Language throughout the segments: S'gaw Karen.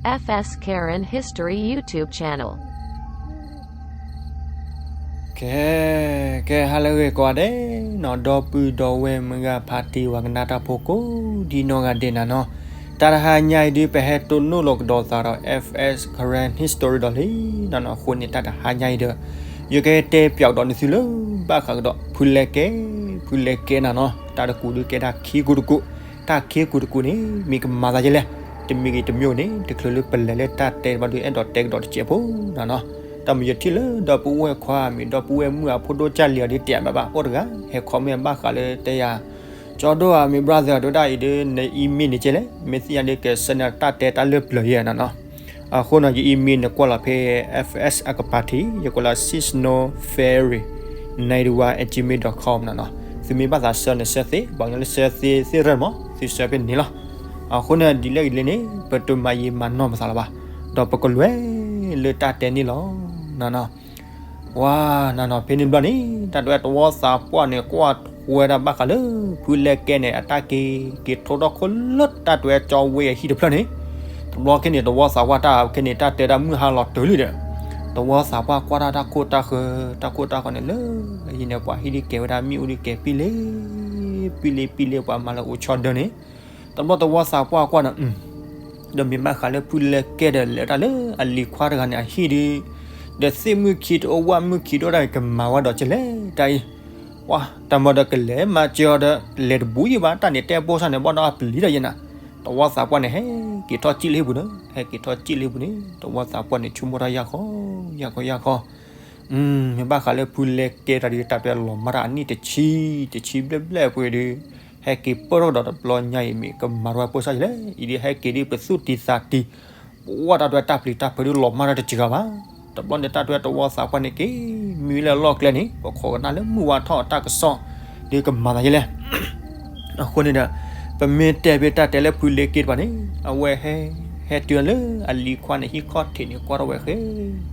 F S Karen History YouTube channel. ကဲ ကဲ ဟါလၢအဂ့ၤကိးဂၤဒဲးနီၤ, ဒီပုၢ်ဒီဝဲၢ်မုၢ်ဂၤဖါတံၢ်ဝၤကနၣ်တၢ်ဖိကိးဒ်နီၢ်ဂၤဒဲးနၤနီၤ, တၢ်တဟါညါအံၤဒုး ပဟဲတိၢ်နီၣ်လီၤကဒီးသးဒီး F S Karen History ဒီးလံနီၤနီၤ, အဃိန့ၣ် တၢ်တဟါညါအံၤဒီး ယကတဲပၠးကဒီးနသုလၢ ဘၣ်ဃးကဒီး ဖုလဲကဲ ဖုလဲကဲနၤနီၤ, တၢ်တကူးဒုးကဲဒၣ်ခံကူးတကူး, တၢ်ခံကူးတကူးန့ၣ် မ့ၢ်ကမၤသးဒ်လဲၣ်, တမံၤဂ့ၤတမံၤဂ့ၤန့ၣ် တချုးလၢပလဲၤလၢတၢ်တဲတဘျီဒုး အဲၣ်ဒိးတဲကဒီးတစဲးဖိနၤနီၤ, တၢ်မ့ၢ်ယထံၣ်လၢဒီပုၢ်ဝဲၢ်ခွါ မ့ၢ်ဒီပုၢ်ဝဲၢ်မုၣ်အဖိဒိၣ်ကၢ်လံၤအီၤဒုး တဲဘၣ်ဘၣ်အိၣ်တဂၤ ဟဲ comment ဘၣ်ဃးလၢတဲယၤ ကၠီဒိၣ်ဧၢ မ့ၢ် brother တဲဝဲဒၣ်အံၤဒုး န email န့ၣ်ကဲလဲၣ်, မ့ၢ်သ့ၣ်ညါဒုး ကဆှၢနၤတၢ်တဲတၢ်လၢပျၢၤယဲနၤနီၤ, အဃိနီၤ ယ email န့ၣ် ကွၢ်လီၤဖဲ F S အကပၤထံး ယကွဲးလီၤ sisnofairy ninety one at gmail dot com နၤနီၤ, သုမ့ၢ်ဘၣ်သးဆှၢန့ၣ်ဆှၢသ့, ပှၤကညီလၢဆှၢသ့သ့ၣ်ရၢၢ်မး သုဆှၢဖဲန့ၣ်လီၤ, အဃိန့ၣ် ဒ်လဲၣ်ဂ့ၤဒ်လဲၣ်န့ၣ် ပတမၤယံာ်မၤနီၢ်ပသးလၢၤဘၣ်, ဒီးပကလဲၤလၢတၢ်တဲန့ၣ်လီၤနၤနီၤ ဝါ နၤနီၤ ဖဲန့ၣ်ဘျီန့ၣ် တၢ်တဲဝဲတဝီသးပှၢ်န့ၣ် ကွၢ်ထွဲဒၣ်ဘၣ်ဃးလၢ ဖုလဲကဲန့ၣ် အတၢ်က့ၤ က့ၤထိထီၣ်ခိၣ်လၢတၢ်တဲဝဲကၠီဝ့အဟံၣ်တဖျၢၣ်န့ၣ်, တဘျီခဲန့ၣ် တဝီသးပှၢ်တၢ်ခဲန့ၣ် တၢ်တဲဒၣ်မုၢ်ဟါလီၤတၢၤလံဒီး, တဝီသးပှၢ်ကွၢ်တၢ်တၢ်ခိၣ်တၢ်ဃၢ တၢ်ခိၣ်တၢ်ဃၢန့ၣ်လၢ အယံၤန့ၣ် ပှၤဟံၣ်ဒုးကဲဝဲဒၣ်မ့ၣ်အူဒုးကဲပံလ့ ပံလ့ပံလ့ ပှၤမၤလၢအိၣ်ဆီဒၢန့ၣ်, တဘျီတဝီသးပှၢ်ကွၢ်ဒီး ဒီးမ့ၢ်ဘၣ်ဃးလၢဖုလဲကဲဒီး လဲၤတၢ်လၢအလံၤခွါတဂၤန့ၣ်အဟံၣ်ဒီး, ဒီးသ့ၣ်မုၢ်ခံတအိၣ်ဝၣ်မုၢ်ခံတအိၣ်ဒၣ် ကမၤဝဲဒီးကလဲၣ်တၢ်အံၤ, ဝါ တၢ်မၤဒီးကလဲၤမၤစၢၤအီၤဒီး လဲၤတဘူးယံၤဘၣ် တၢ်န့ၣ်တဲပိၢ်ဆၣ်န့ၣ် ဘၣ်ဒီးအပျံၤဒီးယဲနၤ, တဝီသးပှၢ်န့ၣ် ဟဲက့ၤထီၣ်စံၣ်လၢဟံၣ်ပူၤန့ၣ် ဟဲက့ၤထီၣ်စံၣ်လၢဟံၣ်ပူၤန့ၣ် တဝီသးပှၢ်န့ၣ် ဆိကမိၣ်တၢ်ယၢ်ခီ ယၢ်ခီယၢ်ခီ မ့ၢ်ဘၣ်ဃးလၢဖုလဲကဲတၢ်ဒုး တၢ်တဲလီၤမၢ်တၢ်အနံၣ်တဆံ တဆံဘျဲၣ်ဘျဲၣ်ပှဲၤဒုး, ဟဲက့ၤပၢၢ်ထီၣ်ကဒီးတဘျီညါအံၤ မ့ၢ်ကမၤထီၣ်ဝဲပိၢ်ဆၣ်ယလဲၣ်, အံၤဒုးဟဲက့ၤဒုး ပသူၣ်တံၤသးတံၤ, ပဝဲတၢ်တဲတၢ်ပျံၤတၢ်ဖုးဒုး လီၤမၢ်တၢ်တစှၤဘၣ်, တဘျီန့ၣ် တၢ်တဲတဝီသးပှၢ်န့ၣ်က့ၤ မံလၢအလီၢ်ကျဲန့ၣ် ပခိးကနၣ်လၢမုၢ်ဝါထီၣ်တၢ်ကစီၣ် ဒုးကမၤသးယလဲၣ် အဃိန့ၣ်ဒီး ပမ့ၢ်တဲဖဲတၢ်တဲလၢဖုလဲကဲတဖၣ်န့ၣ် အဝဲဟဲ ဟဲတုၤလၢအလံၤခွါန့ၣ် ဟံၣ်ခီၣ်ထံးန့ၣ် ကွၢ်ထီၣ်ဝဲဃဲ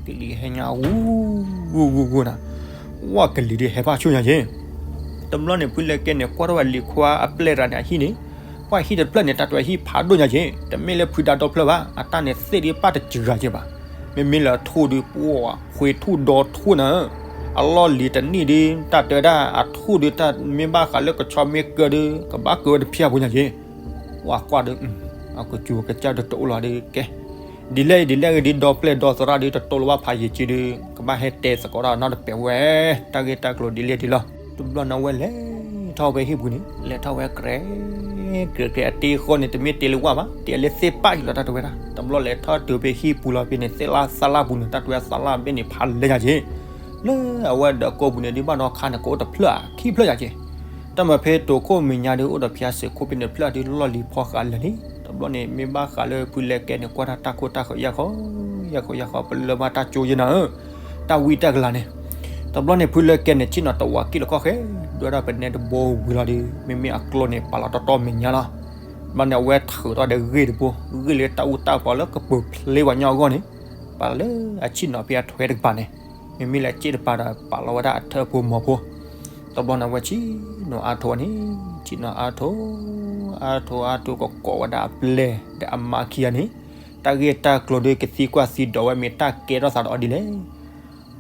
ကလံၤဟဲညါ ဂူဂူဂူနၤ, ဝဲကလံၤဒုးဟဲဖးဆူညါက့ၤ, တဘျီန့ၣ် ဖုလဲကဲန့ၣ် ကွၢ်ထီၣ်ဝဲလံၤခွါအပျဲၢ်တဂၤန့ၣ်အဟံၣ်န့ၣ်, ပှၤဟံၣ်တဖျၢၣ်န့ၣ် တၢ်တဲဟံၣ်ဖးဒိၣ်ညါက့ၤ, တမ့ၢ်လၢဖုဒါဒီဖျၢၣ်ဘၣ်, အတၢ်န့ၣ်သ့ၣ်ဒုးပၢ်တစှၤက့ၤဘၣ်, မ့မ့ၢ်လၢအထူၣ်ဒုး ပှၤဃ့ထူၣ်ဒီထူၣ်နၤ အလီၢ်လံၤတနံၣ်ဒုး တၢ်တဲဝဲဒၣ်အထူၣ်ဒုး တၢ်မ့ၢ်ဘၣ်ဃးလၢကဆီမ့ၢ်ကၢဒုး ကဘၣ်ကၢဝဲတဖျၢၣ်ဖိညါက့ၤ, ဝဲကွၢ်ဒုး အကစူၤကစၢ်ဒုးတအိၣ်လီၤဒုးကဲ, ဒ်လဲၣ်ဒ်လဲၣ်ဂ့ၤဒုး ဒီဖျၢၣ်ဒီသရၣ်ဒုး တတိၢ်လၢၤဘၣ်ဖးယံာ်က့ၤဒုး ကဘၣ်ဟဲတဲသကိးတၢ်နီတပဲာ်ဝဲ, တၢ်ဂ့ၢ်တၢ်ကျိၤဒ်လဲၣ်ဒ်လဲၣ်လီၤ, တဘျီန့ၣ်ဝဲလဲၤထီၣ်ဝဲဟံၣ်ပူၤန့ၣ် လဲၤထီၣ်ဝဲကြဲး ကြဲးကြဲး အတ့ဃီန့ၣ် တမ့ၢ်တ့လၢဝၣ်ဘၣ် တ့လၢသ့ၣ်ပၣ်အံၤလီၤ တၢ်တဲဝဲဒၣ်, တဘျီလဲၤထီၣ်တုၤဖဲဟံၣ်ပူၤလီၤဖဲန့ၣ် သ့ၣ်လၣ်သၣ်လၣ်ပူၤန့ၣ် တၢ်တဲဝဲသၣ်လၣ်ဘ့ၣ်န့ၣ် ဖးလဲညါက့ၤ, လၢအဝဲဒီးကိးပူၤန့ၣ် ဒုးဘၣ်ဒီးခါန့ၣ် ကအိၣ်တဖျၢၣ်ခံဖျၢၣ်ညါက့ၤ, တၢ်မၤဖဲတိၤခိၣ်မဲာ်ညါဒုး အိၣ်ဒီးဖၠါစ့းခိၣ်ဖဲန့ၣ်ဖျၢၣ်ဒုး လီၢ်လံၤဖီဃးလၢာ်လံ, တဘျီန့ၣ် မ့ၢ်ဘၣ်ဃးလၢဖုလဲကဲန့ၣ် ကွၢ်တၢ်တၢ်ခိၣ်တၢ်ဃၢ ယၢ်ခီ ယၢ်ခီယၢ်ခီ ပလၢၢ်ဘၣ်တၢ်ကၠိယဲနၤဧၢ, တၢ်ဝံတၢ်ကလၤန့ၣ်, တဘျီန့ၣ် ဖုလဲကဲန့ၣ် ဆ့ၣ်နီၤတဝးကံၣ်လီၤခီၣ်ဃဲ, ဒွဲဒၣ်ပနဲတဘိဝံၤလီၤဒီး မ့မ့ၢ်အကျိန့ၣ် ပာ်လီၤတီတီမဲာ်ညါလီၤ, တဘျီန့ၣ် အဝဲထုးထီၣ်ဒီးဂ့ၢ်တဘိ, ဂ့ၢ်လၢတၢ်အူတၢ်ပီၤလၢကပၢၤဖျ့ပှၤညီအဂီၢ်န့ၣ်, ပာ်လၢအဆ့ၣ်နီၤဖဲအထွဲတကပၤန့ၣ်, မ့မ့ၢ်လၢစ့ၣ်တပၤဒီး ပာ်လီၤဝဲဒၣ်အထၢဖိမီၤဖိ, တဘျီန့ၣ် အဝဲဆ့ၣ်နီၤအါထိးန့ၣ်, ဆ့ၣ်နီၤအါထိး, အါထိးအါထိး ကကိးဝဲဒၣ်အပျဲၢ်ဒီးအမါခံဂၤန့ၣ်, တၢ်ဂ့ၢ်တၢ်ကျိၤဒုး ကသံကွၢ်သံဒိးဝဲ မ့ၢ်တၢ်ကဲထီၣ်သးဒီးအီၤဒ်လဲၣ်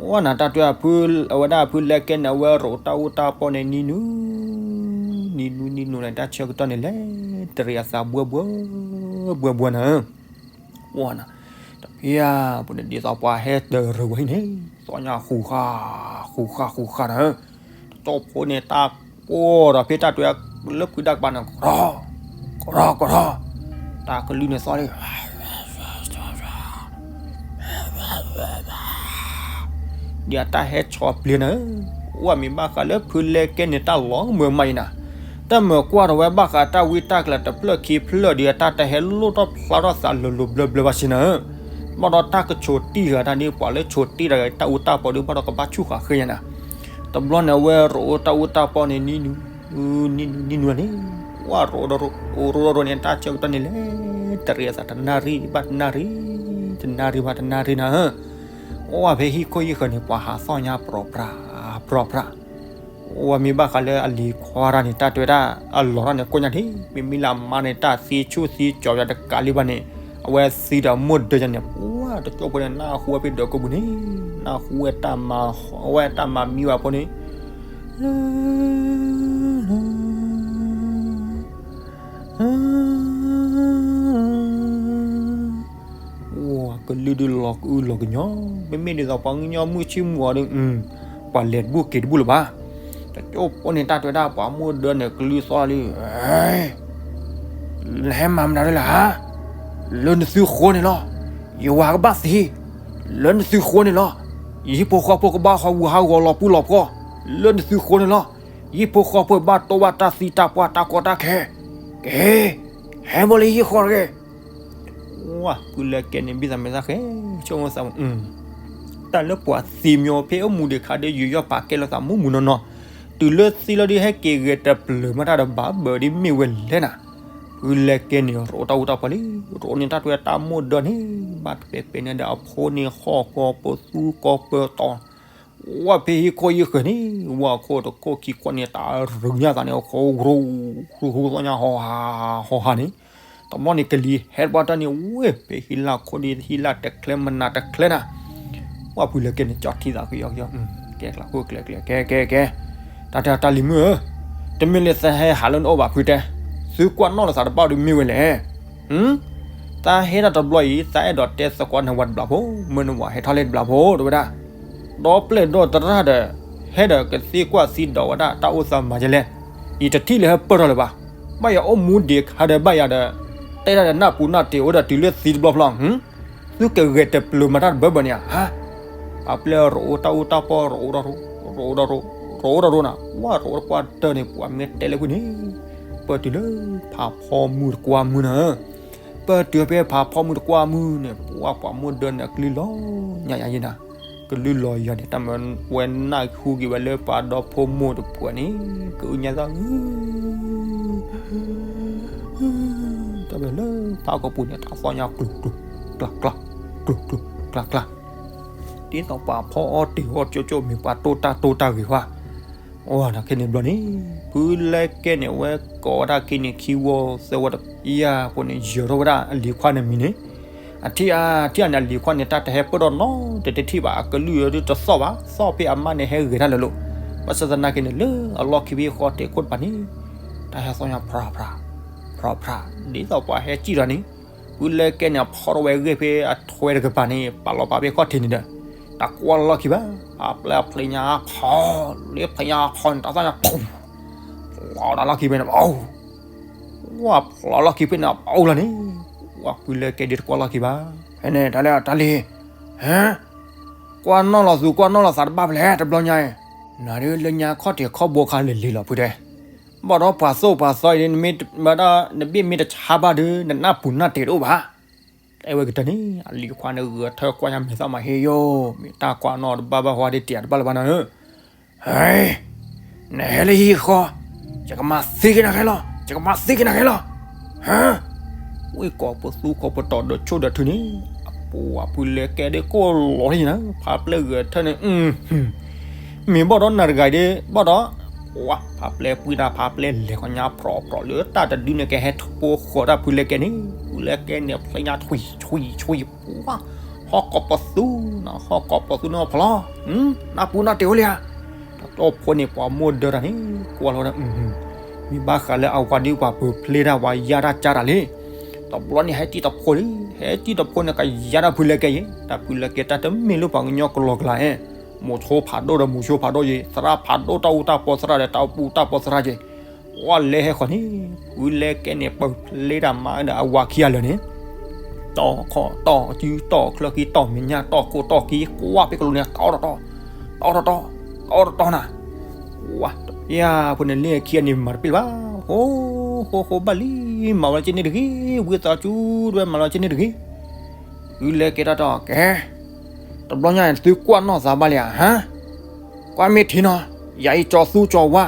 ဝဲနၤ တၢ်တဲအဖု, အဝဲဒၣ်အဖုလဲကဲန့ၣ် အဝဲရိးတၢ်အူတၢ်ပီန့ၣ် နံၤနူ, နံၤနူနံၤနူန့ၣ် တၢ်ဆၢကတီၢ်န့ၣ် လဲၤတရံးအသးဘှၢဘှၢ, ဘှၢဘှၢနၤဧၢ, ဝဲနၤ, တဖျၢၣ်ပူၤန့ၣ် ဒ်သိးပှၤဟဲတရံးဝဲဟံၣ်န့ၣ် သီၣ်ညါဃူဃာ်, ဃူဃာ်ဃူဃာ်နၤဧၢ, တကၠီဖိန့ၣ် တၢ်ကိၢ်ဒီးဖဲတၢ်တဲ လၢဖုဒါကပၤန့ၣ် ကရီ, ကရီကရီ, တၢ်ကလုၢ်န့ၣ်သီၣ်လံ ဒ်အတၢ်ဟဲဆီပျ့ၤနၤဧၢ, အိၣ်မ့ၢ်ဘၣ်ဃးလၢဖုလဲကဲန့ၣ် တၢ်လီၤမၢ်မးအံၤနၤ, တၢ်မၢကွၢ်ထီၣ်ဝဲဘၣ်ဃးတၢ်ဝံတၢ်ကလၤတဖျၢၣ်ခံဖျၢၣ်ဒီး အတၢ်တဟဲလိၣ်ထီၣ်ဖျါထီၣ်သးလိၤလိၤဘျၢဘျၢဘၣ်စ့ၢ်နၤဧၢ, ဘၣ်ဒီးတၢ်ကဆိးတံၢ်ဂၤတၢ်န့ၣ် ပှၤလၢဆိးတံၢ်တၢ်ဂၤ တၢ်အူတၢ်ပီဒုး ဘၣ်ဒီးကဘၣ်ဆူၣ်ဃာ်ဃ့ညါနၤ, တဘျီန့ၣ် အဝဲရိးတၢ်အူတၢ်ပီန့ၣ် နံၤနူ နံၤနူနံၤနူန့ၣ်, ဝဲရိးရိးရိးန့ၣ် တၢ်ဆၢကတီၢ်န့ၣ် လဲၤတရံးအသးတနၣ်ရံၣ်ဘၣ်တနၣ်ရံၣ်, တနၣ်ရံၣ်ဘၣ်တနၣ်ရံၣ်နၤဧၢ, အိၣ်ဝဲဖဲဟံၣ်ခိၣ်ဟံၣ်ဃၢၤန့ၣ် ပှၤဟးသီၣ်ညါပြီၤပြး, ပြီၤပြး, အိၣ်ဝဲမ့ၢ်ဘၣ်ဃးလၢအလံၤခွါတၢ်န့ၣ် တၢ်တဲဝဲဒၣ် အလီၤတၢ်န့ၣ် ကိၣ်ညါဒံး, မ့မ့ၢ်လၢအမါန့ၣ် တၢ်သံဆူၣ်သံကၠီၤယၤတကးလံဘၣ်န့ၣ်, အဝဲသံဒီးမိၢ်ဒၢယၤန့ၣ် ပှၤတကၠိၢ်ဖိန့ၣ် နၢ်ဟူဝဲဖဲဒၢးကိးပူၤန့ၣ်, နၢ်ဟူဝဲတၢ်မၤ, ဝဲတၢ်မၤမံဝဲဖိန့ၣ်, ကလုၢ်ဒုးလီၤကအုလီၤကညီ, မ့မ့ၢ်ဒ်သိး ပှၤကညီမုၢ်ဆ့ၣ်မုၢ်ဂီၤဒီး ပှၤလဲၤတဘူၣ်က့ၤတဘူၣ်လၢၤဘၣ်. တကၠိၢ်ဖိန့ၣ် တၢ်တဲဝဲဒၣ် ပှၤမိၢ်ဒၢန့ၣ် ကလုၢ်သီၣ်လံ, နဟဲမၤမနုၤလဲၣ်ဧါ, လၢနသုဃိန့ၣ်လီၤ, ယဝၤကဘၣ်သံ, လၢနသုဃိန့ၣ်လီၤ, ယဟံၣ်ဖိဃီဖိကဘၣ်ဟးဂူာ်ဟးဂီၤလီၤပှီၢ်လီၤပှီၢ်, လၢနသုဃိန့ၣ်လီၤ, ယဟံၣ်ဖိဃီဖိဘၣ်တိၢ်ဘၣ်တၢ်သံတၢ်ပှၢ်တၢ်ကီတၢ်ခဲ, က့ၤ, ဟဲဘၣ်လၢဟံၣ်ဃီတဂ့ၤ. ဝဲဖုလဲၤကဲန့ၣ် ဘံၣ်သးမဲာ်သးဃဲ, ဆိကမိၣ်သး, တၢ်လၢပှၤသံမၠိ ဖဲအမူဒံးခါဒီး ယူးယီၣ်ပာ်ကဲလိာ်သးမူမူနီၢ်နီၢ်, တုၤလၢသံလီၤဒီး ဟဲက့ၤဂဲၤတပျၢၤမးတၢ်ဒီး ဘၣ်ဘၣ်ဒီးမ့ၢ်ဝဲလဲၣ်နၤ. ဖုလဲၤကဲန့ၣ် တအိၣ်တၢ်အူတၢ်ပီလံ, တအိၣ်န့ၣ် တၢ်တဲတၢ်မိၢ်ဒၢန့ၣ် ဘၣ်တပဲာ်ပဲာ်န့ၣ်ဒီး အဖိန့ၣ်ဟီၣ်ကီၢ်ပသူကီၢ်ပၢၤတီၤ ဝဲဖဲဟံၣ်ခိၣ်ဟံၣ်ဃၢၤန့ၣ်, ဝဲခိၣ်တခိၣ်ခံခိၣ်န့ၣ် တၢ်ရူညါသးန့ၣ် အခိၣ်ရူ, ရူဟူသီညါဟီၣ်ဟးဟီၣ်ဟးန့ၣ်, တဘျီန့ၣ် ကလံၤဟဲတပှၢ်တၢၢ်န့ၣ် ဝဲဖဲဟံၣ်လၢခိၣ်ဒီး ဟံၣ်လၢတချဲမနၤတချဲနၤ. ဝဲဖုလဲၤကဲန့ၣ် ကၠီထံသးကယီကယီ, ကဲကျးခိၣ်ကျဲကျဲ, ကဲကဲကဲ, တၢ်တၢ်တၢ်လံၤမုၣ်ဧၢ, တမ့ၢ်လၢသးဟဲဟးလၢနအိၣ်ဘၣ်ဖုတဲ, သုကွၢ်နီၣ်လီၤသးတဘၣ်ဒီးမ့ၢ်ဝဲလဲၣ် သးဟဲဒၣ်တဘျီအံၤ သးအဲၣ်ဒိးတဲသကိးနဝၤတဘျီဖိ, မ့ၢ်နဝၤဟဲထီၣ်လၢတဘျီဖိ တဲဝဲဒၣ်, ဒီပျဲၢ်ဒီသရၣ်ဒီး ဟဲဒီးကသံကွၢ်သံဒိးဝဲဒၣ်တၢ်အိၣ်သးမၤယလဲၣ်, ယတထံၣ်လၢဟဲပၢၢ်ထီၣ်လၢၤဘၣ်, ဘၣ်ယၤအိၣ်မူဒံးခါဒီးဘၣ်ယၤဒီး, တဲဒၣ်ဒီးနၢ်ပူၤနၢ်တ့ၤအိၣ်ဒီးတုၤလၢသံတဘျီဖျီ, သုကဂဲၤတပျၢၤမၤတၢ်တဘၢဘၢန့ၣ်ဧါ, ပှၤပျဲၢ်ရအိၣ်တၢ်အူတၢ်ပီၢ် ရအိၣ်ဒီးရိ, ရအိၣ်ဒီးရိ, ရအိၣ်ဒီးရိနၤ, ဝဲရအိၣ်တပှၢ်တၢၢ်န့ၣ် ပှၤမ့ၢ်တဲလၢဖုန့ၣ်, ပၢၢ်တုၤလၢဖးဖီမုၢ်တကွၢ်မုၢ်နၤ, ပၢၢ်တုၤဖဲဖးဖီမုၢ်တကွၢ်မုၢ်န့ၣ် ပှၤပှၤမိၢ်ဒၢန့ၣ် အကလုၢ်လီၤညါယၤယဲနၤ, ကလုၢ်လီၤယၤန့ၣ် တၢ်မၤဝဲနၢ်ဟူက့ၤဝဲလၢပှၤဒီဖိမိၢ်တပှဲၤန့ၣ် ကအုညါသးဧၢ တၢ်ဝဲလၢဖးကီၢ်ပူၤန့ၣ် တၢ်သီၣ်ညါကျူၤကျူၤကျါကျါ, ကျူၤကျူၤကျါကျါ, ဒ်သိးပှၤဖီအီၣ်တ့ၤအီၣ်ကၠိကၠိမ့ၢ်ပှၤတိၢ်တၢ်တိၢ်တၢ်ဂ့ၤဝဲ, အိၣ်နၤခဲန့ၣ်ဘျီန့ၣ် ဖုလဲကဲန့ၣ် အဝဲကိးဝဲဒၣ်က့ၤန့ၣ် ခံဝီသၢဝီတပျၢ်ဖိန့ၣ် ယၢၤထီၣ်ဝဲဒၣ်အလံၤခွါန့ၣ်မံၤန့ၣ်, အထံၣ်အါထံၣ်အါန့ၣ် အလံၤခွါန့ၣ် တၢ်တဟဲပၢၢ်ထီၣ်နီတထံၣ်ဘၣ်, အကလုၢ်အဒုးတသီၣ်ဘၣ်, သီၣ်ဖဲအမါန့ၣ်ဟဲဂဲၤတၢ်လၢာ်လီၤ, ဘၣ်ဆၣ်သနာ်က့န့ၣ် လၢအလီၢ်ခံဖဲဃီတဲာ်ခိၣ်တပၤန့ၣ် တၢ်ဟဲသီၣ်ညါဖြးဖြး, ဖြးဖြး, ဒ်သိးပှၤဟဲစံၣ်ထီၣ်န့ၣ်, ဖုလဲကဲန့ၣ် အဖီထီၣ်ဝဲဂ့ၢ်ဖဲအထွဲတကပၤန့ၣ် ပာ်လီၤပာ်ဖဲခီၣ်ထံးန့ၣ်ဒီး, တၢ်ကွၢ်လီၢ်ခံဘၣ်, အပျဲၢ်အဖျဲညါဖီ, လၢဖျဲညါဖီန့ၣ် တၢ်သီၣ်ညါ ဖျီဒီးလီၢ်ခံဖဲန့ၣ် ပအိၣ်, ဝဲဖျီလီၢ်ခံဖဲန့ၣ် ပအိၣ်လီၤန့ၣ်, ဝဲဖုလဲကဲဒ်တကွၢ်လီၢ်ခံဘၣ်, ဖဲန့ၣ် တၢ်လဲၣ်တၢ်လံၤ, ဟဲ ကွၢ်နီၣ်လီၤသူ ကွၢ်နီၣ်လီၤသးတဘၣ်ဖဲလဲၣ် တဘျီညါအံၤ, နၤဒ်လၢညါခီၣ်ထံးခီၣ်ဘိခါလၢာ်လံလီၤဖုတဲ, ဘၣ်ဒီးပှၤသိၣ်ပှၤသီအံၤ နဘ့ၣ်မ့ၢ်တဆါဘၣ်ဒီး နနၢ်ပူၤနၢ်တ့ၤတအိၣ်ဘၣ်, တဲဝဲကတၢၢ်န့ၣ် အလံၤခွါန့ၣ်ဂဲၤထၢၣ်ကွၢ်ညါမဲာ်သၣ်မၤဟ့ယိာ်, မ့ၢ်တၢ်ကွၢ်နီၣ်တဘၣ်ဘၣ်ဟီဒ်တ့ၢ်တဘၣ်လၢၤဘၣ်နၤဧၢ ဟဲ, နဟဲလၢဟံၣ်ဃီ, ယကမၤသံက့ၤနၤခဲလီၤ, ယကမၤသံက့ၤနၤခဲလီၤ, ဟါ, ဝံၣ်ကိးပသူခိးပတီၤဒီးဆိၣ်ဒီးထုန့ၣ်, အပူၤအဖုလဲကဲဒ်ကိၢ်လီၤထံၣ်နၤ, ဖးပျဲၢ်ဂဲၤထၢၣ်န့ၣ်, မ့ၢ်ဘၣ်ဒီးနၤတဂၤအံၤဒ်, ဘၣ်ဒီး, ဝါ, ဖးပျဲၢ်ပှံၤတၢ်ဖးပျဲၢ်လဲၤခီညါဖြီဖြီလၢတၢ်တဒုန့ၣ် ကဟဲထီၣ်ဖိဃီၤတၢ်ဖုလဲကဲန့ၣ်, ဖုလဲကဲန့ၣ် ဖျဲညါထွံၣ်ထွံၣ်ထွံၣ်, ဟီၣ်ကိးပသူ, ဟီၣ်ကိးပသူန့ၣ်ဖျီ, နၢ်ပူၤနၢ်တ့ၤအိၣ်လံဧါ တၢ်တီၢ်ဖိန့ၣ် ပှၤမိၢ်ဒၢတၢ်န့ၣ် ကွၢ်လီၤဝဲဒၣ်, မ့ၢ်ဘၣ်ဃးလၢအဝၤဒ်ပှၤပၢၤဖျ့တၢ် ပှၤယါတၢ်ကၢ်တၢ်လံ, တဘျီန့ၣ်ဟဲတံၢ်တဖိလံ, ဟဲတံၢ်တဖိန့ၣ် ကယါတၢ်ဖုလဲကဲယဲ, တၢ်ဖုလဲကဲတၢ်တမ့ၢ်လၢပှၤကညီကလီကလီဧါ, မိၤဆိဖးဒိၣ်ဒီးမိၤဆိဖးဒိၣ်ယဲ, သရၣ်ဖးဒိၣ်တၢ်အူတၢ်ပီသရၣ်ဒီးတၢ်အူတၢ်ပီသရၣ်ယဲ, ဝဲလဲၤဟဲဃီၤန့ၣ်, ဖုလဲကဲန့ၣ် ပၢၤဖျ့တၢ်မါဒီးအဝၤခံဂၤလၢာ်န့ၣ် တီၢ်ခီၣ်တီၢ်စုတီၢ်ချၢခံတီၢ်မဲာ်ညါတီၢ်ခိၣ်တီၢ်ခံ ကွၢ်ဖဲကလူးန့ၣ် တီၢ်တတီၢ်, တီၢ်တတီၢ်, တီၢ်တတီၢ်နၤ, ဝါ, ယၤဖိန့ၣ်လၢခံဂၤန့ၣ်မၤတပ့ၢ်ဘၣ်, ဃိဃိဃိဘၣ်လံ, မၤဝဲက့န့ၣ်တဂ့ၤ, ဝံသးစူၤတဝဲ မၤလီၤက့န့ၣ်တဂ့ၤ, ဖုလဲကဲတၢ်တီၢ်ကဲ တဘျီညါန့ၣ် သုကွၢ်နီၣ်သးဘၣ်လံဧါ, ဟါ, ကွၢ်မ့ၢ်ထံနီၤ, ယၤအံၤကၠီၤသူကၠီၤဝါ,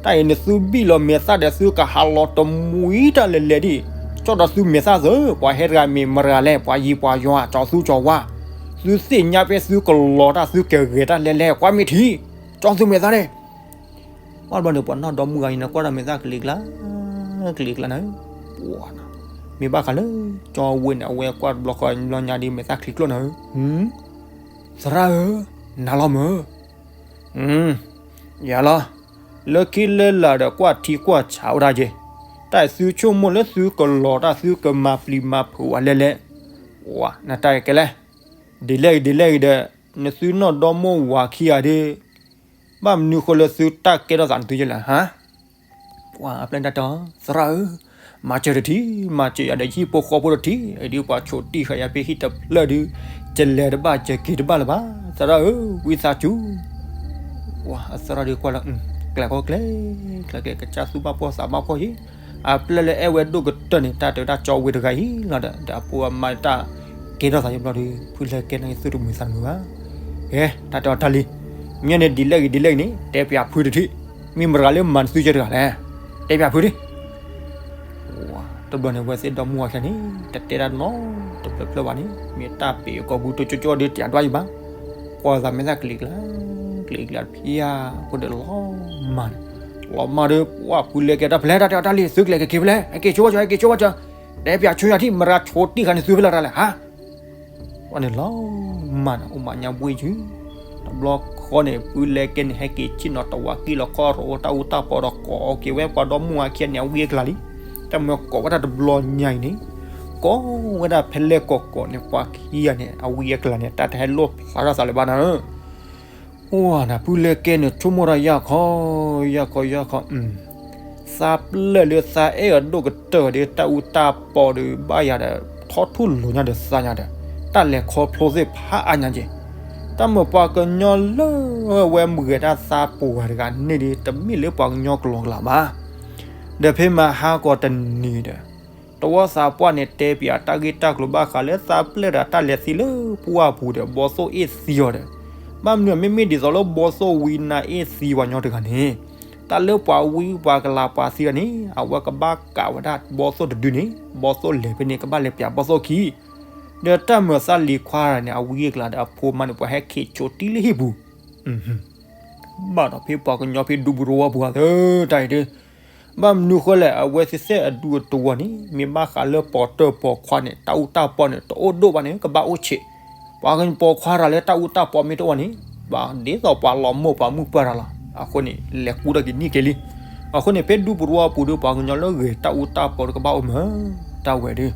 တၢ်အံၤန့ၣ်သုဘံၣ်လီၤမဲာ်သၣ်ဒီးသုကဟးလီၤတမှံတၢ်လဲၤလဲၤဒံး, ကၠီၣ်ဒီးသုမဲာ်သၣ်သၢ, ပှၤဟဲတဂၤမ့ၢ်မတၤတဂၤလဲၣ်, ပှၤယံၤပှၤယွၤ ကၠီၤသူကၠီၤဝါ, သုသ့ၣ်ညါဖဲသုကလီၤတၢ် သုကဂဲၤတၢ်လဲၤလဲၤ ကွၢ်မ့ၢ်ထံ, ကၠီၤသူမဲာ်သၣ်န့ၣ် ကွၢ်ဘျီန့ၣ် ပှၤနီၢ်ဒီမုၢ်ဂၤအံၤန့ၣ် ကွၢ်တၢ်မဲာ်သၣ်ကလံၤကျါ, ကလံၤကျါနၤ, ပှၤနၤ, မ့ၢ်ဘၣ်ဃးလၢ ကၠီဝ့ၢ်န့ၣ် အဝဲကွၢ်တဘျီဃီဘျီညါဒ်မဲာ်သၣ်ချံကျိၣ်နၤဧၢ, သရၣ်ဧၢ, နၤလီၤမၢ်, ယၤလီၤ, လၢခံလၢလာ်ဒီးကွၢ်ထံကွၢ်ဆးအိၣ်တၢ်က့ၤ, တၢ်သုဆိကမိၣ်လၢသုကလီၤတၢ်သုကမၤပျံၤမၤဖုးဝဲလဲၣ်လဲၣ်, ဝၤ နတၢ်ကဲလဲၣ်, ဒ်လဲၣ်ဂ့ၤဒ်လဲၣ်ဂ့ၤဒီး နသုနီၢ်ဒီမိၢ်ဝၤခံဂၤဒ် ဘၣ်မနုၤဃိလၢသုတၢ်ကဲထီၣ်သးနသုယဲလဲၣ်ဟါ, ပှၤအပျဲၢ်တၢ်တဲအီၤ သရၣ်ဧၢ, မၤစၢၤတထံၣ်, မၤစၢၤယၤဒီးဟံၣ်ဖိဃီဖိတထံၣ်, ဒ်ပှၤဆိးတံၢ်ဃာ်ယၤဖဲဟံၣ်တဖျၢၣ်ဒုး, ကလဲၤတဘၣ်ကက့ၤတဘၣ်လၢၤဘၣ်, သရၣ်ဧၢ, ဝံသးစူၤ, ပှၤအသရၣ်ဒုးကွၢ်လၢ ကျဲၤကီကျဲၤ, ကျဲၤကျဲၤ ကစၢ်သူၣ်ဘၣ်ဖှီၣ်သးဘၣ်ဖှီၣ်အံၤ, အပျဲၢ်လၢအဲၣ်ဝဲဒိၣ်ကတၢၢ်န့ၣ် တၢ်တဲဝဲဒၣ်ကၠီဝ့ၢ်တဂၤအံၤလီၤဒီး ဒီးအဖိအမါတၢ်ကဲထီၣ်သးယဘျီဒီး ဖုလဲၤကဲန့ၣ်သုတမုာ်သးတမုာ်ဘၣ်, ကဲ တၢ်တဲအီၤတၢ်လံ, မ့ၢ်န့ၣ်ဒ်လဲၣ်ဂ့ၤဒ်လဲၣ်ဂ့ၤန့ၣ် တဲပၠးဖုတထံၣ်, မ့ၢ်မတၤတဂၤလၢမၤနသုကဲတဂၤလဲၣ်, တဲပၠးဖုဒၣ် တဘျီန့ၣ် အဝဲသ့ၣ်ဒီမိၢ်ဝၤခံဂၤန့ၣ် တတဲတၢ်နီတဖျၢၣ်ဖျၢၣ်ဘၣ်န့ၣ် မ့ၢ်တၢ်ပ့ၤအကိာ်ပူၤတိကၠိကၠိဒီးတၢ်ဒွးအံၤဘၣ်, ကွၢ်သးမဲာ်သၣ်ကလံၤကျါ, ကလံၤကျါဖံယါ, အဃိန့ၣ်လီၤမၢ်န့ၣ်, လီၤမၢ်ဒီး ပှၤဖုလဲၤကဲတၢ်ဖဲလဲၣ် တၢ်တဲအီၤတၢ်လံ သုကလဲၤကက့ၤဖဲလဲၣ် ဟဲက့ၤဆိဘၣ်စၢၤ ဟဲက့ၤဆိဘၣ်စၢၤ, တဲပၠးဆိယၤထံၣ် မတၤဆိးတံၢ်ဃာ်န့ၣ်သုဖဲလဲၣ်တၢ်လဲၣ်ဟါ ပှၤန့ၣ်လီၤမၢ်န့ၣ် အိၣ်မးညါဘှ့ၣ်ယုၢ်, တဘျီဃီန့ၣ် ဖုလဲၤကဲန့ၣ် ဟဲက့ၤဆ့ၣ်နီၤတဝးက့ၢ်လီၤခီရိၤတၢ်အူတၢ်ပီဒီးကိးက့ၤဝဲပှၤဒီမိၢ်ဝၤခံဂၤန့ၣ် အဝံအကလၤလံ, တၢ်မၢကိးဝဲတၢ်တဘျီညါအံၤန့ၣ်, ကိးဝဲဒၣ်ဖဲလဲၣ်ကိးကိးန့ၣ် ပှၤခံဂၤန့ၣ် အဝံအကလၤန့ၣ် တၢ်တဟဲလိၣ်ဖျါထီၣ်သးလၢၤဘၣ်နၤဧၢ အိၣ်နၤ ဖုလဲၤကဲန့ၣ် ဆိကမိၣ်တၢ်ယၢ်ခီ, ယၢ်ခီယၢ်ခီ, သးပျဲၢ်လၢသးအဲၣ်အီၤဒိၣ်ကတၢၢ်ဒီး တၢ်အူတၢ်ပီဒီး ဘၣ်ယၤဒီး ထီထူၣ်လိၤညါဒီးသးညါဒီး တၢ်လဲၤခီဖျိသ့ၣ်ဖးအါညါက့ၤ, တၢ်မၢပှၤကညီလၢဝဲမုၢ်ဂဲၤတၢ်သးပှၢ်တဂၤန့ၣ်ဒီး တမ့ၢ်လၢပှၤကညီကျိၤကျဲဘၣ် ဒီးဖဲမဟါကီးတနံၤဒီး တဝီသးပှၢ်န့ၣ် တဲပၠးတၢ်ဂ့ၢ်တၢ်ကျိၤဘၣ်ဃးလၢသးပျဲၢ်ဒီးတၢ်လဲၤသံလၢပှၢ်ပူၤဒီး ဘီသိၣ်အ့ၣ်သံအီၤဒီး, ဘၣ်မနုၤမ့မ့ၢ်ဒ်သိးလၢဘီသိၣ်ဝံနါအ့ၣ်သံပှၤကညီတဂၤန့ၣ်, တၢ်လၢပှၤဝံပှၤကလၤပှၤသံတဂၤန့ၣ် အဝဲကဘၣ်ကးဝဲဒၣ်ဘီသိၣ်တဒုန့ၣ် ဘီသိၣ်လဲၤဖဲန့ၣ် ကဘၣ်လဲၤပၠးဘီသိၣ်ခံ ဒီးတၢ်မၢသးလံၤခွါတဂၤန့ၣ် အဝံအကလၤဒီးအဖိမါန့ၣ် ပှၤဟဲခ့ၣ်ဆိးတံၢ်လၢဟံၣ်ပူၤ ဘၣ်ဒီးဖဲပှၤကညီဖဲဒူပူၤတဝီပူၤအသၢတၢ်အံၤဒုး, ဘၣ်မနုၤဃိလဲၣ် အဝဲသ့ၣ်သ့ၣ်အဒူအတဝီန့ၣ် မ့ၢ်ဘၣ်ဃးလၢပိာ်တၢၢ်ပိာ်ခွါန့ၣ် တၢ်အူတၢ်ပီန့ၣ် တအိၣ်ဒိၣ်ဘၣ်န့ၣ် ကဘၣ်အိၣ်ဆံး, ပှၤပိာ်ခွါတဂၤလၢတၢ်အူတၢ်ပီမ့ၢ်တအိၣ်ဘၣ်န့ၣ် ဘၣ်ဒ်သိးပှၤလီၤမိၢ်ပှၤမုၣ်ပှၢ်တဂၤလီၤ. အဃိန့ၣ် လဲၤကူတၢ်က့ၤနံၣ်က့ၤလံ. အဃိန့ၣ် ဖဲဒူပူၤတဝီပူၤဒီး ပှၤကညီလၢဂဲၤတၢ်အူတၢ်ပီဒီးကဘၣ်အိၣ်မး တၢ်ဝဲဒီး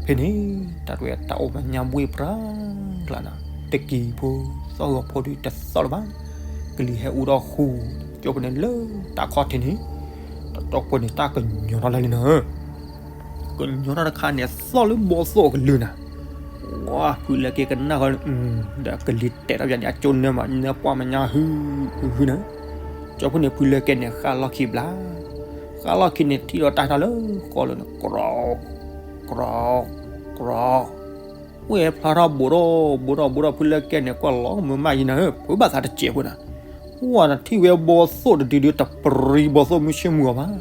ဖဲန့ၣ် တၢ်တဝဲတၢ်အိၣ်မးညါဘှ့ၣ်ပြၢကျါနၤ, တကံၤဖိသီၣ်ဂီၤဖိဒီးတသီၣ်လၢၤဘၣ်, ကလံၤဟဲအူထီၣ်ဃူ, ကၠိဖိန့ၣ်လၢတၢ်ခီၣ်ထံးန့ၣ်, တတီၢ်ဖိန့ၣ် တၢ်ကညီၤထီၣ်လၢာ်လံနၤဧၢ, ကညီၤထီၣ်တခါန့ၣ် သီၣ်လၢဘီသိၣ်အကလုၢ်နၤ, ဝါ ဖုလဲၤကဲကနၣ်ဃီ ဒီးကလံၤတဲာ်ထီၣ်ပၠးန့ၣ် အကၠိနၢမး နၢပှၢ်မးညါဟုဟုဟုနၤ, ကၠိဖိန့ၣ် ဖုလဲၤကဲန့ၣ် ဃၣ်လီၢ်ခံဘျီ, ဃၣ်လီၢ်ခံန့ၣ် ထံၣ်ဒီးတၢ်ဟဲထီၣ်လၢဃီလိၤန့ၣ် ကြီ ကြီ ကြီ, ဝဲဖျါထီၣ်ဘိးထီၣ်ဘိးထီၣ်ဘိးထီၣ် ဖုလဲၤကဲန့ၣ် ကွၢ်လီၤကမၢမးယံၤနၤဧၢ ဖုဘၣ်သးတစဲးဖိနၤ, ဝဲနထံၣ်ဝဲဘီသိၣ်တဒုဒုတပြံဘီသိၣ်မုၢ်ဆ့ၣ်မုၢ်ဂီၤဘၣ်,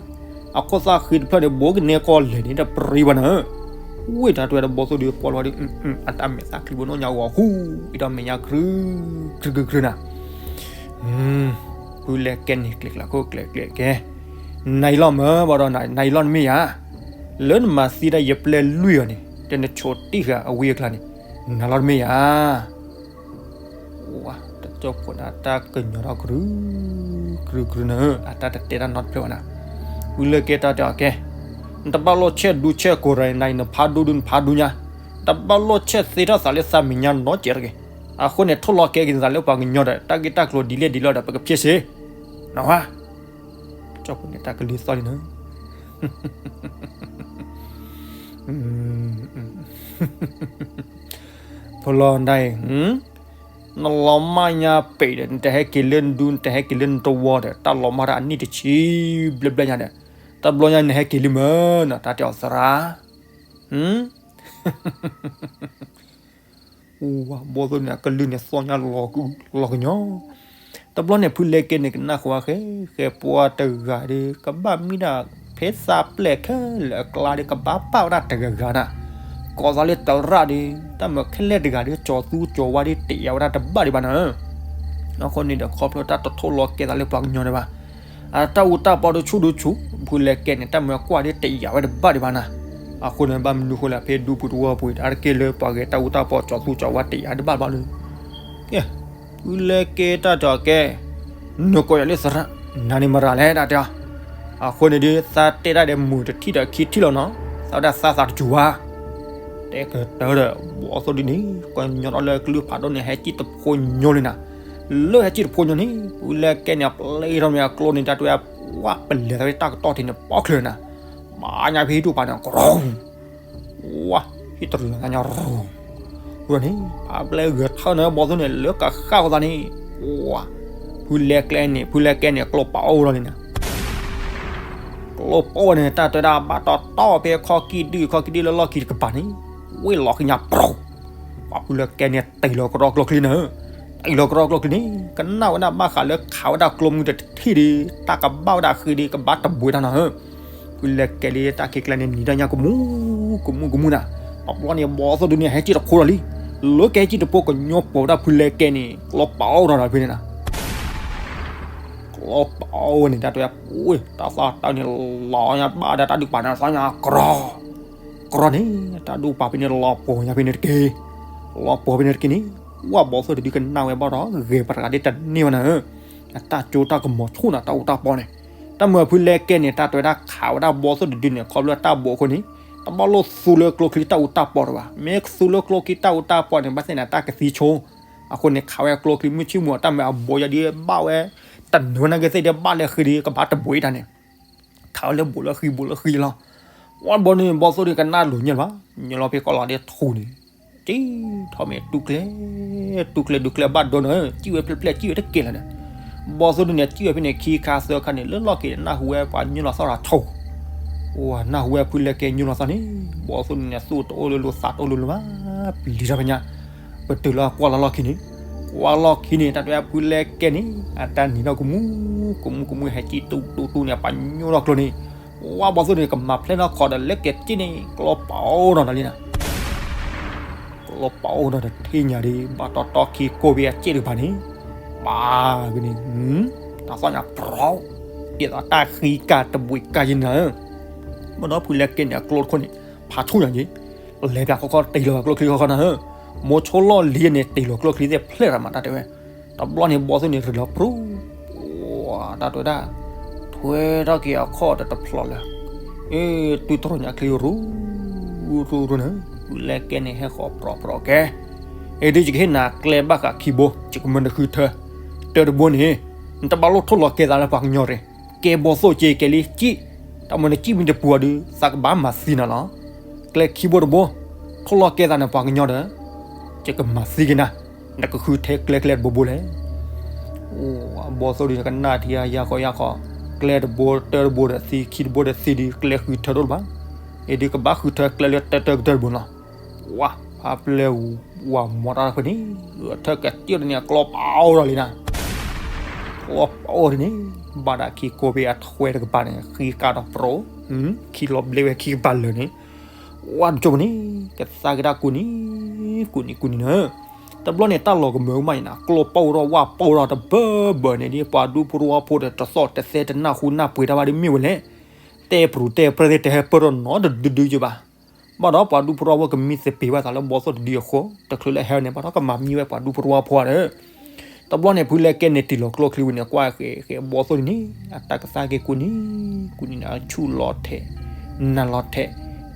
အခိၣ်သၣ်ဃံတဖျၢၣ်န့ၣ် ဘိကနဲကီၢ်လဲၣ်န့ၣ် တပြံဘၣ်နၤဧၢ, ဝဲတၢ်တဝဲဒီးဘီသိၣ်ဒုးပှၤလီၤဒီး အတၢ်မဲာ်သၣ်ချံဘိနိၣ်ညါဂီၤဃူ အံၤဒီးမဲာ်ညါကြုကြုကြုနၤ ဖုလဲၤကဲန့ၣ် ကျဲၤကျဲၤခိၣ်ကျဲၤကျဲၤကဲ, နၤယံၤလီၤမၢ်ဘၣ်ဒီး နၤယံၤလီၤနမ့ၢ်ယၤ, လၢနမၤသံဒၣ်ယပျဲၢ်လွံၢ်အီၤန့ၣ် ဒီးနဆိးတံၢ်ဃာ်အဝံအကျါန့ၣ် နၤလီၤနမ့ၢ်ယၤ, ဝါ တကၠိဖိန့ၣ် အတၢ်ကညီၤထီၣ်ကြု ကြုကြုနၤဧၢ အတၢ်တတဲတၢ်နီတဖျၢၣ်ဘၣ်နၤ, ဖုလဲၤကဲတၢ်တဲအီၤကဲ, နတဘၣ်လိၣ်ဆဲးဒူဆဲးကိးရၤနၤအံၤ နဖးဒူဒုနဖးဒူညါ, တဘၣ်လိၣ်ဆဲးသ့ထီၣ်သးလၢသးမဲာ်ညါနီတစဲးတဂ့ၤ, အဃိန့ၣ် ထိၣ်လီၤကဲက့ၤနသးလၢပှၤကညီဒီး တၢ်ဂ့ၢ်တၢ်ကျိၤဒ်လဲၣ်ဒ်လဲၣ်ဒီး ပကဖျဲးစ့ၢ်, နဝါ ကၠိဖိန့ၣ် တၢ်ကလုၢ်သီၣ်လံနၤ, ဖိလီၤဒၣ်အံၤ, နလီၤမၢ်ညါပံာ်ဒီး နတဟဲက့ၤလၢနဒူ နတဟဲက့ၤလၢနတဝီဒီး တၢ်လီၤမၢ်တၢ်အနံၣ်တဆံဘျဲၣ်ဘျဲၣ်ညါဒီး တဘျီညါနဟဲက့ၤလံမၢ်နီၤ တၢ်တဲအီၤသရၣ်, ဝါ ဘီသိၣ်န့ၣ် အကလုၢ်န့ၣ်သီၣ်ညါလီၤကညီ, တဘျီန့ၣ် ဖုလဲၤကဲန့ၣ် ကနၣ်ဃီၤဃဲ ဃဲပှၤတဂၤဒီး ကဘၣ်မ့ၢ်ဒၣ် ဖဲသးပျဲၢ်ခဲလၢာ်အကျါဒီး ကဘၣ်ပာ်ဝဲဒၣ်တဂၤဂၤနၤ, ကိးသးလၢသရၣ်ဒီး တၢ်မၢခဲလၢာ်တဂၤဒီး ကၠီၤသူကၠီၤဝါဒီး တယာ်ဝဲဒၣ်တဘၣ်ဒံးဘၣ်နၤ, အဃိန့ၣ်ဒီး ခီဖျိတၢ်တထိၣ်လီၤကဲသးလၢပှၤကညီဒံးဘၣ် အတၢ်အူတၢ်ပီဒီးဆူၣ်ဒုဆူၣ်, ဖုလဲၤကဲန့ၣ် တၢ်မၢကွၢ်ဒီးတယာ်ဝဲတဘၣ်ဒံးဘၣ်နၤ, အဃိန့ၣ် ဘၣ်မနုၤဃိလဲၣ် ဖဲဒူပူၤသဝီပူၤ တၢ်တက့ၢ်လၢပှၤဂဲၤတၢ်အူတၢ်ပီ ကၠီၤသူကၠီၤဝါတ့ၢ်အါတဘၣ်ဘၣ်လၢ ကဲ, ဖုလဲကဲတၢ်တဲအီၤကဲ, နကိးယၤလၢသရၣ်, နၤန့ၣ်မရၤလဲၣ် တၢ်တဲအီၤ. အဃိန့ၣ်ဒီး သးတဲတၢ်ဒီးမုာ်တထံၣ်ဒီးခံထံၣ်လီၤနီၤ, သးဝဲဒၣ်သးသးတစူၤဘၣ်. တဲကတၢၢ်ဒီး ဘီသိၣ်ဒုန့ၣ် ကညီဒီးလၢကလုၢ်ဖးဒိၣ်န့ၣ် ဟဲစံၣ်တဖိညီလံနၤ. လၢဟဲစံၣ်တဖိညီန့ၣ် ဖုလဲကဲန့ၣ် အပျဲထီၣ်မ့ၢ်အကျိန့ၣ် တၢ်တဲဝဲ ဝဲပလဲၤသးဝဲတၢ်ကတီၢ်ထံးန့ၣ် ပီၣ်ချၢနၤ ဘၣ်ညါဖဲဟံၣ်ဒူၣ်ပၤန့ၣ် ကရီ, ဝါ, ဟံၣ်တရံးညါရီ, ဝဲန့ၣ် ဖးပျဲဂဲၤထၢၣ်န့ၣ် ဘီသိၣ်န့ၣ် လၢကဃၣ်ဃီသးန့ၣ်, ဝါ, ဖုလဲကဲန့ၣ် ဖုလဲကဲန့ၣ် ကျိပအိၣ်လီၤန့ၣ်နၤ. ကျိပအိၣ်န့ၣ် တၢ်တဲဝဲဒၣ်ဘၣ်တီတီဖဲခီၣ်ကံၢ်ဒုၣ် ခီၣ်ကံၢ်ဒုၣ်လၢလီၢ်ခံတကပၤန့ၣ်, ဝ့ၢ်လီၤဃံညါပရီ, ပှၤဖုလဲကဲန့ၣ် တ့ၢ်လီၤကရီကျိချံနၤဧၢ, တ့ၢ်လီၤကရီကျိချံန့ၣ် ကနၣ်ဝဲဒၣ်ဘၣ်ဃးလၢခးဝဲဒၣ်ကျိမုၢ်တထံၣ်ဒီး တၢ်ကဘၣ်ဝဲဒၣ်ဃ့ဒီး ကဘၣ်တဘှံးတၢ်နၤဧၢ. ဖုလဲကဲလံတၢ်ခံကျဲန့ၣ် နံၤတၢ်ညါကမူ, ကမူကမူနၤ, တဘျီန့ၣ် ဘီသိၣ်ဒုန့ၣ် ဟဲစံၣ်တဖိလီၤလံ, လၢကဟဲစံၣ်တဖိကညီပိာ်ဝဲဒၣ်ဖုလဲကဲန့ၣ် ကျိပအိၣ်ထီၣ်ဒီးဖဲန့ၣ်နၤ ကျိပအိၣ်န့ၣ် တၢ်တဲဝဲ တၢ်သီၣ်တၢ်န့ၣ် လီၤညါဘၣ်ဒီးတၢ်ဒူၣ်ပၤန့ၣ် သီၣ်ညါကရီ, ကရီန့ၣ် တၢ်ဒူၣ်ပၤဖဲန့ၣ် လီၤပှီၤညါဖဲန့ၣ်တက့ၢ်, လီၤပှီၤဖဲန့ၣ်တက့ၢ်န့ၣ်, ဝဲဘီသိၣ်တဒုကနၣ်ဝဲဘၣ်ဒီး ဂဲၤပတဂၤဒ်တန့ၢ်ဝဲနၤဧၢ, အတၢ်ကၠိတၢ်ကမီၤဆိၣ်နၤ တၢ်အူတၢ်ပီန့ၣ်, တၢ်မၤဖုလဲကဲန့ၣ် တၢ်တဲဝဲဒၣ်ခးဝဲဒၣ်ဘီသိၣ်တဒုန့ၣ် ခီဖျိတၢ်ဘိးအဃိန့ၣ်, တဘၣ်လိၣ်သူလၢကျိချံတၢ်အူတၢ်ပီတဘၣ်, မ့ၢ်သူလၢကျိချံတၢ်အူတၢ်ပီန့ၣ် ဘၣ်သ့ၣ်န့ၣ် တၢ်ကသံဆိ အဃိန့ၣ် ခးဝဲကျိချံမုၢ်ဆ့ၣ်မုၢ်အီၤ တၢ်မၤအဘိယၤဒ်ဘၣ်ဝဲ, တနၢၤနာ်က့သ့ၣ်ဒ်ဘၣ်လၢဃ့ဒီး ကဘၣ်တဘှံးတၢ်န့ၣ်, ခးဝဲလၢဘိးလၢဃံဘိးလၢဃံလီၤ. ဝဲဘီန့ၣ် ဘီသိၣ်ဒုကနၣ်လိာ်ညါလၢၤဘၣ်, ညါလီၤဖဲကီၢ်လီၤဒ်ထူန့ၣ်, စံၣ်ထီၣ်မ့ၢ်တူၢ်ကျဲ, တူၢ်ကျဲဒုးကျဲဘၣ်ဒိန့ၣ်, စံၣ်ဝဲဖျဲၣ်ဖျဲၣ် စံၣ်ဝဲတကဲလၢၤဒီး, ဘီသိၣ်ဒုန့ၣ် စံၣ်ဝဲဖဲန့ၣ် ခံခါသၢခါန့ၣ် လၢလီၢ်ခံန့ၣ် နၢ်ဟူဝဲပှၤညိၣ်လီၤသီၣ်တၢ်ထီ, ဝဲ နၢ်ဟူဝဲဖုလဲကဲညိၣ်လီၤသီၣ်န့ၣ်, ဘီသိၣ်ဒုန့ၣ် သူၣ်တအိၣ်လၢၤလိာ်သးတအိၣ်လၢၤလိာ်ဘၣ်, ပျံၤထီၣ်ဖဲညါ, ပတုၤလၢကွၢ်လီၤလီၢ်ခံန့ၣ်, ကွၢ်လီၢ်ခံန့ၣ် တၢ်တဲဝဲဖုလဲကဲန့ၣ် အတၢ်နံၤထီၣ်ကမူ, ကမူကမူဟဲစံၣ်တူတူတူန့ၣ် ပှၤညိၣ်ထီၣ်ကျိန့ၣ်, ဝဲဘီသိၣ်ဒုန့ၣ် ကမၤဖျဲၣ်ထီၣ်ခီဒီးလၢကဲစံၣ်န့ၣ် ကျိပအိၣ်ထီၣ်ဒီးလံနၤ ကျိပအိၣ်ထီၣ်ဒီးထံၣ်ညါဒ် ဘၣ်တီတီခံကိးဖဲအစ့ၣ်တကပၤန့ၣ်, ပှၤကန့ၣ်, တၢ်သီၣ်ညါပြီ, ဒ်သိးတၢ်ဃံကၢ်တဘှံးကၢ်ယံၤနၤဧၢ, ဘၣ်ဒီးဖုလဲကဲန့ၣ် အကျိတခိၣ်န့ၣ် ဖးဆူၣ်ညါက့ၤ, လဲၤပၠးခီခီတ့ၢ်လီၤကျိချံခီခီနၤဧၢ, မိၢ်ဆိလီၢ်လံၤန့ၣ် တ့ၢ်လီၤကျိချံသ့ၣ်ဖျဲၣ်ရၤမး တၢ်တဲဝဲ, တဘျီန့ၣ် ဘီသိၣ်န့ၣ် ရ့ၣ်လီၤဖြူ တၢ်တဲဝဲဒၣ်, ထွဲထီၣ်က့ၤအခီၣ်ဒီးတဖျိးလၢၤ, အ့ တုၤတရီညါချံရူ, ရူရူန့ၣ်, ဖုလဲကဲန့ၣ် ဟဲဃီၤပြီပြီကဲ, အ့ ဒ်ယကဟ့ၣ်နၤကျဲဘၣ်ဃးခံဘိ ယကမၢနဃုထၢ, တၢတဘိန့ၣ်, နတဘၣ်လိၣ်ထိၣ်လီၤကဲသးလၢပှၤကညီတဂ့ၤ, ကဲဘီသိၣ်က့ၤကဲလံစံၣ်, တၢ်မၤနစံၣ်မ့ၢ်တပူၤအီၤဒီး သးကဘၣ်မၤသံနၤလီၤ, ကျဲခံဘိတဘိ, ထိၣ်လီၤကဲသးန့ၣ်ပှၤကညီဒီး, ယကမၤသံက့ၤနၤ, နကဃုထၢကျဲကျဲတဘိဘိလဲၣ် အိ ဘီသိၣ်ဒုန့ၣ်ကနၣ်ထံယါဃီယါဃီ, ကျဲတဘိတၢတဘိဒီးသံ ခံတဘိဒီးသံဒုး ကျဲဃုထၢတအိၣ်လၢၤဘၣ်, အ့ ဒုးကဘၣ်ဃုထၢကျဲလၢတၢတၢကတၢၢ်တဘိလီၤ, ဝါ, ဖါပျဲၢ်ဝၤမီၤတၢ်တဖၣ်န့ၣ်, ဂဲၤထၢၣ်ကစၢၢ်န့ၣ် ကျိပအိၣ်ထီၣ်လံနၤ, ကျိပအိၣ်ဒ်န့ၣ်, ဘၣ်ဒၣ်ခံကိးဖဲအထွဲတကပၤန့ၣ် ဃံကၢ်ဒီးပြီ, ခံလီၤဘျ့ဝဲခံကပၤလၢာ်န့ၣ်, ဝါတကၠိပန့ၣ်, ကသါက့ၤတၢ်ကူနံၤ, ကူနံၤကူနံၤန့ၣ်, တဘျီန့ၣ် တၢ်လီၤကမၢကမၣ်အံၤနၤ ကျိပအိၣ်ထီၣ်ဝါပအိၣ်ထီၣ်တဘၢဘၢန့ၣ်ဒ် ပှၤဒူဖိတဝီဖိဒီးတသီၣ်တသဲတနၢ်ဟူနၢ်ပှ့ၤတၢ်ဘၣ်ဒ်မ့ၢ်ဝဲလဲၣ်, တဲပရူၤတဲပြဲၢ်သ့ၣ်တဟဲပၢၢ်ထီၣ်နီတဒုဒုယဘၣ်, ဘၣ်ဒီးပှၤဒူဖိတဝီဖိကမံသပ့ၤဘၣ်သးလၢဘီသိၣ်တဒုအဃိ, တချုးလၢဟဲန့ၣ် ဘၣ်ဒီးကမၤမံဝဲပှၤဒူဖိတဝီဖိဒီး တဘျီန့ၣ် ဖုလဲကဲန့ၣ်တ့ၢ်လီၤကျိချံဝံၤန့ၣ် ကွၢ်ဃဲၤဃဲၤဘီသိၣ်ဒုန့ၣ် အတၢ်ကသါက့ၤကူနံၤ, ကူနံၤန့ၣ် အဆူၣ်လီၤထဲး, နးလီၤထဲး,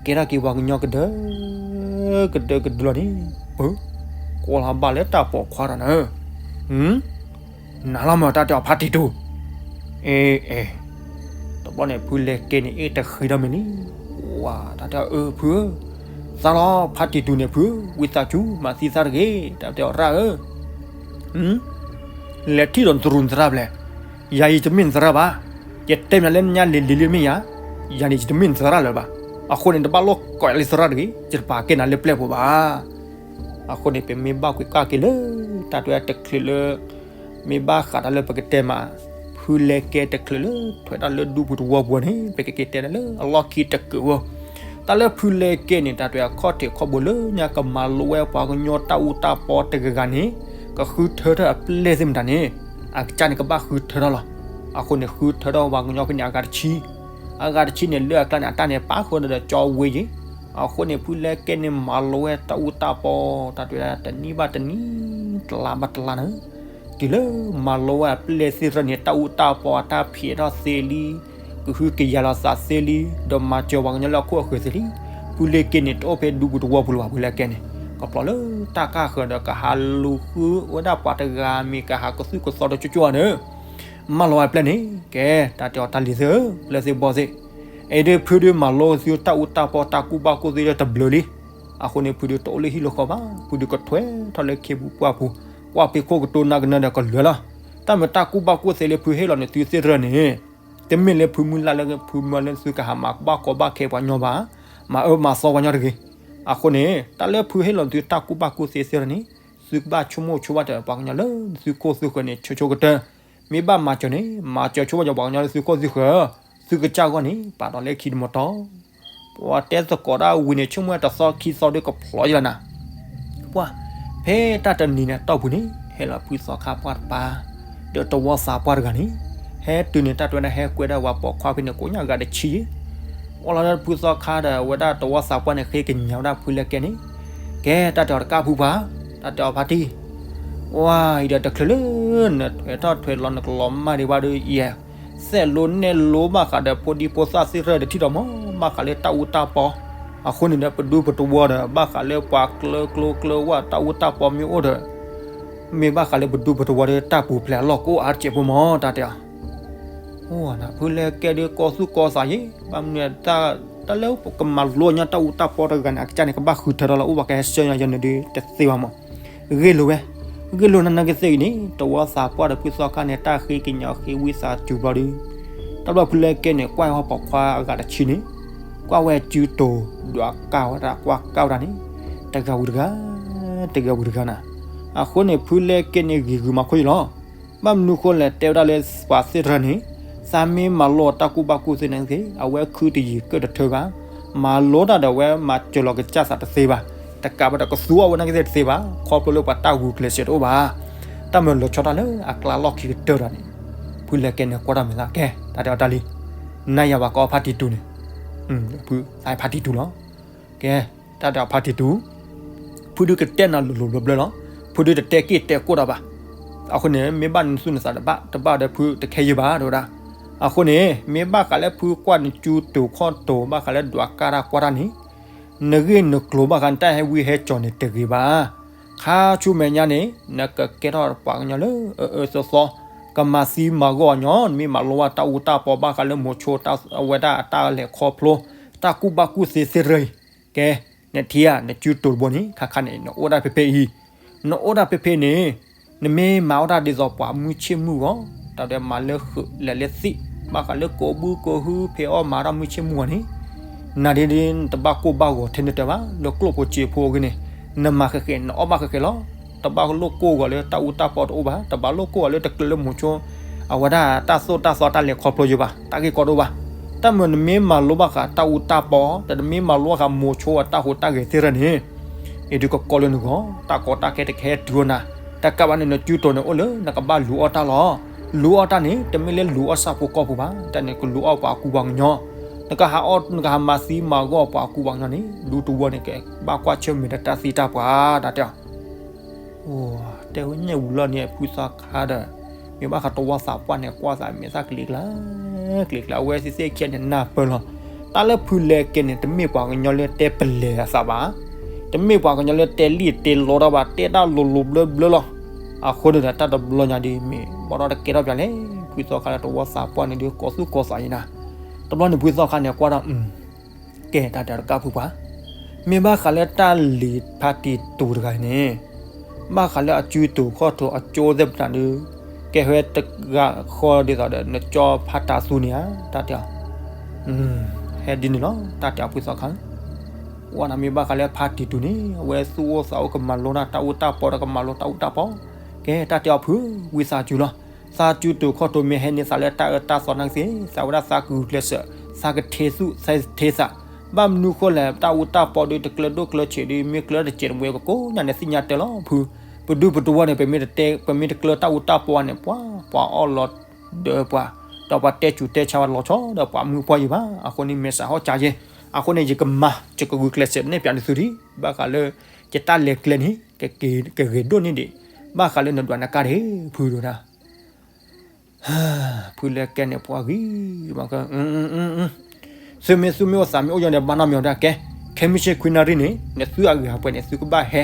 ကဲထီၣ်က့ၤပှၤကညီကဒၢ, ကဒၢကဒၢလီၤန့ၣ်, ပ, ကွၢ်လီၤဘၣ်လၢတၢ်ပိာ်ခွါဒီးနၤ, နၤလီၤမၢ်တၢ်တဲအီၤဖါတံၢ်တူၢ်, အ့ အဲ, တဘျီန့ၣ် ဖုလဲကဲန့ၣ် အ့ၣ်တဃံဒီးမ့ၢ်န့ၣ်, ဝါ, တၢ်တဲအီၤအၢဖုဧၢ, သးလီၤဖါတံၢ်တူၢ်န့ၣ်ဖုဧၢ, ဝံသးစူၤမၤသံသးတဂ့ၤ, တၢ်တဲအီၤရၣ်ဧၢ လဲၤထံၣ်ဒီးနတရူးနသရၣ်ဖဲလဲၣ်, ယၤအံၤတမ့ၢ်နသရၣ်ဘၣ်, ယတဲမ့ၢ်လၢညါလံၤလံၤလံမ့ၢ်ယၤ, ယၤန့ၣ်ယတမ့ၢ်နသရၣ်လၢၤဘၣ်, အဃိန့ၣ် တဘၣ်လိၣ်ကိးယၤလၢသရၣ်တဂ့ၤ, ယတပာ်ကဲနၤလၢပျဲၢ်ဖိဘၣ်. အဃိန့ၣ် ပမ့ၢ်ဘၣ်ကွၢ်က့ၤလၢ တၢ်တဲတချုးလၢ မ့ၢ်ဘၣ်ဃးတၢ်လၢပကတဲမး ဖုလဲကဲတချုးလၢထွဲတၢ်လၢဒူပူၤသဝီပူၤန့ၣ် ပကက့ၤတဲလၢအလီၢ်ခံတကုးဧိၤ, တၢ်လၢဖုလဲကဲန့ၣ် တၢ်တဲအခီၣ်ထံးခီၣ်ဘိလၢညါကမၤလိဝဲပှၤကညီတၢ်အူတၢ်ပီတဂၤဂၤန့ၣ် ကဃုထၢထီၣ်အပျဲၢ်သ့ၣ်မတၤန့ၣ်, အကစၢ်န့ၣ်ကဘၣ်ဃုထၢထီၣ်လီၤ. အဃိန့ၣ် ဃုထၢထီၣ်ပှၤကညီဖဲန့ၣ် အဂၤတဆံ, အဂၤတဆံန့ၣ် လၢအကျါန့ၣ် အတၢ်န့ၣ်ပာ်ဃုာ်ဒီးကၠီဝ့ယ့ၣ် အဃိန့ၣ် ဖုလဲကဲန့ၣ်မၤလိဝဲတၢ်အူတၢ်ပီ တၢ်တဲဝဲဒၣ်တနံၣ်ဘၣ်တနံၣ် တလါဘၣ်တလါန့ၣ်, တုၤလၢမၤလိဝဲအပျဲၢ်သ့ၣ်တဖၣ်န့ၣ် တၢ်အူတၢ်ပီအတၢ်ဖံးထီၣ်သ့လံ, ကဟုကယာ်လီၤသးသ့လံ, ဒီးမၤစၢၤပှၤကညီလၢအခိၣ်အဃၢၤသ့လံ, ဖုလဲကဲန့ၣ် တအိၣ်ဖဲဒူပူၤတဝီပူၤလၢၤဘၣ် ဖုလဲကဲန့ၣ်, ကပျီလၢတၢ်ကါဃၢၤဒီးကဟးလူၤဃုဝဲဒၣ်ပှၤတဂၤမ့ၢ်ကဟးကသုၣ်ကသီဒီးကၠိကၠိန့ၣ် မၢလီၤဝဲပျဲၢ်န့ၣ်, ကဲ တၢ်တဲအီၤတၢ်လံၤသ့ၣ်ဧၢ, ပျဲၢ်သ့ၣ်ဘီၣ်သ့ၣ်, အဲဒုးဖုဒုးမၤလိသုတၢ်အူတၢ်ပီတၢ်ကူၣ်ဘၣ်ကူၣ်သ့ဒီးတဘျုးလံ, အဃိန့ၣ် ဖုဒုးတအိၣ်လၢဟံၣ်လၢဃီဘၣ်, ဖုဒုးကထွဲထီၣ်လၢခ့ပူၤပှၢ်ပူၤ, ကွၢ်ဖဲခိၣ်ကတိၤနၢ်ကနၢဒီးကလဲၤလီၤ, တၢ်မ့ၢ်တၢ်ကူၣ်ဘၣ်ကူၣ်သ့လၢဖုဟ့ၣ်လီၤန့ၣ်သုသ့ၣ်တဖၣ်န့ၣ် တမ့ၢ်လၢဖုမုၢ်လၢ်လၢဖုမၢလၢသုကဟးမၤဘၣ်ကီဘၣ်ခဲပှၤကညီဘၣ်, မၤအၢမၤသီပှၤကညီတဂ့ၤ, အဃိန့ၣ် တၢ်လၢဖုဟ့ၣ်လီၤသုတၢ်ကူၣ်ဘၣ်ကူၣ်သ့သ့ၣ်တဖၣ်န့ၣ် သုကဘၣ်ဆိကမိၣ်ဆိဘၣ်ဒီးပှၤကညီလၢသုခိၣ်သုဃၢၤန့ၣ် ဆိဆိကတၢၢ်, မ့ၢ်ဘၣ်မၤစၢၤန့ၣ် မၤစၢၤဆိဘၣ်ဒီးပှၤကညီလၢသုခိၣ်သုဃၢၤ, သုကစၢ်ဂီၢ်န့ၣ် ပာ်ဒီးလၢခံတမတီၢ် ပှၤတဲသကိးဒၣ်ဝံၤန့ၣ် ဆိကမိၣ်တသီခံသီဒုးကဖျိယလီၤနၤ, ပှၢ်, ဖဲတၢ်တနံၤန့ၣ်အတီၢ်ပူၤန့ၣ် ဟဲလီၤဖုသီခါပှၢ်တပၤ, ဒီးတဝီသးပှၢ်တဂၤန့ၣ်, ဟဲတုၤန့ၣ် တၢ်တဲဝဲဒၣ်ဟဲကွဲဒၣ်ဝဲပိာ်ခွါဖဲန့ၣ် ကိးညါဂၤတဆံ, အိၣ်လီၤလၢဖုသီခါဒီး အဝဲဒၣ်တဝီသးပှၢ်န့ၣ် ဃ့ကညးဝဲဒၣ်ဖုလဲကဲန့ၣ်, ကဲ တၢ်တဲအီၤတကးဖုပှၢ်, တၢ်တဲအီၤဖါတံၢ်, ဝါ အံၤဒီးတချုးလၢ နထွဲထီၣ်ထွဲလီၤနကလီၤမၢ်ဒံးဘၣ်ဒီး ယဲ စဲးလိနဲၣ်လိဘၣ်ဃးဒီးဖိဒံဖိသၣ်သ့ၣ်တဖၣ်ဒီးထံၣ်ဒီးမး ဘၣ်ဃးလၢတၢ်အူတၢ်ပီ, အဃိန့ၣ်ဒီး ပဒူပတဝီၤဒီး ဘၣ်ဃးလၢပှၤကျၢကျိကျၢဝၣ်တၢ်အူတၢ်ပီမ့ၢ်အိၣ်ဒီး, မ့ၢ်ဘၣ်ဃးလၢပဒူပတဝီၤဒီး တၢ်ပူၤဖျဲးအလီၢ်ကအိၣ်အါတစဲးဖိမး တၢ်တဲအီၤ အိၣ်နဖုလဲကဲဒုးကီသူၣ်ကီသးယဲ, ဘၣ်မနုၤ တၢ်လၢကမၤလိညီတၢ်အူတၢ်ပီတဂၤန့ၣ် အကစၢ်န့ၣ် ကဘၣ်ဃုထၢထီၣ်လၢအိၣ်ဘၣ်ကဟဲဆှၢညါယဲန့ၣ်ဒုးတသ့ဘၣ်မး, ဂ့ၢ်လိာ်ဝဲ, ဂ့ၢ်လိာ်နၤနကသ့ၣ်အံၤန့ၣ် တဝီသးပှၢ်ဒီးဖုသီခါန့ၣ် တၢ်ဃ့ကညးဃ့ဝံသးစူၤဘျီဒုး, တဘျီဖုလဲကဲန့ၣ် ကွၢ်ဝဲပိာ်ခွါအဂၤတဆံန့ၣ်, ကွၢ်ဝဲစုတိၤ ဒွးကၢ်ဝဲဒၣ်ကွၢ်ကၢ်ဝဲဒၣ်န့ၣ်, တဂၤဝံၤတဂၤ, တဂၤဝံၤတဂၤနၤ, အဃိန့ၣ် ဖုလဲကဲန့ၣ်ဂ့ၤဂုာ်မၤခိၣ်ယလီၤ ဘၣ်မနုၤဃိလဲၣ် တဲဝဲဒၣ်လၢပှၤသ့ၣ်တဖၣ်န့ၣ်, သးမ့ၢ်မၤလိတၢ်ကူၣ်ဘၣ်ကူၣ်သ့န့ၣ်သ့ၣ် အဝဲခုတယံာ်ကၢၣ်တထၢဘၣ်, မၤလိတၢ်ဒီးအဝဲမၤစၢၤလီၤကစၢ်သးတသ့ဘၣ်, တကးဘၣ်ဒီးကသူအီၤဝဲန့ၣ်ကသ့ၣ်တသ့ဘၣ်, ခီဖျိလၢပှၤတၢ်ဂုာ်ကျဲးစၢးတအိၣ်ဘၣ်, တၢ်မၤလီၤဆီတၢ်လၢအကျါလီၢ်ခံကတၢၢ်ဒီးန့ၣ်, ဖုလဲကဲန့ၣ်ကွၢ်တၢ်မဲာ်သၣ်ကဲ, တၢ်တဲအီၤတၢ်လံ, နၤယၤဘၣ်ကအီဖါတံၢ်တူန့ၣ်, ဖုသးဖါတံၢ်တူလီၤ ကဲ, တၢ်တဲအီၤဖါတံၢ်တူ, ဖုဒုးကတဲနၤလိၤလိၤဘျၢဘျၢလီၤ, ဖုဒုးတတဲက့ၢ်တဲကိၢ်ဒီးဘၣ်, အဃိန့ၣ် မ့ၢ်ဘၣ်နသူၣ်နသးတဘၣ်, တဘၣ်ဒီးဖုတခဲယုာ်ဘၣ် တဲဝဲဒၣ်, အဃိန့ၣ် မ့ၢ်ဘၣ်ဃးလၢဖုကွၢ်နစုတိၤခီၣ်တိၤ ဘၣ်ဃးလၢဒွးကၢ်တၢ်ကွၢ်တၢ်န့ၣ်, နဂ့ၢ်နကျိၤဘၣ်ဃးနတၢ်ဟဲဝံဟဲကၠီၤန့ၣ်တဂ့ၤဘၣ်, ခါဆူမဲာ်ညါန့ၣ် နကကဲထီၣ်ပှၤကညီလၢအအၢအၢသီသီ, ကမၤသံမၤဂီၢ်ညီ, နမ့ၢ်မၤလိဝဲတၢ်အူတၢ်ပီ ဘၣ်ဃးလၢမိၤဆိ အဝဲဒၣ်အတၢ်လဲၤခီဖျိ, တၢ်ကူၣ်ဘၣ်ကူၣ်သ့သ့ၣ်တဖၣ်အံၤ, ကဲ, နထံၣ်ဧါ နစုတိၤတဘိန့ၣ် ခါခါန့ၣ် နအိၣ်ဒၣ်ဖဲဖဲအံၤ, နအိၣ်ဒၣ်ဖဲဖဲန့ၣ်, နမ့ၢ်မၤအီၣ်တၢ်ဒ်သိးပှၤမုၢ်ဆ့ၣ်မုၢ်ဂီၤ, တၢ်ဒီးမၤလၢဃုာ်လဲၤလၢသ့ၣ်, ဘၣ်ဃးလၢကိးဘုကိးဟုဖဲအီၣ်မၤတၢ်မုၢ်ဆ့ၣ်မုၢ်ဂီၤန့ၣ်, နၤဒ်နတဘၣ်ကိၢ်ဘၣ်ဂီၤထဲန့ၣ်တၢ်ဘၣ်, လၢကျိၣ်ဖိစ့ဖိအဂ့ၢ်န့ၣ်, နမၤဃဲးဃဲး နအီၣ်ဘၣ်ဃဲးဃဲးလီၤ, တဘၣ်လိၣ်ကိၢ်ဂီၤလၢတၢ်အူတၢ်ပီတအိၣ်ဘၣ်, တဘၣ်လိၣ်ကိၢ်ဂီၤလၢတကျၢၤလၢမိၤဆိ အဝဲဒၣ်တၢ်သိၣ်တၢ်သီတၢ်လဲၤခီဖျိယိာ်ဘၣ်, တၢ်ဂ့ၢ်ကီတအိၣ်ဘၣ်, တၢ်မ့ၢ်နမ့ၢ်မၤလိဘၣ်ဃးတၢ်အူတၢ်ပီ, ဒီးနမ့ၢ်မၤလိဃာ်မိၤဆိအတၢ်ဟူးတၢ်ဂဲၤသ့ၣ်တဖၣ်န့ၣ်, အံၤဒုးကကီလၢနဂီၢ်, တၢ်ကီတၢ်ခဲတကဟဲတုၤအီၤနၤ, တကးဘၣ်န့ၣ် နစုတိၤန့ၣ်အိၣ်လၢနကဘၣ်လူၤအီၣ်တၢ်လီၤ, လူၤအီၣ်တၢ်န့ၣ် တမ့ၢ်လၢလူၤအီၣ်ဆၣ်ဖိကီၢ်ဖိဘၣ်, တၢ်န့ၣ်ကလူၤအီၣ်ပှၤကူပှၤကညီ, နကဟးအီၣ် နကဟးမၤသံမၤဂီၢ်ပှၤကူပှၤကညီန့ၣ် ဒူတဝီန့ၣ် ကဘၣ်ကွၢ်ဆၢၣ်မဲာ်ဒီးတၢ်သံတၢ်ပှၢ်, တၢ်တဲအီၤ အိၣ်တဲဝဲညၣ်ဝူၤလီၢ်န့ၣ် ဖုသီခါဒီး, မ့ၢ်ဘၣ်ဃးတဝီသးပှၢ်န့ၣ် ကွၢ်သးမဲာ်သၣ်ကျ့ကျါ, ကျ့ကျါ အဝဲသ့ၣ်သ့ၣ်ခံဂၤန့ၣ်နၢ်ပၢၢ်လီၤ, တၢ်လၢဖုလဲကဲန့ၣ် တမ့ၢ်ပှၤကညီလၢတဲပလဲၤအသးဘၣ်, တမ့ၢ်ပှၤကညီလၢတဲလံၣ်တဲလီတၢ်ဘၣ်, တဲတၢ်လိၤလိၤဘျၢဘျၢလီၤ, အဃိန့ၣ်ဒီးတၢ်တဘျီညါဒ်မ့ၢ်ဘၣ်ဒီးတကဲထီၣ်ပၠးလဲၣ်, ဖုသီခါလၢတဝီသးပှၢ်န့ၣ်ဒုးကီသူၣ်ကီသးအံၤနၤ, တဘျီန့ၣ်ဖုသီခါန့ၣ်ကွၢ်ဒီး ကဲတၢ်တဲတကးဖုပှၢ်, မ့ၢ်ဘၣ်ဃးလၢတၢ်လံၤဖါတံၢ်တူာ်တဂၤအံၤန့ၣ်, ဘၣ်ဃးလၢအစုတိၤခီၣ်တိၤအကၠိသ့ၣ်ပတၢ်ဒုး, ကဲဟဲတဂၤဃီဒ်သိးဒီး နကၠီဖါတံၢ်သူန့ၣ်ဧါ, တၢ်တဲအီၤ, ဟဲဒ်န့ၣ်လီၤ, တၢ်တဲအီၤဖုသီခါ, ဝဲန့ၣ်မ့ၢ်ဘၣ်ဃးလၢဖါတံၢ်တူာ်န့ၣ် အဝဲသူၣ်အိၣ်သးအိၣ်ကမၤလိတၢ်အူတၢ်ပီဒီးကမၤလိတၢ်အူတၢ်ပီ, ကဲတၢ်တဲအီၤဖုဝံသးစူၤလီၤ, သးစုတိၤခီၣ်တိၤမ့ၢ်ဟဲန့ၢ်သးလၢတၢ်အၢတၢ်သီနာ်က့သ့ၣ်, သးဝဲဒၣ်သးကဂုာ်ကျဲးစၢး, သးကထ့သူၣ်သးထ့သး, ဘၣ်မနုၤဃိလဲၣ် တၢ်အူတၢ်ပီဒုးတကျၢၤဒိၣ်ကျၢၤဆံးဒုး မ့ၢ်ကျၢၤတစဲးတမှဲၤ ပကိးညါန့ၣ်သ့ၣ်ညါတဲလီၤဖု, ပဒူပတဝီန့ၣ် ပမ့ၢ်တကျၢၤတၢ်အူတၢ်ပီန့ၣ် ပှၤ ပှၤအီၣ်လီၤဒၢပှၤ, ဒီးပှၤတဲစူၤတဲဆါဝဲလီၤဆီဒီးပှၤမုၢ်ပှၢ်ယံၤဘၣ်, အဃိန့ၣ်မဲာ်ဆှးဟီၣ်စၢ်ယဲၢ် အဃိန့ၣ် ယကမၤ ယကဂုာ်ကျဲးစၢးနဲၣ်ပၠးန့ၢ်သုဒံး ဘၣ်ဃးလၢ ယတၢ်လဲၤကျဲန့ၣ် ကဂ့ၤဒိၣ်န့ၢ်ဒံး ဘၣ်ဃးလၢနဒွးနကါဒံး ဖုဒိၣ်နၤ ဖုလဲကဲန့ၣ်ပှၤဂံၢ်မၤ သုမ့ၢ်သူၣ်မ့ၢ်အိၣ်သးမ့ၢ်အိၣ်ယီၤဒီး ဘၣ်နီတမံၤဒီးကဲ, ခဲမုၢ်ဆ့ၣ်ခွံနၣ်ရံၣ်န့ၣ် နသုအဂ့ၤဟးပှဲၤန့ၣ် သုကဘၣ်ဟဲ,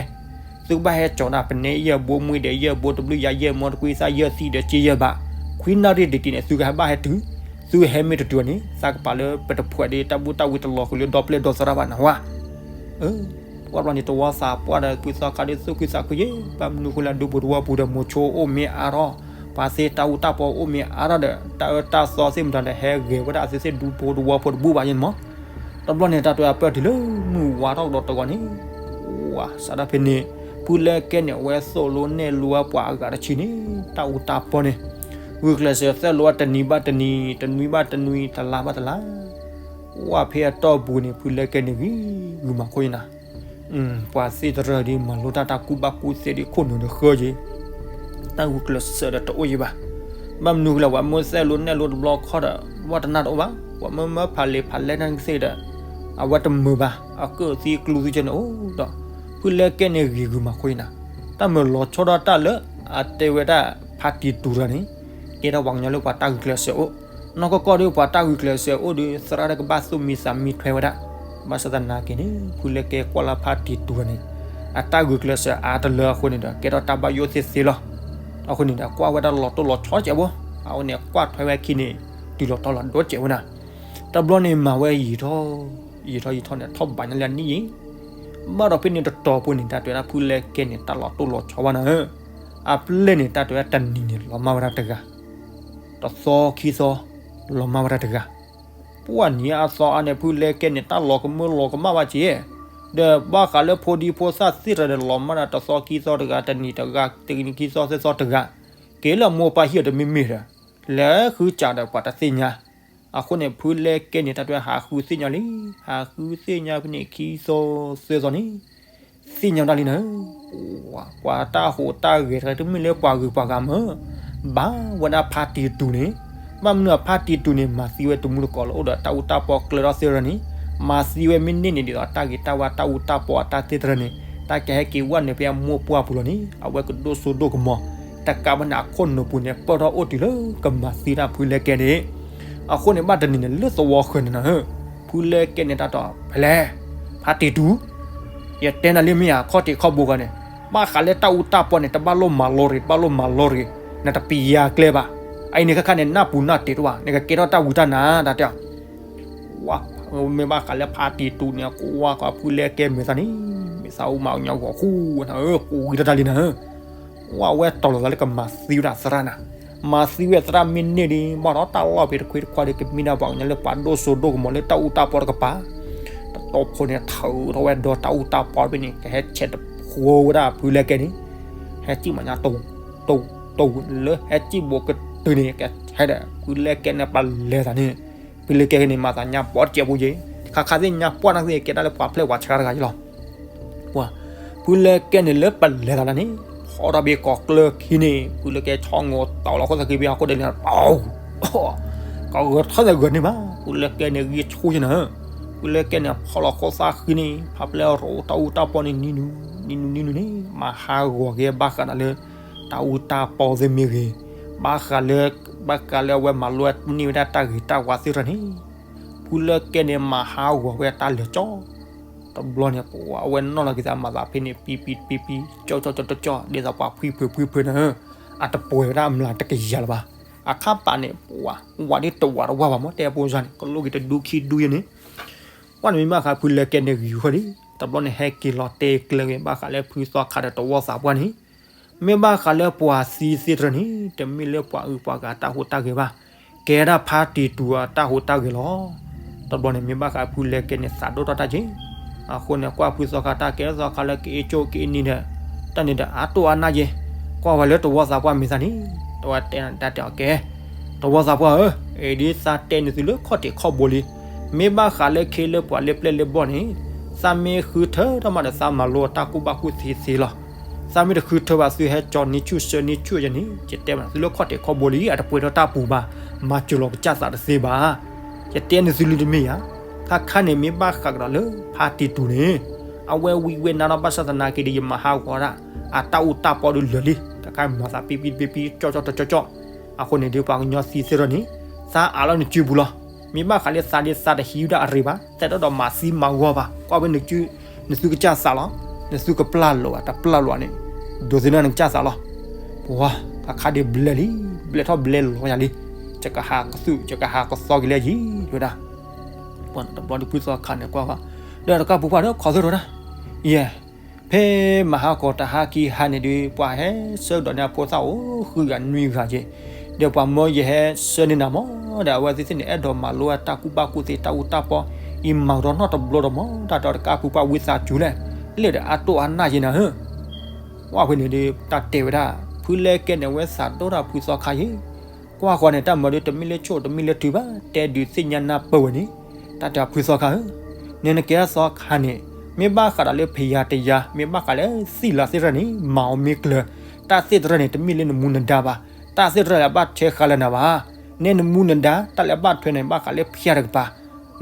သုကဘၣ်ဟဲကၠီၤဒၣ် ပနဲယဲၢ်ဘိ မှံဒီးယဲၢ်ဘိ တဘျုးယၤယဲၢ်မီ တကွံသၣ်ယဲၢ်သံဒီးက့ယဲၢ်ဘး, ခွံနၣ်ရံၣ်တံၢ်တံၢ်န့ၣ် သုကဟဲဘၣ်ဟဲတုၤ, သုဟဲမ့ၢ်တတုၤန့ၣ် သးကပၤလၢပတဖှဲးဒ် တၢ်ဘူၣ်တၢ်ဝံၤတလီၤဃုာ်လၢဒီပျဲၢ်ဒီသရၣ်ဘၣ်နဟါ ပှၢ်ဘျီန့ၣ် တဝီသးပှၢ်ဒီး ဖုသီခါဒ်သူၣ်ခုသးခုယဲ, ဘၣ်မနုၤဃိလၢဒူပူၤတဝီပူၤဒီး မိၤဆိအိၣ်မ့ၢ်အါထီၣ်, ပှၤသ့ၣ်တၢ်အူတၢ်ပီအိၣ်မ့ၢ်အါထီၣ်ဒီး တၢ်အၢတၢ်သီသ့ၣ်မတၤဒီး ဟဲဂဲၤဝဲဒၣ်အသုသ့ၣ်ဒူဖိတဝီဖိတဘူၣ်ဘၣ်ယဲန့ၣ်မး, တဘျီန့ၣ် တၢ်တဲအပၢၢ်တုၤလၢမုၢ်ဝါထီၣ်ကဒီးတဂီၤန့ၣ်, ဝါစးဒၣ်ဖဲန့ၣ်, ဖုလဲကဲန့ၣ် အဝဲသိၣ်လိနဲၣ်လိဝဲပှၤအဂၤတဆံန့ၣ်, တၢ်အူတၢ်ပီန့ၣ်, ဂုာ်ကျဲးစၢးသဲလိဝဲတနံၤဘၣ်တနံၤ တနွံဘၣ်တနွံ တလါဘၣ်တလါ ဝဲဖဲအတီၢ်ပူၤန့ၣ် ဖုလဲကဲန့ၣ်ဂံၢ်ဂုာ်မၤခိၣ်ယနၤ, ပှၤသ့ၣ်တရၢဒ်မၤလိတၢ်တၢ်ကူၣ်ဘၣ်ကူၣ်သ့ဒ်ခိၣ်နူာ်ဒီးဃၢယဲ, တၢ်ဂုာ်ကျဲးစၢးဒီးတအိၣ်ယဲဘၣ်, ဘၣ်မနုၤဃိလဲၣ် ပှၤမၢသဲလိနဲၣ်လိတဘျီခီဒီး ဝဲတနၢ်တအိၣ်ဘၣ်, ပှၤမၢမၢဖးလံာ်ဖးလဲၢ်န့ၣ်ကသ့ဒီး အဝဲတမုာ်ဘၣ်, အကၢၣ်သံကျူသံကဲန့ၣ်အိၣ်ဒီး, ဖုလဲကဲန့ၣ်ဂံၢ်ဂုာ်မၤခိၣ်ယနၤ, တၢ်မၢလီၤဆီဒၣ်တၢ်လၢ အတဲဝဲဒၣ်ဖါတံၢ်တူၢ်တဂၤန့ၣ်, ကဲထီၣ်ပှၤကညီလၢပှၤတၢ်ဂုာ်ကျဲးစၢးအိၣ်, နီၢ်ကီၢ်ကီၢ်ဒီးပှၤတၢ်ဂုာ်ကျဲးစၢးအိၣ်ဒီး သရၣ်တကဘၣ်သူၣ်မံသးမံထွဲဝဲဒၣ်, ဘၣ်ဆၣ်သနာ်က့န့ၣ် ဖုလဲကဲကွၢ်လၢဖါတံၢ်တူၢ်တဂၤန့ၣ်, အတၢ်ဂုာ်ကျဲးစၢးအါတလၢအဃိန့ၣ်ဒီး ကဲထီၣ်တၢ်ဘၣ်ယိၣ်သ့သ့လီၤ, အဃိန့ၣ်ဒီး ကွၢ်ဝဲဒၣ်လီၤတိၢ်လီၤဆီကဲးဘိ, အဃိန့ၣ် ကွၢ်ထွဲဝဲခံန့ၣ်, တုၤလီၤတီၤလီၤဒိကဲးဝဲနၤ, တဘျီန့ၣ်မၤဝဲယံာ်ထီၣ်, ယံာ်ထီၣ်ယံာ်ထီၣ်န့ၣ် ထီၣ်ဘးညါလၢအနံၣ်ယဲ ဘၣ်ဒီးဖဲန့ၣ်တတီၤပူၤန့ၣ် တၢ်တဲဝဲဒၣ်ဖုလဲကဲန့ၣ် တၢ်လီၤတိၢ်လီၤဆီဘၣ်နၤဧၢ, အပျဲၢ်န့ၣ် တၢ်တဲဝဲဒၣ်တနံၤန့ၣ် လီၤမၢ်ဝဲဒၣ်တဂၤ, တသီခံသီ လီၤမၢ်ဝဲဒၣ်တဂၤ, ပှၢ်နံၤအသီအါန့ၣ် ဖုလဲကဲန့ၣ် တၢ်လီၤကမၢလီၤကမၣ်ဘၣ်က့ၤ, ဒီးဘၣ်ဃးလၢဖိဒံဖိသၣ်သ့ၣ်တဖၣ်ဒီး လီၤမၢ်ဒၣ်တသီခံသီတဂၤ တနံၤတဂၤ တနံၤခံသီသၢသီတဂၤ, က့ၤလၢမိၢ်ပၢ်ဟံၣ်အီၤတမ့ၢ်မ့ၢ်ဒီး, လဲၤဃုစးဒီးပှၤတသ့ၣ်ညါ အဃိန့ၣ် ဖုလဲကဲန့ၣ် တၢ်တဲဝဲဟးဃုသ့ၣ်ညါလံ, ဟးဃုသ့ၣ်ညါဖဲန့ၣ် ခံသီသၢသီန့ၣ်, သ့ၣ်ညါဒၣ်လံနၤဧၢ, ပှၤတၢ်ဟူးတၢ်ဂဲၤတဂၤ တမ့ၢ်လၢပှၤဂုၤပှၤဂၤမၢ်, ဘၣ်ဝဲဒၣ်ဖါတံၢ်တူၢ်န့ၣ်, ဘၣ်မနုၤအဖါတံၢ်တူၢ်န့ၣ် မၤသံဝဲတမူတကိးလၢအိၣ်ဒီးတၢ်အူတၢ်ပီကျၢၤထီၣ်သ့ၣ်တဖၣ်န့ၣ်, မၤသံဝဲမ့ၢ်န့ၢ်န့ၣ် ဒ်သိးတၢ်ဂ့ၤတၢ်ဝါတၢ်အူတၢ်ပီအတၢ်သ့ၣ်တဖၣ်န့ၣ်, တၢ်ကဟဲက့ၤဝဲနုာ်ဖဲအမိၢ်ပှၢ်ပူၤလီၤန့ၣ် အဝဲကဒိၣ်စိဒိၣ်ကမီၤ, တကးဘၣ်န့ၣ် အခိၣ်နူာ်ပူၤန့ၣ် ပၢၢ်ထီၣ်အိၣ်တုၤလၢကမၤသံတၢ်ဖုလဲကဲန့ၣ်, အဃိန့ၣ် ဘၣ်တနံၤန့ၣ် လၢသဝီဃၢၤန့ၣ်နၤဧၢ, ဖုလဲကဲန့ၣ် တၢ်တဲဖဲလဲၣ်, ဖါတံၢ်တူၢ်, ယတဲနၤလံမ့ၢ်ဧါ ခီၣ်ထံးခီၣ်ဘိဂၤန့ၣ်, ဘၣ်ဃးလၢတၢ်အူတၢ်ပီန့ၣ် တဘၣ်လိၣ်မၤလိရ့ၣ် တဘၣ်လိၣ်မၤလိရ့ၣ်, နတပျံၤယၤကျဲဘၣ်, အအံၤန့ၣ်ခါခါန့ၣ် နၢ်ပူၤနၢ်တ့ၢ်တအိၣ်ဘၣ် နကကဲထီၣ်တၢ်ဝံတၢ်နါ တၢ်တဲ ဝါ, မ့ၢ်ဘၣ်ဃးလၢဖါတံၢ်တူၢ်န့ၣ် ကွၢ်ကွၢ်ဖုလဲကဲမဲာ်သးန့ၣ်, မ့ၢ်သးအိၣ်မၤအီၣ်ညါဂီၤဃူနၤဧၢ, ကိးဝံၤတၢ်တၢ်လံနၤဧၢ, ဝါဝဲတီၤလီၤသးလၢကမၤသံဝဲဒၣ်သရၣ်နၤ, မၤသံဝဲသရၣ်မ့ၢ်န့ၢ်ဒံး ဘၣ်ဒီးတၢ်လီၢ်ဖဲတခွ့တခွါဒီး ကမ့ၢ်ဒၣ်ပှၤကညီလၢပှၤဒိၣ်စိဒိၣ်ကမီၤလၢတၢ်အူတၢ်ပီတကပၤ, တတီဖိန့ၣ် ထုးထီၣ်ဝဲဒီးတၢ်အူတၢ်ပီဖဲန့ၣ် ကဟဲဆဲးတဖိဝဲဒၣ်ဖုလဲကဲန့ၣ်, ဟဲစံၣ်မၤညါ တိၢ်တိၢ်လၢဟဲစံၣ်ဘိးကတုၤန့ၣ် ကဟဲဒီး ဖုလဲကဲန့ၣ် ပလဲၤသးန့ၣ်, ဖုလဲကဲန့ၣ် မၤသးညါပီတစဲးဖိယဲ, ခါခါသ့ၣ်ညါပှၢ်နၢ်သ့ၣ် ကဲဒၣ်လၢပှၤဖျဲၣ်ပှၤဆှါတဂၤယဲလီၤ. ပှၤ, ဖုလဲကဲန့ၣ်လၢပလဲၤသးလၢန့ၣ်, ဖီထီၣ်ဘ့ၣ်ကိးကျၢၢ်ခံန့ၣ် ဖုလဲကဲဆီမိၤတီၤလီၤခိၣ်သးခံဘ့ၣ်ဟီၣ်ခိၣ်ဒဲးလံ, ပီ, ကဂၢၤထီၣ်သးဂၢၤန့ၢ်ဘၣ်, ဖုလဲကဲန့ၣ်ဂံၢ်ဆူၣ်ယဲနၤ, ဖုလဲကဲန့ၣ် ဖီလီၤခိၣ်သးခံန့ၣ် ဖးပျဲၢ်ရိးတၢ်အူတၢ်ပီန့ၣ် နံၤနူၤ, နံၤနူၤနံၤနူၤန့ၣ် မၤဟးဂီၤက့ၤဘၣ်ဃးဒီးလၢ တၢ်အူတၢ်ပီသ့ၣ်မ့ၢ်ဂ့ၤ, ဘၣ်ဃးလၢ, ဘၣ်ဃးလၢအဝဲမၤလိန့ၢ်ဝဲဒၣ်တၢ်ဂ့ၤတၢ်ဝါသ့ၣ်တဖၣ်န့ၣ်, ဖုလဲကဲန့ၣ် မၤဟးဂီၤဝဲတၢ်လၢာ်ကၠီ, တဘျီန့ၣ် ပှၤအဝဲနီၣ်လီၤက့ၤသးမၤသးဖဲန့ၣ် ပံပံပံပံ, ကၠီကၠီကၠီကၠီ, ဒ်သိးပှၤဖှံဖုးဖှံဖုးနၤဧၢ, အတပှဲၤဝဲဒၣ်အမျးတကယၤလၢၤဘၣ်, အခါပာ်န့ၣ် ပှၤဝၤဒ်တဝၤတဝၤဘၣ်မး တဲအပိစါန့ၣ် ကလိၣ်က့ၤတဒူခံဒူယဲန့ၣ်, ပှၤန့ၣ်မ့ၢ်ဘၣ်ဃးဖုလဲကဲန့ၣ်ဂံၢ်ဃီလံ, တဘျီန့ၣ် ဟဲက့ၤလီၤတဲကျၢၤက့ၤဘၣ်ဃးလၢဖုသီခါဒီးတဝီသးပှၢ်န့ၣ်, မ့ၢ်ဘၣ်ဃးလၢပှၤသံသ့ၣ်တဖၣ်န့ၣ် တမ့ၢ်လၢပှၤအုးပှၤဂၤတၢ်ဟူးတၢ်ဂဲၤဘၣ်, ကဲဒၣ်ဖါတံၢ်တူၢ်အတၢ်ဟူးတၢ်ဂဲၤလီၤ. တဘျီန့ၣ် မ့ၢ်ဘၣ်ဃးဖုလဲကဲန့ၣ် သးဒိၣ်ထီၣ်တၢ်က့ၤ, အဃိန့ၣ် ကွၢ်ဖုသီခါတၢ်ကဲသီခါလၢကအ့ၣ်ကၠိကအ့ၣ်နံၤဒီး, တၢ်န့ၣ်ဒီးအတိၢ်အါနၢ်က့ၤ, ကွၢ်ဝဲလၢတဝီသးပှၢ်မဲာ်သးန့ၣ်, တဝဲတဲနၤတၢ်တဲအီၤကဲ တဝီသးပှၢ်ဧၢ, အံၤဒ်သးတဲန့ၢ်သုလၢခီၣ်ထံးခီၣ်ဘိလံ, မ့ၢ်ဘၣ်ဃးလၢခ့လၢပှၤလၢပျဲၢ်လၢဘီၣ်န့ၣ်, သးမ့ၢ်ဃုထၢထီၣ်မးဒီးသးမၤလိအတၢ်ကူၣ်ဘၣ်ကူၣ်သ့သ့လီၤ. သးမ့ၢ်တဃုထၢဘၣ်သုဟဲကၠီနံဆူၣ်ဆၢနံဆူၣ်ယဲန့ၣ် ယတဲဘၣ်သုလၢခီၣ်ထံးခီၣ်ဘိလံ အတပှဲၤထီၣ်တၢ်ပူၤဘၣ်, မၤစၢၤလီၤကစၢ်သးတသ့ဘၣ်. ယတဲန့ၢ်သုလံတမ့ၢ်ဧါ. ခါခါန့ၣ်မ့ၢ်ဘၣ်ဃးကဒီးလၢဖါတံၢ်တူၢ်န့ၣ် အဝဲဝံဝဲနါဒီးဘၣ်ဆၣ်သနာ်က့ဒီး ယမၤဟးဂီၤဒၣ် အတၢ်အူတၢ်ပီဒီးလၢာ်လံ တခါမၤသးပံပံပံပံ ကၠီကၠီတကၠီကၠီ အဃိန့ၣ်ဒီးပှၤကညီသံသ့ၣ်ထီၣ်န့ၣ် သးအးလီၤနစုပူၤလီၤ. မ့ၢ်ဘၣ်ဃးလၢသးဒီးသးတဟံးဝဲဒၣ်အရ့ဘၣ် သတးဒီးမၤသံမၤဂီၢ်ဘၣ် ကွၢ်ဝဲနစု နသုကစၢ်သးလီၤ နသုကပျၢ်လိာ်ဘၣ် တပျၢ်လိာ်န့ၣ် ဒိးသန့ၤနကစၢ်သးလီၤ. ပှၤ ခါခါဒီးဘျဲလံ ဘျဲထီၣ်ဘျဲလီၤယၤလံ ယကဟးကသူၣ် ယကဟးကသီက့ၤလၢယံၤ တဲဝဲဒၣ် ပှၤတဘျီဒီးဖုသီခါန့ၣ်ကွၢ်ဃီ ဒီးတကးပူၤပှၢ်ဒီးခီသ့ၣ်ထီၣ်ဒၣ် ယဲ ဖဲမဟါကီးတဟါခံဟါန့ၣ်ဒီး ပှၤဟဲဆှၢကဒီးန့ၢ်အဖိသၣ်အိၣ်ဃုဂၤနွံဂၤက့ၤ ဒီးပှၤမၢယဟဲဆှၢန့ၢ်နၤမး ဒီးအဝဲသ့ၣ်သ့ၣ်န့ၣ် အဲၣ်ဒိးမၤလိဝဲတၢ်ကူၣ်ဘၣ်ကူၣ်သ့တၢ်အူတၢ်ပီ အံၤမၤကဒီးနီတဘျီဒီးမး တၢ်တကးပူၤပှၢ်ဝံသးစူၤလဲၣ် လဲၣ်ဒီးအါတိၢ်အါနၢ်ယဲနၤဧၢ ဝဲဖဲန့ၣ်ဒီး တၢ်တဲဝဲဒၣ် ဖုလဲကဲန့ၣ် အဝဲသးဒိၣ်တၢ်ဖုသီခါယဲ ကွၢ်ဃီန့ၣ် တၢ်မၤဒီးတမ့ၢ်လၢဆိၣ်တမ့ၢ်လၢထုဘၣ် တဲဒုးသ့ၣ်ညါနၢ်ပၢၢ်ဝဲန့ၣ် တၢ်တဲဖုသီခါဧၢ နဲနကဲထီၣ်သီခါန့ၣ် မ့ၢ်ဘၣ်ဃးဒီးလၢဖယၤတယၤ မ့ၢ်ဘၣ်ဃးလၢသံၣ်လၤသ့ၣ်တဖၣ်န့ၣ် မၤအီၤမ့ၢ်ကျၢၤ တၢ်သ့ၣ်တဖၣ်န့ၣ် တမ့ၢ်လၢနမူနဒါဘၣ် တၢ်သ့ၣ်တဖၣ်လၢအဘၣ်ထွဲဃါလၢနၤဘၣ် နဲနမူနဒါ တၢ်လၢအဘၣ်ထွဲန့ၣ် ဘၣ်ဃးလၢဖယၤတကပၤ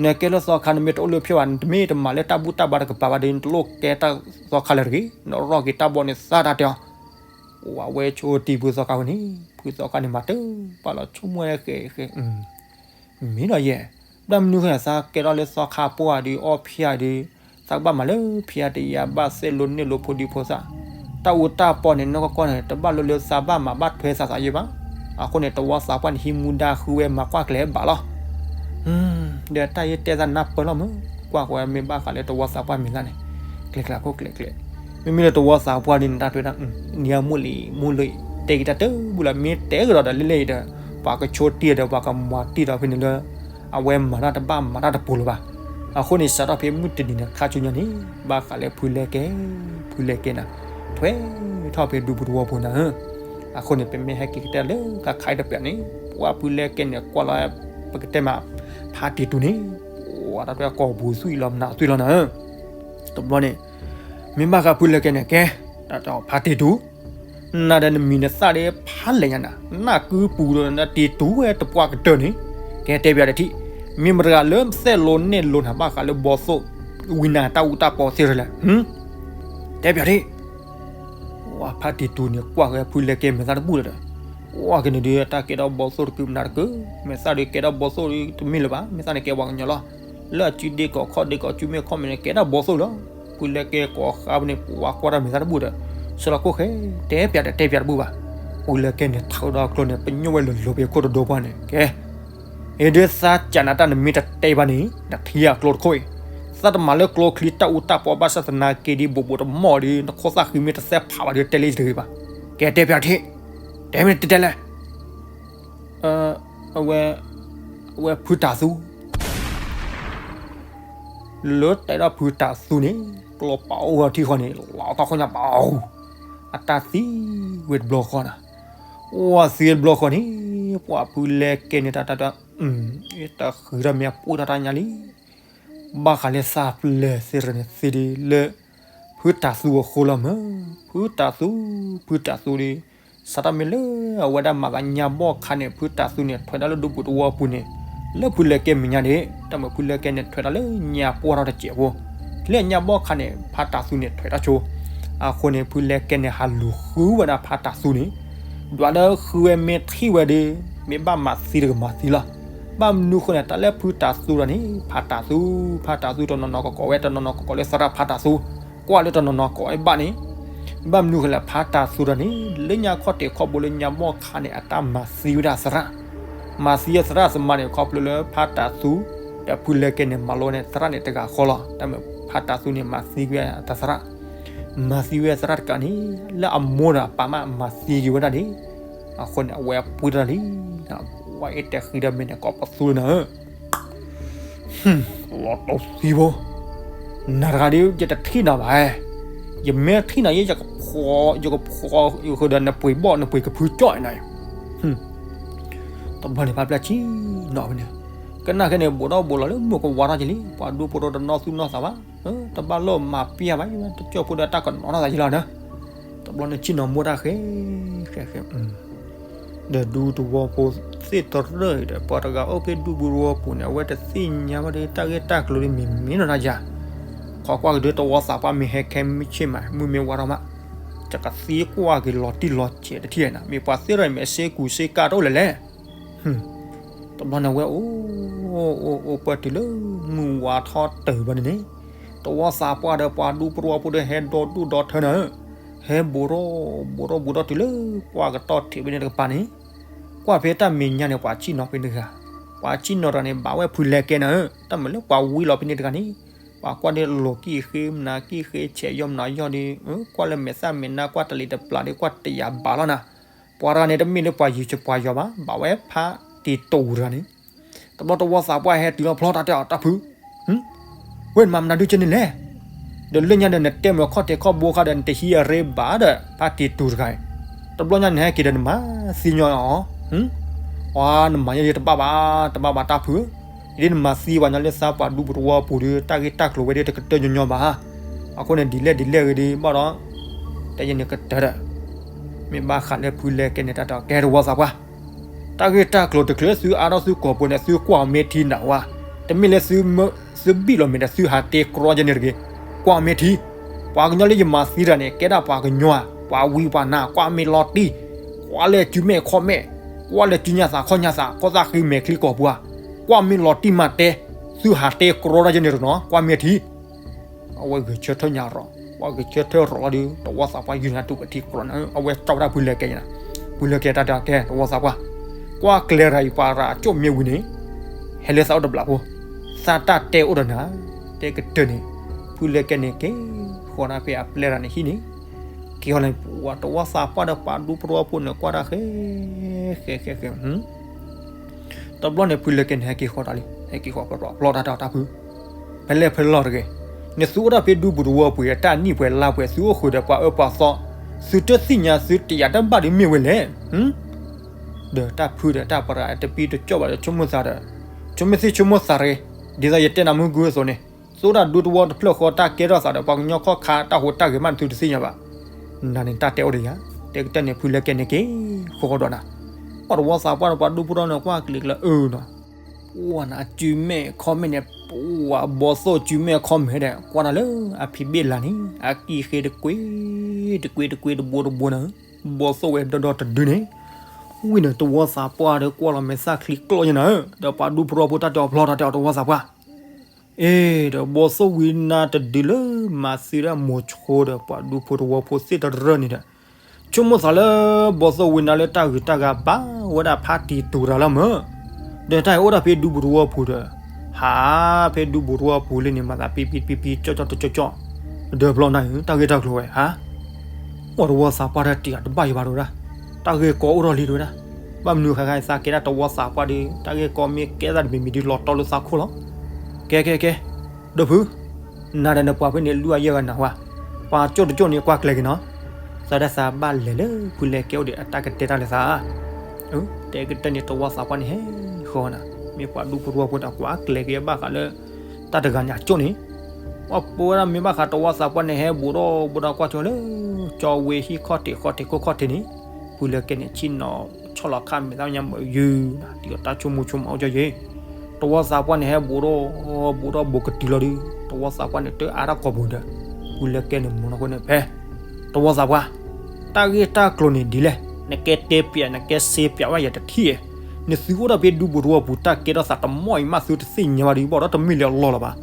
နကဲလၢသီခါ နမ့ၢ်တအိၣ်လၢဖျၢၣ်ဘၣ် နတမ့ၢ်တမၤလၢတၢ်ဘူၣ်တၢ်ဘါတကပၤဘၣ်ဒီး နတလိၣ်ကဲတၢ်သီခါလၢၤတဂ့ၤ နရီၣ်က့ၤတၢ်ဘီန့ၣ်သၢတၢ်တဲအီၤ ဝဲဆိတံၢ်ဖုသီခါဝဲန့ၣ် ဖုသီခါန့ၣ် မၤတၢ်ပာ်လီၤဆိကမိၣ်ဝဲဃဲဃဲ မ့ၢ်ဒီးယဲ ဘၣ်မနုၤဃိ သးကဲထီၣ်လၢသီခါပှၢ်ဒီး အီၣ်ဖယၤဒီး သးကဘၣ်မၤလၢဖယၤတယၤ ဘၣ်သ့ၣ်လိနဲၣ်လိဖိဒံဖိသၣ် တၢ်အူတၢ်ပီန့ၣ် နီၢ်ကီၢ်ကီၢ်န့ၣ် တဘၣ်လိလၢသးဘၣ်မၤဘၣ်ထွဲသးသးယဲဘၣ် အဃိန့ၣ် တဝီသးပှၢ်န့ၣ် ဟံးမူဒါဃုဝဲမၤကွၢ်ကျဲဘၣ်လီၤ ဒီးတၢ်ယတဲသးနၢ်ပၢၢ်လီၤမး ကွၢ်ဃီမ့ၢ်ဘၣ်ဃးလၢတဝီသးပှၢ်မံၤသၣ်န့ၣ် ကျဲကျဲခိၣ်ကျဲကျဲ မ့မ့ၢ်လၢတဝီသးပှၢ်ဒ်န့ၣ် တၢ်ထွဲဒၣ် နံၤအမိၢ်လံၤမိၢ်လံၤ တဲက့ၤတၢ်တဘူၣ်လၢ မ့ၢ်တဲကဒီးဒီးလၢလဲၣ်အံၤဒီး ပှၤကဆိတံၢ်ဒီး ပှၤကမၤတံၢ်ဒီးဖဲန့ၣ်လၢ အဝဲမၤတၢ်တဘၣ်မၤတၢ်တပူၤလၢၤဘၣ်. အဃိန့ၣ် စးထီၣ်ဖဲမုၢ်တနံၤန့ၣ် ခါဆူညါန့ၣ် ဘၣ်ဃးလၢဖုလဲကဲ, ဖုလဲကဲနၤ ထွဲထီၣ်ဖဲဒူပူၤတဝီပူၤနၤဧၢ. အဃိန့ၣ် ပမ့ၢ်ဟဲက့ၤကတၢၢ်လၢခါခါအံၤတပျးန့ၣ် ပှၤဖုလဲကဲန့ၣ် ကွၢ်လီၤ ပကတဲမး ဖါတံၢ်တူၢ်န့ၣ် ပှၤတၢ်ထွဲကိာ်ပူၤသွံၣ်လီၤမနုၤသွံၣ်လီၤနၤဧၢ. တဘျီန့ၣ် မ့ၢ်ဘၣ်ဃးဖုလဲကဲန့ၣ် ကဲ တၢ်တဲဖါတံၢ်တူၢ် နၤဒီးနမံၤနသၣ်ဒီးဖးလဲၣ်ညါနၤ, နၢ်ကုပူၤဒီးနတံၢ်တူၢ်ဝဲတပှၢ်ကတၢၢ်န့ၣ်, ကဲတဲပျးတထံၣ်, မ့ၢ်မတဂၤလၢသဲၣ်လိနဲၣ်လိနၤဘၣ်ဃးလၢဘီသိၣ်, ဝံနၤတၢ်အူတၢ်ပီသ့ၣ်တဖၣ်လဲၣ်, တဲပျးထံၣ်. ဝဲဖါတံၢ်တူၢ်န့ၣ် ကွၢ်ဃီဖုလဲကဲမဲာ်သၣ်တဘူၣ်ဒီး, ကွၢ်က့ၤန့ၣ်ဒုး တၢ်ကဲထီၣ်ဘီသိၣ်တကုးမနုၤတကုး, မဲာ်သၣ်ဒုးကဲထီၣ်ဘီသိၣ်ဒုးတမ့ၢ်လၢၤဘၣ်, မဲာ်သၣ်န့ၣ်ကဲပှၤကညီလီၤ. လၢအစုဒ့ကီၢ်ခီၣ်ဒ့ကီၢ်စုမ့ၢ်ခီၣ်မဲာ်န့ၣ် ကဲထီၣ်ဘီသိၣ်လီၤ. ဖုလဲကဲကိးဃါဖဲန့ၣ် ပှၤကွၢ်တၢ်မဲာ်သၣ်တဘူၣ်ဒီး, ဆၢလီၤခိၣ်ဃဲ, တဲပျးဒီးတဲပျးတဘူၣ်ဘၣ်. ဖုလဲကဲန့ၣ် ထုးဒီးကျိန့ၣ် ပညိၣ်ဝဲလိၤလိၤဖဲခိၣ်တဒိပှၢ်န့ၣ်, ကဲ အ့ဒုးသးကးနၤတၢ်နမ့ၢ်တတဲဘၣ်န့ၣ် နထံၣ်အကျိတခိၣ်အံၤ, သးတမၤလၢကျိချံတၢ်အူတၢ်ပီဘၣ်ဆၣ်သနာ်က့ဒ်ဘိးဘိးတမီၢ်ဒီး နခိၣ်သၣ်ဃံမ့ၢ်တသဲဖးဘၣ်ဒီးတဲလၢယတဂ့ၤဘၣ်. ကဲတဲပျးထံၣ်, တဲမ့ၢ်တတဲလဲၣ်. အဝဲ, အဝဲဖုတၢ်သူ လၢတဲဒၣ်ဖုတၢ်သူန့ၣ် ကျီပာ်အိၣ်ဝဲထံဃီန့ၣ် လီၤတၢ်ခိၣ်ညါပာ်, အတၢ်သံဝဲတဘျီဃီနၤ, အိၣ်သံတဘျီဃီန့ၣ် ပှၤဖုလဲကဲန့ၣ် တၢ်တၢ်တၢ်, တၢ်ဃံတၢ်မ့ၢ်အပှဲၤထီၣ်တၢ်ညါလံ. ဘၣ်ဃးလၢသးပျဲၢ်သ့ၣ်တဖၣ်န့ၣ် သ့ဒ်လၢ ဖုတၢ်သူအဃိလီၤမး, ဖုတၢ်သူ, ဖုတၢ်သူဒီး, စးထီၣ်မ့ၢ်လၢအဝဲဒၣ်မၤသးညါဘီၣ်ခါန့ၣ် ဖုတၢ်သူန့ၣ် ထွဲဒၣ်လၢဒူပူၤတဝီပူၤန့ၣ်, လၢဖုလဲကဲမဲာ်ညါန့ၣ်, တၢ်မ့ၢ်ဖုလဲကဲန့ၣ် ထွဲဒၣ်လၢညါပှၢ်ထီၣ်တစဲးဖိ, လၢညါဘီၣ်ခါန့ၣ် ဖါတၢ်သူန့ၣ် ထွဲတၢ်ဆိ, အဃိန့ၣ် ဖုလဲကဲန့ၣ် ဟးလူၤဃုဝဲဒၣ်ဖါတၢ်သူန့ၣ်, ဒွးလၢဃုဝဲမ့ၢ်ထံၣ်ဝဲဒီး, မ့ၢ်ဘၣ်မၤသံတကမၤသံလီၤ. ဘၣ်မနုၤဃိန့ၣ် တၢ်လၢဖုတၢ်သူဒီးန့ၣ် ဖါတၢ်သူ, ဖါတၢ်သူတနီၤနီၤကကိးဝဲ တနီၤနီၤကကိးလၢသရၣ်ဖါတၢ်သူ, ကွၢ်လၢတနီၤနီၤကိးဝဲဘၣ်န့ၣ်, ဘၣ်မနုၤဃိလဲၣ် ဖါတၢ်သူဒီးန့ၣ် လၢညါခီၣ်ထံးခီၣ်ဘိလၢညါဘီၣ်ခါန့ၣ် အတၢ်မၤသံဝဲဒၣ်သရၣ်, မၤသံဝဲသရၣ်သမါန့ၣ် ခီဖျိလၢဖါတၢ်သူ, ဒီးဖုလဲကဲန့ၣ် မၤလိန့ၢ်သရၣ်န့ၣ်တဂၤဃီလီၤ. တၢ်မ့ၢ်ဖါတၢ်သူန့ၣ် မၤသံဝဲတၢ်သရၣ်, မၤသံဝဲသရၣ်တကးန့ၣ်, လၢအမိၢ်ဒီးအပၢ်မးမၤသံက့ၤဝဲဒၣ်န့ၣ်, အဃိန့ၣ် အဝဲအပှဲၤတၢ်လံ, ဝဲအ့ၣ်တဲဃံဒီးမ့ၢ်န့ၣ် ကိးပသူလၢနၤဧၢ လီၤတီသံဖိ, နၤတဂၤဒီး ယတထံၣ်နၤဘၣ်, ယမ့ၢ်ထံၣ်နၤယဲ ယကဖှီ, ယကဖှီဃုာ်ဒီးနပှ့ၤဘီၣ်နပှ့ၤကဖုကၠီၣ်နၤ, တဘျီန့ၣ် ဖါပျၢ်ဆံနီၤဖဲန့ၣ်, ကနၣ်ခဲန့ၣ် ဘူးဒီးဘူးလီၤလၢမိၢ်ကဝါထီၣ်က့ၤလံ, ပှၤဒူဖိတအိၣ်တနီၢ်သူၣ်နီၢ်သးဘၣ်, တဘၣ်လိၣ်မၤပျၢ်ဘၣ်, တကၠိၢ်ဖိဒီးတၢ်ကနီၤထီၣ်သးယ့လီၤနၤ, တဘျီန့ၣ်ဆံနီၤမိၢ်တၢ်ဃဲ, ဃဲဃဲ, ဒီးဒူသဝီဖိသ့ၣ်တရၢၣ်အံၤဒီး ပှၤတဂၤအိၣ်ဖဲဒူပူၤသဝီပူၤန့ၣ် အဝဲတသ့ၣ်ညါဘၣ်ဒီး တၢ်ဂ့ၢ်တၢ်ကျိၤဒီးမ့ၢ်မ့ၢ်နီၢ်တၢ်ယၤ, ခီကွၢ်ကဒီးတဝီသးပှၢ်မ့ၢ်ဟဲခဲမုၢ်ဆ့ၣ်မး မုၢ်မ့ၢ်ဝါထီၣ်မး, ယကသံကွၢ်က့ၤလီၤတံၢ်လီၤဆဲးတထံၣ်နီၤ, မ့ၢ်ပှၤသ့ၣ်တဖၣ်အံၤမ့ၢ်စ့ကူစ့ကၢ်တအိၣ်လဲၣ်လဲၣ်. တဘျီန့ၣ်ဝဲအိၣ် အိၣ်အိၣ်ပၢၢ်တုၤလၢမုၢ်ဝါထီၣ်တၢၢ်ဘၣ်န့ၣ်န့ၣ်, တဝီသးပှၢ်ဒီးပှၤဒူသဝီဖိဒီးဟဲဒီဒူၣ်ဒီထၢနၤဧၢ, ဟဲဘူးထီၣ်ဘူးထီၣ်ဘူးထီၣ်တုၤလၢပှၢ်ကတီၢ်ထံးဖဲန့ၣ်တကပၤန့ၣ်, ကွၢ်ဖဲတၢ်မဲာ်ညါန့ၣ် ပှၤစံၣ်နီၤဖဲန့ၣ်တဂၤ, ပှၤစံၣ်နီၤတဂၤန့ၣ် ဘၣ်ဝဲဖုလဲၤကဲနၤဧၢ, တၢ်မုာ်လၢပှၤဝံလီၤဖဲန့ၣ်တဂၤန့ၣ်, ပှၤကွၢ်ဒီးလိာ်ကံၣ်ဃ့ မနၤကံၣ်ဃ့ဆဲးယီၢ်မနၤယီၢ်ဒီး ကွၢ်လၢမဲာ်သၣ်မဲာ်နါ ကွၢ်တလံၤတပျၢ်ဒီး ကွၢ်တယာ်ဘၣ်လီၤနၤ, ပှၤတဂၤန့ၣ် တမ့ၢ်လၢပှၤယံၤစပှၤယီၤဘၣ်, ဘၣ်ဝဲဖါတံၢ်တူၢ်တဂၤန့ၣ်, တဘျီတဝီသးပှၢ်ဟဲတုၤလီၤဖျီတၢ်တဲအီၤ တၢ်ဖု ဝဲနမၤမနုၤဒုကဲန့ၣ်လဲၣ်, ဒီးလၢညါဒီးနတဲမုာ်ခီၣ်ထံးခီၣ်ဘိခါဒီး နတဟံးအရ့ဘၣ်ဒီး ဖါတံၢ်တူၢ်တဂၤအံၤ, တဘျီညါနဟဲက့ၤဒီးနမၤ သံညီအီၤ, ပှၤနမၤညီယတဘၣ်ဘၣ်, တဘၣ်ဘၣ်တၢ်ဖုဧၢ, ယဒ်နမၤသံပှၤညီလၢသးပှၢ်ဒူပူၤသဝီပူၤဒီး တၢ်ဂ့ၢ်တၢ်ကျိၤဝဲဒီးတကတၢၢ်ညီညီဘၣ်, အဃိန့ၣ် ဒ်လဲၣ်ဒ်လဲၣ်ဂ့ၤဒ်ဘၣ်ဒီး တဲယန့ၣ်ကတၢၢ်ဒီး, မ့ၢ်ဘၣ်ဃးလၢဖုလဲၤကဲန့ၣ်တၢ်တဲအီၤ ကဲတဝီသးပှၢ် တၢ်ဂ့ၢ်တၢ်ကျိၤတချုးသုအါထီၣ်သုကိာ်ပူၤန့ၣ် သုကွၢ်အီၤမ့ၢ်ထံနၤဝါ, တမ့ၢ်လၢသုဘံၣ်လီၤမဲာ်ဒီး သုဟးတ့ကြီယဲန့ၣ်တဂ့ၤ, ကွၢ်အီၤမ့ၢ်ထံ, ပှၤကညီလၢယမၤသံတၢ်န့ၣ် ကဲဒၣ်ပှၤကညီဧါ, ပှၤဝံပှၤနါ ကွၢ်မ့ၢ်လီၤတံၢ်, ကွၢ်လၢစုမဲာ်ခီၣ်မဲာ်, ကွၢ်လၢစုညါသးခီၣ်ညါသး ကီၢ်သၣ်ဃံမဲာ်ချံကိာ်ပူၤဧါ, ကွၢ်မ့ၢ်လီၤတံၢ်မးတဲ, သုဟးတ့ကြီတၢ်ယဲန့ၣ်တနီၤ ကွၢ်မ့ၢ်ထံ အဝဲဂဲၤဆၢထၢၣ်ညါရီၤ, ပှၤဂဲၤဆၢထၢၣ်ရီၤလီၤဒီး တဝီသးပှၢ်ယုၢ်နၤတူၢ်ပထံကျီနၤ, အဝဲကၠီဝဲဒၣ်ဖုလဲၤကဲညါ, ဖုလဲၤကဲတၢ်တဲအီၤ ကဲတဝီသးပှၢ်, ကွၢ်ကျဲရၤအံၤ ပှၤရၤအကၠိၣ်မ့ၢ်ဝံၤန့ၣ်, ဟဲလၢသးအိၣ်တဘျီဖိ, သးတၢ်တဲအိၣ်ဒီးနၤ, တဲကတၢၢ်န့ၣ်, ဖုလဲၤကဲန့ၣ်က့ၤဃီၤနၤဖဲအပျဲၢ်ရၤန့ၣ်ဟံၣ်န့ၣ်, က့ၤဃီၤန့ၣ် ပှၤတဝီသးပှၢ်ဒီးပှၤဒူဖိတဝီဖိန့ၣ် ကွၢ်တၢ်ဃဲ ဃဲဃဲဃဲ တဘျီန့ၣ် ဖုလဲၤကဲန့ၣ် ဟဲက့ၤဃီၤတၢ်လံ, ဟဲက့ၤဃီၤဖျီတၢ်ဖျီတၢ်တဲအီၤတၢ်ဖု, ဖဲလဲၣ်ဖဲလဲၣ်တဂ့ၤ, နသုအိၣ်ဒၣ်ဖဲဒူပူၤသဝီပူၤအံၤ တၢ်နံၣ်ပှဲၤလါပှဲၤ သုအိၣ်ဃုာ်ဒီးပှၤအၢပှၤသီ, သုတသ့ၣ်ညါသုတယာ်တဘၣ်ဒ်မ့ၢ်ဝဲလဲၣ်, ဒီးတၢ်ဖုဒီးတၢ်ပရၤတပံတကၠီၣ်ဘၣ်ဒီး ဆိကမိၣ်သးဒီး, ဆိကမိၣ်သ့ဆိကမိၣ်သးရ့, ဒ်သိးယတဲနၤမုၢ်ဂုၢ်အသိးန့ၣ်, သုအိၣ်ဒၣ်ဒူသဝီတဖျၢၣ်ဃီ တၢ်ကဲထီၣ်သးဒီးပှၤကညီခီၣ်ခါ တၢ်ဟူးတၢ်ဂဲၤမး နသုတသ့ၣ်ညါဘၣ် နၤန့ၣ် တၢ်တဲအိၣ်ဒီးယၤ, တဲကတၢၢ်န့ၣ် ဖုလဲၤကဲန့ၣ်က့ၤဃီၤဒီးနၤ, ပှၤတဝီသးပှၢ်ဒီးပှၤဒူဖိထီၣ်န့ၣ် ကွၢ်ကျဲၤကျဲၤအၢနီၤ, ပှၤနၤစုမဲာ်ခီၣ်မဲာ်န့ၣ် ပှၤဘီသိၣ်စုမဲာ်ခီၣ်မဲာ်ဒီး ကွၢ်နၤလၢအဖံးဘ့ၣ်လါန့ၣ် အကံၢ်ဃ့တကွ့, တကွ့တကွ့တဘိတဘိနၤ, ဘီသိၣ်ဝဲဒီဒီတဒုန့ၣ်, ဝံၤန့ၣ် တဝီသးပှၢ်ဒီးကွၢ်လီၤမဲာ်သၣ်ချံကျိယနၤ, ဒီးပှၤဒူဖိထီၣ်ဖိတၢ်တဲအီၤဖျီတၢ်တဲအီၤ တဝီသးပှၢ် အ့ ဒီးဘီသိၣ်ဝံနါတဒုလၢမၤသံဒၣ်မိၤဆိဒီးပှၤဒူဖိတဝီဖိသ့ၣ်တရၢၢ်န့ၣ်ဒီး, ဆိကမိၣ်သးလၢ ဘီသိၣ်ဝံနါလၢတၢ်ဂ့ၤတၢ်ဂၤဘၣ်ဝဲဒၣ်ဖါတံၢ်တူၢ်တဂၤလီၤမၢ်, ဒီးတၢ်အံၤအိၣ်ဒၣ်ဖဲဒူပူၤတဝီပူၤဒီး, ဟးဖဲဒူပူၤတဝီပူၤလံန့ၣ် မၤသးပံပံပံပံကၠီၣ်ကၠီၣ်တကၠီၣ်ကၠီၣ်, ဒီးဖျီနၤဧၢ တၢ်ဂ့ၢ်တၢ်ကျိၤဝဲဧါ ပှၤတဝီသးပှၢ်တၢ်တံၢ်အတဘၣ်ယံၤဘၣ်တဝဲဒၣ်, တၢ်ဂ့ၢ်ကီအိၣ်ထီၣ်လံတဝဲဒၣ်, ဘၣ်မနုၤဃါဃါသးကဲဒၣ်တဝီသးပှၢ်ဒီး တၢ်ဂ့ၢ်ကီမ့ၢ်ကဲသးတမံၤမံၤဒုးလီၤတီလိာ်သးခိၣ်လီၤ, ကဲကဲကဲ, ဒီးဖု, နၤဒီးနပှၤဖဲန့ၣ် လုၢ်အယဲၢ်ဂၤနၤဝဲ, ပှၤကၠိၣ်တကၠိၣ်န့ၣ် ကွၢ်ကျဲၤက့ၤနီၤ, သးဒၣ်သးဘၣ်လဲၤလၢဖုလဲၤကဲအိၣ်ဒီးအတၢ်ကတဲတၢ်လၢသး တဲကတၢၢ်န့ၣ် တဝီသးပှၢ်န့ၣ်ဟဲဃီၤနၤ, မ့ၢ်ပှၤဒူဖိတဝီဖိတၢ်ကွၢ်ကျဲၤက့ၤဘၣ်ဃးလၢ တၢ်တဂၤန့ၣ်အကၠိၣ်န့ၣ်, ပှၤပဝဲဒၣ်မ့ၢ်ဘၣ်ဃးတဝီသးပှၢ်န့ၣ်ဟဲဘူးထီၣ်ဘူးထီၣ်ကွၢ်ကၠီလၢ ကၠီဝ့ဟံၣ်ခီၣ်ထံးဃီထံးခိၣ်ခီၣ်ထံးန့ၣ်, ဖုလဲၤကဲန့ၣ် ဆ့ၣ်နီၤဆီၣ်လီၤခါမဲာ်သၣ်ညါမၤယုာ်နၤ ဒ်သိးတၢ်ဆိကမိၣ်ဆိကမးအိၣ်ကၠီယ့ၢ်, တဝီသးပှၢ်န့ၣ်ဟဲဘူးထီၣ်ဘူးထီၣ်ဘူးကတုၤလီၤဒီး တဝီသးပှၢ်န့ၣ် တအါထီၣ်ကိာ်ပူၤဒီး ဖုလဲၤကဲန့ၣ်မၤနီၢ်ဃိန့ၣ်ဖဲ တဝီသးပှၢ်, တၢ်ဂ့ၢ်တၢ်ကျိၤန့ၣ်ဒ်လဲၣ်, နကဲတဲပျး နကဲစ့ပျးဘၣ်ယၤတထံၣ်, နသုအိၣ်ဒၣ်ဖဲဒူပူၤတဝီပူၤ တၢ်ကဲထီၣ်သးတမီၢ်အံၤမး သုတသ့ၣ်ညါဘၣ်ဒီး ဘၣ်ဒီးတမ့ၢ်လၢအလီၢ်လၢၤဘၣ်,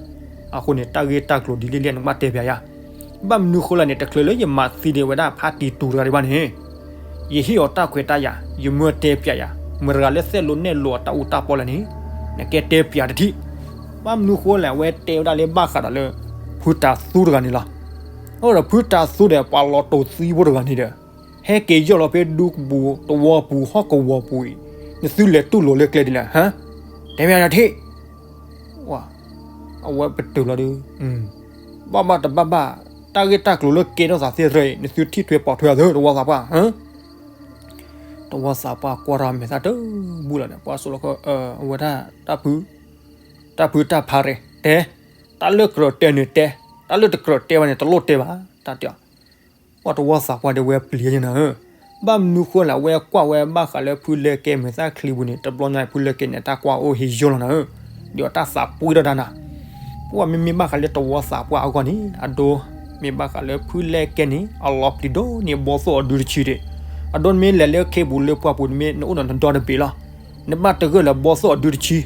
အဃိန့ၣ် တၢ်ဂ့ၢ်တၢ်ကျိၤဒ်လဲၣ်လဲၣ် နကဘၣ်တဲပျးယၤ, ဘၣ်မနုၤဃိလဲၣ်န့ၣ် တချုးလၢယမၤသံဒံးဝဲဒၣ်ဖါတံၢ်တူၢ်တဂၤဒံးဘၣ်န့ၣ် ယဟ့ၣ်အီၤတၢ်ခွဲးတၢ်ယာ်, ယမၢတဲပျးယၤ, မတၤတဂၤလၢသဲးလိာ်နဲၣ်လိာ်အတၢ်အူတၢ်ပီလဲၣ်န့ၣ်, နကဲတဲပျးတထံၣ်, ဘၣ်မနုၤဃိလဲၣ် အဝဲတဲဝဲဒၣ်လၢဘၣ်ဃးဒီးလၢ ဖုတၤသူတဂၤန့ၣ်လီၤ, အိၣ်ဒီးဖုတၤသူဒီး ပှၤလီၤတိာ်သံဖိတဂၤန့ၣ်ဒီး, ဟဲက့ၤယီၢ်လီၤဖဲဒူပူၤတဝီပူၤ ဟီၣ်ကဝီၤပူၤအံၤ, နသုလဲၤတူၢ်လိာ်လၢကျဲဒ်လဲၣ်, တဲပျးယၤတထံၣ် အဝဲပတုာ်လီၤဒီး, ဘၣ်ဘၣ်တဘၣ်ဘၣ်, တၢ်ဂ့ၢ်တၢ်ကျိၤလၢကဲထီၣ်သးသ့ၣ်တဖၣ်အံၤ နသုထံၣ်ထွဲပိာ်ထွဲအသး တဝီသးပှၢ်, တဝီသးပှၢ်ကွၢ်ထီၣ်မဲာ်သၣ်တဘူၣ်လီၤဒီး ပှၤစိာ်လီၤခီ, အဝဲဒၣ် တၢ်ဖု, တၢ်ဖုတၢ်ဖါရဲၣ်တဲ, တၢ်လၢကြၢးတဲန့ၣ်တဲ, တၢ်လၢတကြၢးတဲဘၣ်န့ၣ် တလိၣ်တဲဘၣ်, တၢ်တဲအီၤ ပှၤတဝီသးပှၢ်ဒ်ဝဲပျံၤယဲနၤဧၢ, ဘၣ်မနုၤဃိလဲၣ် အဝဲကွၢ်ဝဲဘၣ်ဃးလၢဖုလဲၤကဲမဲာ်သၣ်ချံပူၤန့ၣ် တဘျီညါဖုလဲၤကဲန့ၣ် အတၢ်ကွၢ်အိၣ်ဟ့ၣ်ယိာ်လီၤနၤဧၢ, ဒီးအတၢ်သးပှ့ၤထီၣ်ဒၣ်နၤ, ပှၤမ့မ့ၢ်ဘၣ်ဃးလၢတဝီသးပှၢ်အဂီၢ်န့ၣ် အဒိ မ့ၢ်ဘၣ်ဃးလၢဖုလဲၤကဲန့ၣ် အလီၤပျံၤဒိၣ်န့ၢ်ဘီသိၣ်အဒုတဆံဒံး, အဒိနမ့ၢ်လဲၤလၢခ့ပူၤလၢပှၢ်ပူၤ နမ့ၢ်နအိၣ်ဒီးနဒီတဘ့ၣ်လီၤ, နဘၣ်တဂၢၢ်လၢဘီသိၣ်အဒုတဆံ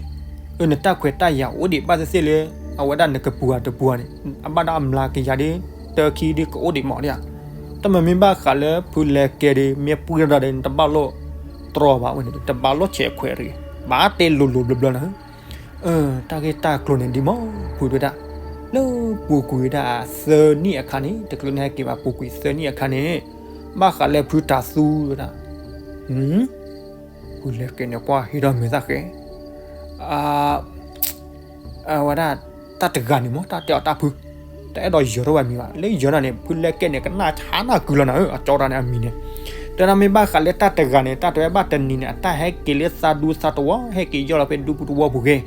အၢ နတၢ်ခွဲးတၢ်ယာ်အိၣ်ဒံးဘၣ်သ့ၣ်သ့ၣ်လၢ အဝဲဒၣ်နကပူၤဧါတပူၤဧါန့ၣ် အဘၣ်ဒၣ်အမျးကယၤဒ် တၢခံဒ်ကအိၣ်ဒံးမးဒ်ဧါ, တမ့မ့ၢ်ဘၣ်ဃးလၢဖုလဲၤကဲဒ် မ့ၢ်ပှ့ၤထီၣ်ဒၣ်ဒီး နတဘၣ်လိၣ်တြီဘၣ်ဝဲန့ၣ် တဘၣ်လိၣ်ဆဲးခွဲးတဂ့ၤ, ဘၣ်တဲလိၤလိၤဘျၢဘျၢနၤဧၢ, တၢ်ဂ့ၢ်တၢ်ကျိၤန့ၣ်ဒ်မး ဖုတဲဒၣ်, လၢပူၤကွံာ်ဝဲဒၣ်သၢနံၣ်အခါန့ၣ် တချုးနဟဲက့ၤဘၣ်ပူၤကွံာ်သၢနံၣ်အခါန့ၣ် ဘၣ်ဃးလၢဖုတၤသူဝဲဒၣ် ဖုလဲၤကဲန့ၣ်ကွၢ်ဟ့ၣ်ထီၣ်မဲာ်သၣ်ဃဲ အဝဲဒၣ် တၢ်တဂၤန့ၣ်မး တၢ်တဲအီၤတၢ်ဖု, တအဲၣ်ဒိးယၢၤထီၣ်ဝဲအမံၤဘၣ်, လၢယၢၤနၤန့ၣ် ဖုလဲၤကဲန့ၣ် ကနၣ်ဆါနၢ်ကုလီၤနၤဧၢ, အကၠီတၢ်န့ၣ်အမံၤန့ၣ်, တဲဒၣ်မ့ၢ်ဘၣ်ဃးလၢတၢ်တဂၤန့ၣ် တၢ်တဲဝဲဘၣ်တနံၤန့ၣ် အတၢ်ဟဲက့ၤလၢသးဒူသးတဝီ ဟဲက့ၤယီၢ်လီၤဖဲဒူပူၤတဝီပူၤဂ့ၤ,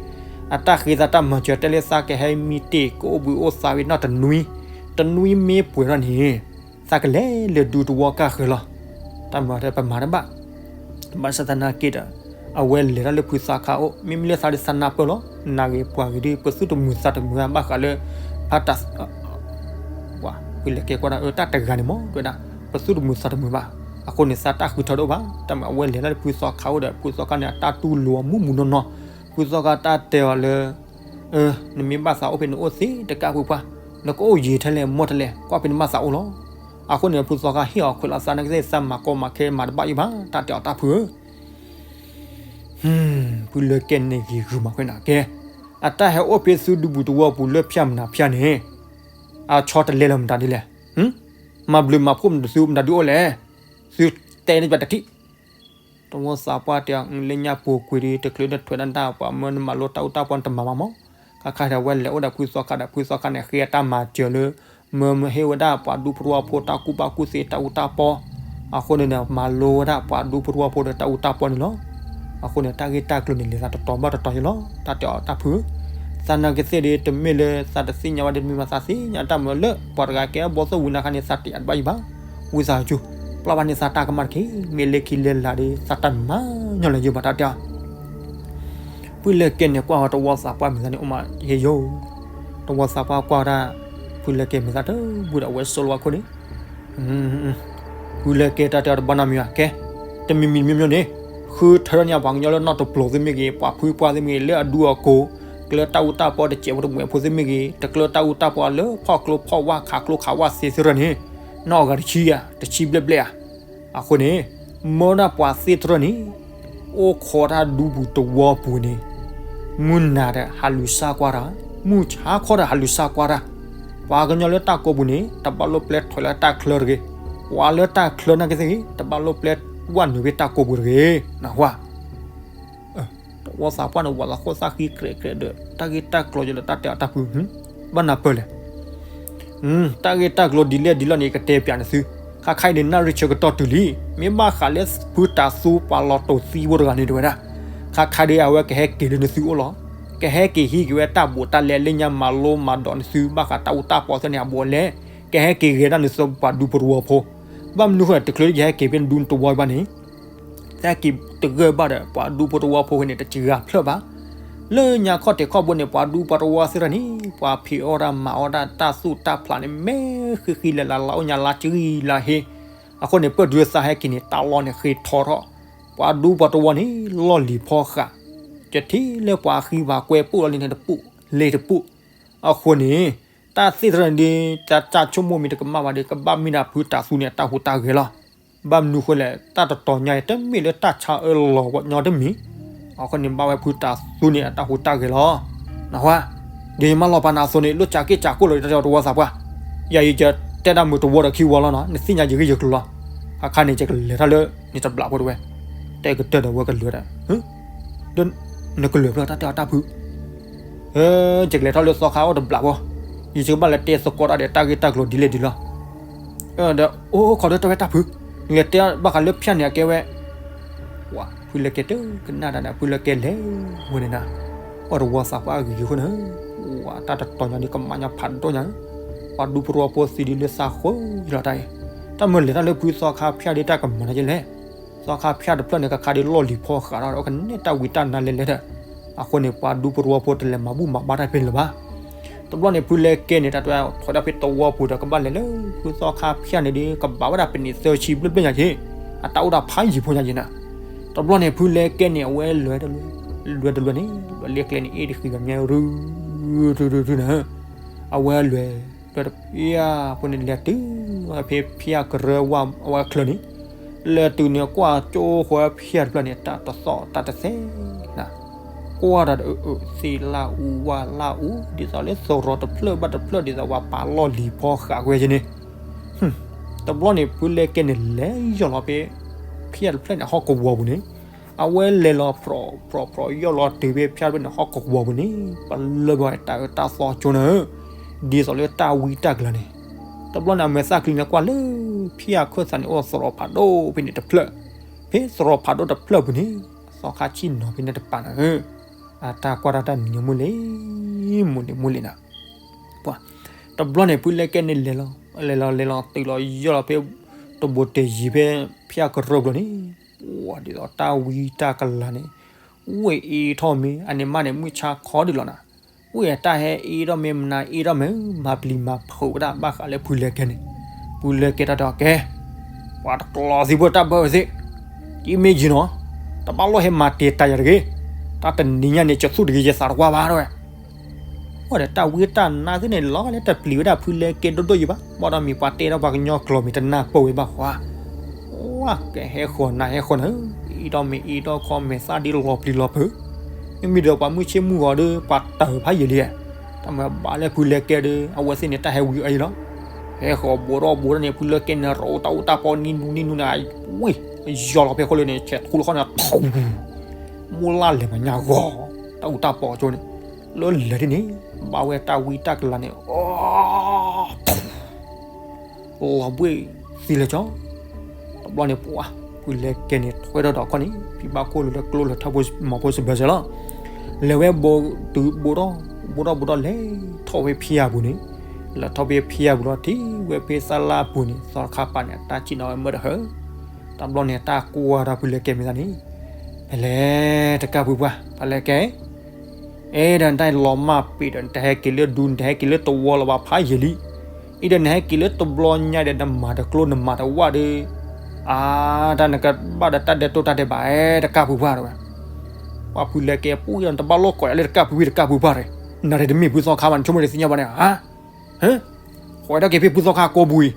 အတၢ်ဃ့သးတၢ်မၤစၢၤတဲလၢသးကဟဲမံတ့ၢ် ကအိၣ်ဘှံးအိၣ်သါဝံၤနီၢ်တနွံ, တနွံမ့ၢ်ပှဲၤထီၣ်န့ၣ် သးကလဲၤလၢဒူတဝီကၢ်ဃၢၤလီၤ, တၢ်မၤတပမၤတဘၣ် ဘၣ်ဆၣ်သနာ်က့ဒီး အဝဲလဲၤတၢ်လၢဖုသီခါအိၣ် မ့မ့ၢ်လၢသးဒ်သးနၢ်ပၢၢ်လီၤ, နၢ်ဂ့ၤပှၤဂ့ၤဒ် ပသူၣ်တမုာ်သးတမုာ်ဘၣ်ဃးလၢ ဖးတၢ် ပှၤဖုလဲၤကဲကွၢ်ဒၣ်အၢ တၢ်တဂၤန့ၣ်မး တဲဝဲဒၣ် ပသူၣ်တမုာ်သးတမုာ်ဘၣ်, အဃိန့ၣ်သးတၢ်ဃုထၢတအိၣ်ဘၣ်, တၢ်မၤအဝဲလဲၤတၢ်လၢဖုသီခါအိၣ်ဒီး ဖုသီခါန့ၣ် အတၢ်တူၢ်လိာ်အီၤမုၢ်မုၢ်နီၢ်နီၢ်, ဖုသီခါတၢ်တဲအီၤလၢ နမ့ၢ်ဘၣ်သးအိၣ်ဖဲန့ၣ်အိၣ်သ့တကးပှၤပှၢ်, နကအိၣ်ယံၤထဲလဲၣ်မီၢ်ထဲလဲၣ် ကွၢ်ဖဲန့ၣ်ဘၣ်သးအိၣ်လီၤ, အဃိန့ၣ် ဖုသီခါဟ့ၣ်အီၤခွဲးလီၤသးနာ်က့သ့ၣ် သးမၤကီမၤခဲမၤတဘၣ်ယံၤဘၣ် တၢ်တဲအီၤတၢ်ဖုဧၢ ဖုလဲၤကဲန့ၣ်ဂ့ၤဂုာ်မးဃဲနၤကဲ, အတၢ်ဟဲအိၣ်ဖဲသုဒူပူၤတဝီပူၤလၢဖၠၣ်မနုၤဖၠၣ်န့ၣ်, အဆီတလဲလၢမတၤဒ်လဲၣ်, မၤဘျုးမၤဖှိၣ်မတၤသုမတၤဒုအိၣ်လဲၣ်, သုတဲန့ၢ်ဘၣ်တထံၣ် တဝီသးပှၢ်တဲအီၤ လၢညါပူၤကွံာ်ဒီး တချုးနထွဲဒၣ်တၢ်ပှၤမၢနမၤလိတၢ်အူတၢ်ပီၢ်နတမၤဘၣ်မး, ခါခါဒီးအဝဲလဲၤအိၣ်ဒီးဖုသီခါဒီး ဖုသီခါန့ၣ် ဃ့တၢ်မၤစၢၤလၢ မၢမဟ့ၣ်ဝဲဒၣ်ပှၤဒူဖိတဝီဖိတၢ်ကူၣ်ဘၣ်ကူၣ်သ့တၢ်အူတၢ်ပီၢ်, အဃိန့ၣ်ဒီး မၤလိဝဲဒၣ်ပှၤဒူဖိတဝီဖိဒီးတၢ်အူတၢ်ပီၢ်န့ၣ်လီၤ. အဃိန့ၣ် တၢ်ဂ့ၢ်တၢ်ကျိၤန့ၣ်လဲၤသးတတီၤဘၣ်တတီၤယလီၤ. တၢ်တဲအီၤတၢ်ဖု သးနာ်က့သ့ၣ်ဒီး တမ့ၢ်လၢသးတသ့ၣ်ညါဘၣ်ဒီး တမ့ၢ်ဘၣ်သးသ့ၣ်ညါတၢ်မၤလၢ ပှၤတဂၤကဲဘီသိၣ်ဝံၤနၤခါန့ၣ် သးတယာ်တဘၣ်ယံၤဘၣ်. ဝံသးစူၤ ပျၢ်ဘၣ်န့ၢ်သးတၢ်ကမၣ်တက့ၢ်. မ့ၢ်လၢခံလၢလာ်ဒီး သးတမၤညီလၢၤယံၤဘၣ် တၢ်တဲအီၤ ဖုလဲၤကဲန့ၣ်ကွၢ်ဝဲတဝီသးပှၢ်မံၤသးန့ၣ် အိၣ်မးဟ့ၣ်ယိာ်, တဝီသးပှၢ်ကွၢ်ဒၣ် ဖုလဲၤကဲမံၤသးတဘူၣ်ဒီး အဝဲဆိလၢဝဲခိၣ်န့ၣ်, ဖုလဲၤကဲတၢ်တဲအီၤတဘၣ်နီတမံၤဘၣ် ကဲ, တမံၤမံၤမံၤမံၤန့ၣ်, ဃုထၢထီၣ်န့ၢ်ပှၤကညီလၢနီၢ်တပျိၤသ့ၣ်မ့ၢ်ဂ့ၤ, ပှၤဖုပှၢ်သ့ၣ်မ့ၢ်ဂ့ၤ, လၢအဒူအကိး, ကျၢတၢ်အူတၢ်ပီတစဲးဖိတမှဲးဖိသ့ၣ်မ့ၢ်ဂ့ၤ, တကျၢတၢ်အူတၢ်ပီလၢဖီၣ်ကျိဖီၣ်ဝါခးကျိခးဝါသ့သ့ၣ်တဖၣ်န့ၣ်, နီၢ်အဂၤတဆံဧါ, တဆံဘျဲၣ်ဘျဲၣ်ဧါ. အဃိန့ၣ်, မၢဒၣ်ပှၤသ့ၣ်တဖၣ်န့ၣ်, အိၣ်ခိးတၢ်ဒူပူၤတဝီပူၤန့ၣ်, မုၢ်နၤဒီးဟးလူၤစၢ်ကွၢ်တၢ်, မုၢ်ဆါခီဒီးဟးလူၤစၢ်ကွၢ်တၢ်, ပှၤကညီလၢတၢ်ကိးပူၤန့ၣ် တဘၣ်လိၣ်ပျဲထွဲလၢတၢ်ချၢတဂ့ၤ, ပှၤလၢတၢ်ချၢနာ်က့သ့ၣ်ဂ့ၤ တဘၣ်လိၣ်ပျဲဝဲနုာ်ဖဲတၢ်ကိးပူၤတဂ့ၤ, နၢ်ဟူဧါ. တဝီသးပှၢ်န့ၣ် ဝၤသးခိၣ်သၣ်ဃံကြဲးကြဲးဒီး တၢ်ဂ့ၢ်တၢ်ကျိၤယလၢတၢ်တဲအီၤတၢ်ဖု, ဘၣ်နၢ်ပၢၢ်လဲၣ်. တၢ်ဂ့ၢ်တၢ်ကျိၤဒ်လဲၣ်ဒ်လဲၣ်န့ၣ် ယကတဲပျးန့ၢ်သု, ခါခါအံၤန့ၣ် နၣ်ရံၣ်ဆၢကတီၢ်တုၤလံ, မ့ၢ်ဘၣ်ဃးလၢဖုတၤသူပှၤလီၤတိာ်သံဖိတဂၤန့ၣ် တဲဝဲဒၣ်, ခါခါဒီးအဝဲကဟဲက့ၤလၢနသုအိၣ်လီၤ. ကဟဲက့ၤဟံးက့ၤဝဲတၢ်ဘူးတၢ်လဲလၢညါမၤလိမၤဒိးနသု ဘၣ်ဃးတၢ်အူတၢ်ပီသ့ၣ်န့ၣ်အဘူးအလဲ, ကဟဲက့ၤဂဲၤဒၣ်နသုပှၤဒူဖိတဝီဖိ, ဘၣ်မနုၤဃိလဲၣ် တချုးလၢယဟဲက့ၤဖဲနဒူတဝီဘၣ်န့ၣ် သက့ၤတဂၢၢ်ဘၣ်ဒီး ပှၤဒူဖိတဝီဖိန့ၣ် တစှၤဖျၢၣ်ဘၣ်. လၢညါခီၣ်ထံးခီၣ်ဘိန့ၣ် ပှၤဒူပှၤတဝီသ့ၣ်တဖၣ်န့ၣ် ပှၤဖံးအီၣ်တၢ်မၤအီၣ်တၢ် တၢ်သူၣ်တၢ်ဖျးန့ၣ် မ့ၢ်ဃံဃံလၤလၤ လါအိၣ်ညါလါကရံၣ်လါဟ့. အဃိန့ၣ် ပၢၢ်တုၤလၢသးဟဲက့ၤန့ၣ် တၢ်လီၢ်န့ၣ်ဃ့ထီထီၣ်, ပှၤဒူပှၤတဝီန့ၣ် လီၢ်လံၤဖီဃး, ယထံၣ်လၢပှၤဃံပှၤကွဲပိၢ်လီၤလံန့ၣ်တပူၤလ့ၤတပူၤ. အဃိန့ၣ် တၢ်သ့ၣ်တဖၣ်န့ၣ်ဒီး တၢ်ဆိကမိၣ်မ့ၢ်တကမၣ်ဘၣ်ဒီး ကဘၣ်မ့ၢ်ဒၣ်ဖုတၤသူန့ၣ် အတၢ်ဟူးတၢ်ဂဲၤလီၤ. ဘၣ်မနုၤဃိလဲၣ် တၢ်တတီၤညါအံၤ တမ့ၢ်လၢတၢ်ဆါအၢလီၤပှၤကညီတမံၤ, အဃိန့ၣ် ဘၣ်ဝဲဖုတၤသူန့ၣ် အတၢ်ဟူးတၢ်ဂဲၤလီၤ. နၢ်ဟူဧါ. ဒီးယမၤလီၤပာ်နၤအသိးန့ၣ် လိၣ်ကးက့ၢ်ကးကိၣ်လီၤ တၢ်တဲအီၤတဝီသးပှၢ်, ယၤအံၤယတဲဒၣ်မုာ်တဝီဒီးခံဝီလီၤနီၤ နသ့ၣ်ညါယဂ့ၢ်ယကျိၤလီၤ. အခါန့ၣ် ယကလဲၤထီၣ်လၢန့ၣ်တဘျီဖိတဝဲ, တဲကတၢၢ်ဒီးဝဲကလုာ်ဒၣ် ဒီးနကလုာ်ဖျၢၣ် တၢ်တဲအီၤတၢ်ဖု, ယကလဲၤထီၣ်လၢသီခါအိၣ်တဘျီဖိ, ယကဘၣ်လဲၤတဲသကိးတၢ်ဒီးတၢ်ဂ့ၢ်တၢ်ကျိၤဒ်လဲၣ်ဒ်လဲၣ်. ဒီးအိၣ်ခိးဒီးတဲဝဲတၢ်ဖု, နလဲၤတဲဘၣ်ဃးလၢဖၠၣ်န့ၣ်အကဲဝဲ ဝၤ ဖုလဲၤကဲတကနၣ်တၢ်န့ၣ် ဖုလဲၤကဲလဲၤဝဲန့ၣ်နၤ, အီၣ်တဝီသးပှၢ်အဂ့ၤဂ့ၤဃိန့ၣ်, ဝၤ တၢ်တတီၤညါဒ်ကမၣ်ညါဖးဒိၣ်ညါ, ပှၤဒူဖိတဝီဖိသံဒ်လၢသးဃိလီၤတၢ်အံၤ, တၢ်မၢလဲၤတၢ်လၢဖုသီခါဖၠၣ်ဒ်တၢ်ကမၤတၢ်ကလဲၣ်. သီခါဖၠၣ်တဖျၢၣ်န့ၣ် ကခါဒ်လီၢ်လံၤဖီဃးဒီး ကနဲၣ်တၢ်ဝံတၢ်နါလဲၤလဲၤဒီး, အဃိန့ၣ် ပှၤဒူပရိဝီဖိတလဲၤမၤဘူၣ်မၤဘါတၢ်ဖဲန့ၣ်လၢၤဘၣ်. တဘျီန့ၣ် ဖုလဲကဲန့ၣ် တၢ်တဲထွဲဒၣ်ဖဲသဝီပူၤဒီး ကဘၣ်လဲၤလၢဖုသီခါဖၠၣ်န့ၣ်ဒီး ကဘၣ်ဝဲဒၣ်ပနံးသၢဆံဘျဲၣ်ဘျဲၣ်ညါက့ၤ, အတၢ်အိၣ်တၢ်ဖးယံၤဖိညါက့ၤနၤ. တဘျီန့ၣ် ဖုလဲကဲန့ၣ် အဝဲလဲၤတလဲၤ, လဲၤတလဲၤန့ၣ် လဲၤလၢကျဲန့ၣ် အ့ၣ်တဃံးကမဲရူ ရူ ရူ ရူ နၤ, အဝဲလဲၤ လဲၤတဖၠၣ်ဖိန့ၣ် လဲၤတုၤဖဲဖၠၣ်ကရၢဝါအဝဲချၢန့ၣ်, လဲၤတုၤန့ၣ် ကွၢ်ကၠိဃီဖၠၣ်တဖျၢၣ်န့ၣ် တၢ်တသီၣ်တၢ်တသဲနၤ, ကွၢ်ဒီးအသ့ၣ်လၢအူဝါလၢအူ ဒ်သိးလၢသရိာ်တဖျၢၣ်ဘၣ်တဖျၢၣ် ဒ်သိးပှၤပာ်လီၢ်လံၤဖီဃးကွဲက့ၤန့ၣ်, တဘျီန့ၣ် ဖုလဲကဲန့ၣ် လဲၤယီၢ်လီၤဖဲဖၠၣ်တဖျၢၣ်န့ၣ် ဟီၣ်ကဝီၤပူၤန့ၣ်, အဝဲလဲၤလီၤဖြီၣ်ဖြီၣ်ဖြီၣ် ယီၢ်လီၤတုၤဖဲဖၠၣ်တဖျၢၣ်န့ၣ် ဟီၣ်ကဝီၤပူၤန့ၣ် ပလၢၢ်ဘၣ်တၢ်အၢတၢ်သီကၠိနၤ, ဒ်သိးလၢတၢ်ဝံတၢ်ကလၤန့ၣ်, တဘျီန့ၣ် အမဲာ်သၣ်ချံန့ၣ် ကွၢ်လၢဖၠၣ်ခၢၣ်သးန့ၣ် အိၣ်သရိာ်ဖးဒိၣ်ဖဲန့ၣ်တဖျၢၣ်, ဖဲသရိာ်ဖးဒိၣ်တဖျၢ�်ပူၤန့ၣ် သီခါဆ့ၣ်နီၤဖဲန့ၣ်တပၤနၤဧၢ, အတၢ်ကွၢ်တၢ်တၢ်နံၤန့ၣ် မိၢ်လ့ၢ်, မိၢ်န့ၣ် မိၢ်လ့ၢ်နၤ ပှၤ, တဘျီန့ၣ် ဖုလဲကဲန့ၣ်လဲၤလီၤ, လဲၤလီၤလဲၤလီၤတုၤလီၤယီၢ်လီၤဖဲ တဘိတယံၤဖဲဖၠၣ်ကရၢပူၤန့ၣ်, ပှၤဒ်သိးတၢ်ဝံတၢ်ကလၤန့ၣ်, ဝ့ၢ်အ့ထီၣ်မ့ၢ် အန့ၣ်မးန့ၣ် မုၢ်ဆါခီဒုးလီၤနၤ, ဝ့ၢ်အတၢ်ဟဲအ့ထီၣ်မ့ၢ် မနၤအ့ထီၣ်မ့ၢ် မၤပျံၤမၤဖုးဝဲဒၣ်ဘၣ်ဃးလၢဖုလဲကဲန့ၣ်, ဖုလဲကဲတၢ်တဲအီၤ ကဲ ပှၤတကျီသံဖိတၢ်ဘၢဝဲသ့ၣ်, ယမ့ၢ်ယံၤနီၤ, တဘၣ်လိၣ်ဟဲမၤတ့ၢ်တၢ်ယၤတဂ့ၤ, တၢ်တနံၤညါန့ၣ် ယသူၣ်တဂ့ၤယသးတဝါဘၣ် တဲဝဲ ဝဲဒီးတၢ်ဝံတၢ်နါသ့ၣ်န့ၣ် လီၤလၢတပျံၤဝဲဒၣ်ဖုလဲကဲဒိၣ်ဒိၣ်ယံၤဘၣ်, ဘၣ်ဒီးမ့ၢ်ပှၤတဲထီၣ်ပှၤကညီကျိာ်မ့ၢ်တနၢ်ပၢၢ်ဝဲဘၣ်ဃီ, ဝဲကဟဲဃီၤနၤဟဲဃီၤနၤ, အ့ထီၣ်မ့ၢ်အ့ထီၣ်ခီမ့ၢ်သၣ်ဒ်လီၤပျံၤလီၤဖုး, မ့မ့ၢ်ဒီးပှၤမုၢ်ဆ့ၣ်မုၢ်ဂီၤဒီး ပှၤတၢၢ်ဖးယံာ်လံ, တၢ်မၤဘၣ်လၢဖုလဲကဲဒီး အဝဲသ့ၣ်န့ၣ် တၢ်ဟဲဝံအၢယံၤလီၤ, ဟဲဃီၤဘူးထီၣ်ဘူးထီၣ်န့ၣ် ဖုလဲကဲန့ၣ် ရိးတၢ်အူတၢ်ပီနံၤနူနံၤနူန့ၣ်, ဝ့ၢ်, ယီၤလီၤဖဲအဃိလၢန့ၣ် ဆဲးထူလီၤခီန့ၣ် မိၢ်လၢ်လဲၤမၤညါဂီၤ, တၢ်အူတၢ်ပီကၠိန့ၣ်, လၢလဲၤဒ်န့ၣ်, ဘၣ်ဝဲတၢ်ဝံတၢ်ကလၤန့ၣ်, လီၤဘှ့ၣ်သံလၢကၠီ, တဘျီန့ၣ်ပှၤ, ဖုလဲကဲန့ၣ် ထွဲထီၣ်ဒီးခီၣ်န့ၣ် ဖံဘၣ်ခိၣ်လိၤလၢကျိလၢထီၣ်ဖိမီၤဖိစဘၢၣ်စၢၤလီၤ, လဲၤဝဲဘူးတုၤဘူးထီၣ်, ဘူးထီၣ်ဘူးထီၣ်လဲၤထီၣ်ဖဲဖံယၢ်ပူၤန့ၣ်, လဲၤထီၣ်ဖဲဖံယၢ်ပူၤလီၤ ထံၣ်ဝဲဖဲသၣ်လၣ်ပူၤန့ၣ် သီခါပၤန့ၣ် တၢ်စံၣ်နီၤဝဲမၢတဟၢ, တဘျီန့ၣ် တၢ်ကွၢ်တၢ်ဖုလဲကဲမ့ၢ်သးန့ၣ်, ဖဲလဲၣ်တကၢ်ဖုပှၢ် ဖဲလဲၣ်ကဲ အဲၣ်ဒိးနတၢ်လီၤမၢ်ပ့ၤဒီး နတဟဲက့ၤလၢဒူ နတဟဲက့ၤလၢသဝီလၢၤဘၣ်ဖးယံာ်လံ, အံၤဒီးနဟဲက့ၤလၢတဘျီညါဒီး နမၤတကျိနမၤတဝၣ်ဒီး, အါ တၢ်နကဘၣ်ဒီးတၢ်ဒဲးတိၢ်တၢ်ဒဲးဘး အဲၣ်တကၢ်ဖုပှၢ်တဲဝဲ, ပှၤဖုလဲကဲပူၤ နတဘၣ်လိၣ်ကိးယၤလၢတကၢ်ဖုပှၢ် တကၢ်ဖုပှၢ်တဲ, နၤဒီးတမ့ၢ်ဖုသီခါဘၣ် နဆိကမိၣ်ဒီးသ့ၣ်ညါဘၣ်န့ၣ်ဧါ ဟဲ, ဃိးဒၣ်က့ၤဖဲဖုသီခါကိးပူၤအံၤ,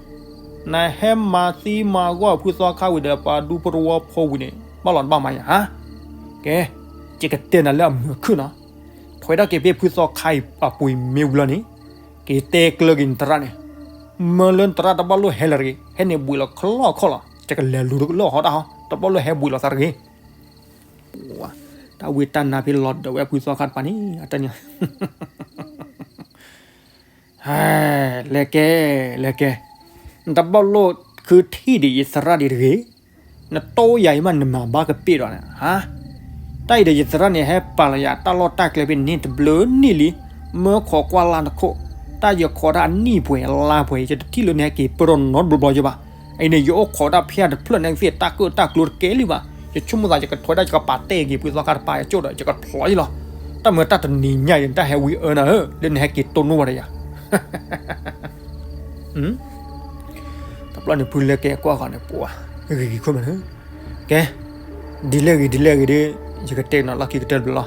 နဟဲမၤသံမၤဂီၢ်ဖုသီခါဝံၤဒီး ပှၤဒူဖိတဝီဖိဝံၤန့ၣ် ဘၣ်လီၤနဘၣ်မၤယၤဧါ, ကဲ, ယကတဲနၤလၢအမုာ်ခုၣ်နီၤ, ထွဲဒၣ်က့ၤဖဲဖုသီခါအံၤအပူၤအံၤမ့ၢ်ဝံၤလီၤန့ၣ်, က့ၤတဲကျၢၤက့ၤနသရၣ်န့ၣ်, မၢလၢနသရၣ်တဘၣ်လိၣ်ဟဲလၢၤတဂ့ၤ, ဟဲန့ၣ်ဘှံးလီၤချီၣ်ခီၣ်လီၤ, ယကလဲၤလူၤလၢဟီတၢ်ဟီ, တဘၣ်လိၣ်ဟဲဘှံးလီၤသးတဂ့ၤ တၢ်ဝံတၢ်နါဖဲလီၤဒၢးဝဲဖုသီခါတပၤန့ၣ် အတၢ်န့ၣ်, ဟဲ, လဲၤကဲ, လဲၤကဲ, နတဘၣ်လိၣ်ဃုထံၣ်ဒီးယသရၣ်ဒံးတဂ့ၤ, နတိၢ်ယၤအံၤမး နမၤဘၣ်ကပ့ၢ်ဒီးန့ၣ်, ဟါ, တၢ်အံၤဒီးယသရၣ်န့ၣ် ဟဲပာ်လီၤယၤတၢ်လီၢ်တၢ်ကျဲဖဲန့ၣ်တဘျုးနံၣ်လံ, မၢခိးကွၢ်လၢ်နခိၣ်, တၢ်ယခိးတၢ်အနံၣ်ပှဲၤလါပှဲၤ ယတထံၣ်လၢနဟဲက့ၤပၢၢ်ထီၣ်နီတဘျီဘျီယဘၣ်, အံၤန့ၣ် ယအိၣ်ခိးတၢ်ဖဲတဖျၢၣ်န့ၣ်သ့ၣ် တၢ်ကၢၣ်တၢ်ကျိတကဲလံဘၣ်, ယဆိကမိၣ်သးယကထွဲဒၣ် ယကပာ်တဲာ်က့ၤဖုသီခါတပၤ ယကၠိၣ်ဒီး ယကဖျိးယလီၤ, တၢ်မၤတၢ်တနံၤညါအံၤ တၢ်ဟဲဝံအၢနၤဧၢ, လၢနဟဲက့ၤတိၢ်နီၣ်ဝဲဒီးယၤ တဘျီန့ၣ် ဖုလဲကဲကွၢ်ဃီန့ၣ် ပှၤဂ့ၤဂ့ၤခိၣ်မးန့ၣ်, ကဲ, ဒ်လဲၣ်ဂ့ၤဒ်လဲၣ်ဂ့ၤဒီး ယကတဲနၤလီၢ်ခံကတၢၢ်တဘျီလီၤ,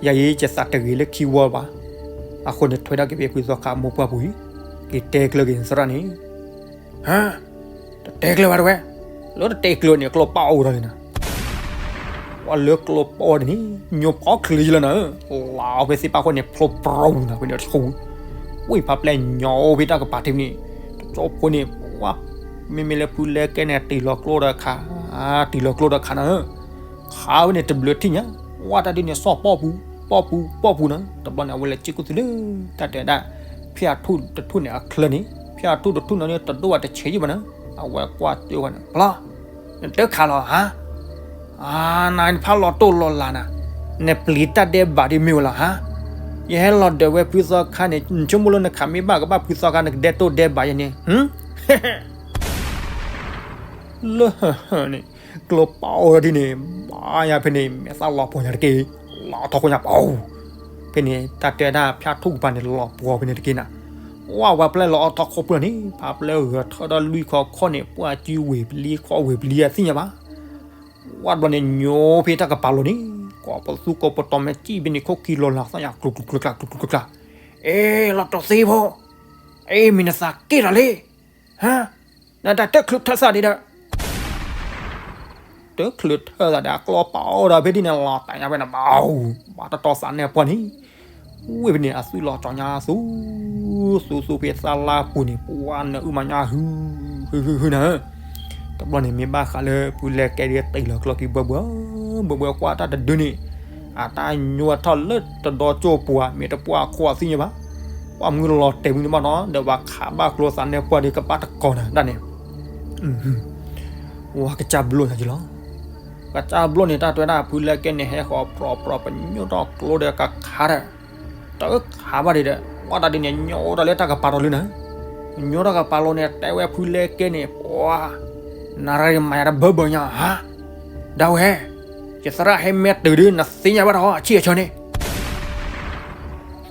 ယၤအံၤယသးတဂ့ၤလၢခံဝီဘၣ်, အဃိန့ၣ် ထွဲဒၣ်က့ၤဖဲဖုသီခါမိၢ်ပှၢ်ပူၤအံၤ, က့ၤတဲကျၢၤက့ၤနသရၣ်န့ၣ်, ဟါ, တတဲကျၢၤဘၣ်တဝဲ, လၢတတဲကျၢၤန့ၣ် ကျိပာ်အိၣ်ဒီးလံနၤ ပှၤလၢကျိပီအီၤဒ်န့ၣ် ညိပီချ့ယလီၤနၤဧၢ, လါအီၤဖဲသ့ၣ်ပာ်ဃိန့ၣ် ဖျိပရီဝံၤနၤ ဖဲန့ၣ်ဆူ, ဝံၢ်ဖးပျဲညိဖဲတၢ်ကပၤထံးန့ၣ်, တကၠိဖိန့ၣ်, ဝါ, မ့မ့ၢ်လၢဖုလဲကဲန့ၣ် တံၢ်လီၤကျိဒီးခး, တံၢ်လီၤကျိဒီးခးနၤဧၢ, ခးဝဲန့ၣ်တဘျုးထံၣ်ညါ, ဝါတၢ်ဒ်န့ၣ် စီၣ်ပီၣ်ပူၤ, ပီၣ်ပူၤ, ပီၣ်ပူၤနၤ, တဘျီန့ၣ် အဝဲလဲၤစ့ၢ်ကီးသုလၢ တၢ်တဲဒၣ်, ဖၠၣ်ထူၣ်တထူၣ်န့ၣ်အချၢန့ၣ်, ဖၠၣ်ထူၣ်တထူၣ်န့ၣ် တဒိၣ်ဘၣ်တဆံးယံၣ်ဘၣ်နၤ, အဝဲကွၢ်စ့ၢ်ကီးန့ၣ် ဖျီ နတခးလီၤဧါ, နဖးလီၤတိၢ်လီၤလးနၤ, နပျံၤတၢ်ဒဲးဘးဒ်မ့ၢ်ဝဲလီၤဧါ, ယဟဲလီၤဒၢးဝဲဖုသီခါန့ၣ် နဆိကမိၣ်လၢနခးမ့ၢ်ဘၣ်ကဘၣ်ဖုသီခါ နကဒဲးတိၢ်ဒဲးဘးယဲန့ၣ်, ဟါ, လၢဟၢၣ်ဟၢၣ်န့ၣ် ကျိပာ်အိၣ်ဒ်န့ၣ် ဘၣ်ယၤဖဲန့ၣ် မဲာ်သၣ်လီၤပှီၤညါတက့ၢ်, လီၤထီၣ်ခိၣ်ညါပီၤ, ဖဲန့ၣ် တၢ်တဲဒၣ်ဖၠၣ်ထူၣ်ကပၤန့ၣ် လီၤပှီၤဖဲန့ၣ်တက့ၢ်နၤ, ဝဲပှၤပျဲလီၤအီထီၣ်ခိၣ်ဖျၢၣ်န့ၣ် ပှၤပျဲဂဲၤထၢၣ်ဒီးလွံၢ်ခီခီန့ၣ် ပှၤစုဝ့ၢ်ပလံၤခီဝ့ၢ်ပလံၤအသ့ၣ်ညါဘၣ် ဝဲတဘျီန့ၣ် ညိဖဲတၢ်ကပၤလိၤန့ၣ် ကိးပသူကိးပတီၤမ့ၢ်စံၣ်ဖဲန့ၣ် ခိၣ်ခံလီၤလၤသီၣ်ညါ ကျူကျူကျူကျူကျူကျူကျူ, အ့ လီၤတိၢ်သ့ဖိ, အ့ မ့ၢ်နသးက့ၢ်လီၤလံ, ဟါ, နတၢ်တချုးထၢသးဒံးဒီး တချုးထၢသးဒီး အကျိပာ်အိၣ်ဒီးဖဲဒ်န့ၣ် လီၤတဲာ်ညါဖဲန့ၣ် ဘၣ်, ဘၣ်တတီသးနဲၣ်ပှၢ်န့ၣ်, ဝ့ၢ်ဖဲန့ၣ် အသွံၣ်လီၤကၠီညါသူ, သူသူဖဲသၣ်လၢပူၤန့ၣ် ပှၤနၢအုၣ်မၤညါဟု, ဟုဟုဟုနၤ, တဘျီန့ၣ်မ့ၢ်ဘၣ်ဃးလၢ ဖုလဲကဲဒ်တ့ၢ်လီၤကျီၢ်ခံဘၢဘၢ, ဘၢဘၢကွၢ်တၢ်တဒုန့ၣ်, အတၢ်ညိထီၣ်လၢတဒီကၠိပူၤ မ့ၢ်တပှၢ်ခိၣ်အသ့ၣ်ညါဘၣ်, ပှၢ်မုၢ်လီၤတဲာ်ဝံၤန့ၣ်ဘၣ်နီၤ ဒီးပှၤခးဘၣ်ကျိသးနဲၣ်ပှၢ်ဒီးကဘၣ်တကီၢ်နၤဒၣ်န့ၣ် ဝဲကစၢ်ဘျိညါက့ၤလီၤ. ကစၢ်ဘျိန့ၣ် တၢ်တဲဒၣ်ဖုလဲကဲန့ၣ် ဟဲဃီၤပြီၤပြီၤပညိၣ်ထီၣ်ကျိဒီးကခးဒီး, တခးဘၣ်ဒံးဒီး ဝဲတၢ်ဒ်န့ၣ် ညိအိၣ်ဒီးလၢတၢ်ကပၤဒီးလၢနၤ, ညိထီၣ်ကပၤလိၤန့ၣ် တဲဝဲဖုလဲကဲန့ၣ် ပှၤ, နရၤမၤယၤတဘၢဘၢညါဧါ, ဒၣ်ဝဲ ယသရၣ်ဟဲမဲာ်တုၤဒု နသ့ၣ်ညါဘၣ်ဒီးအဆံၣ်အဆၢန့ၣ်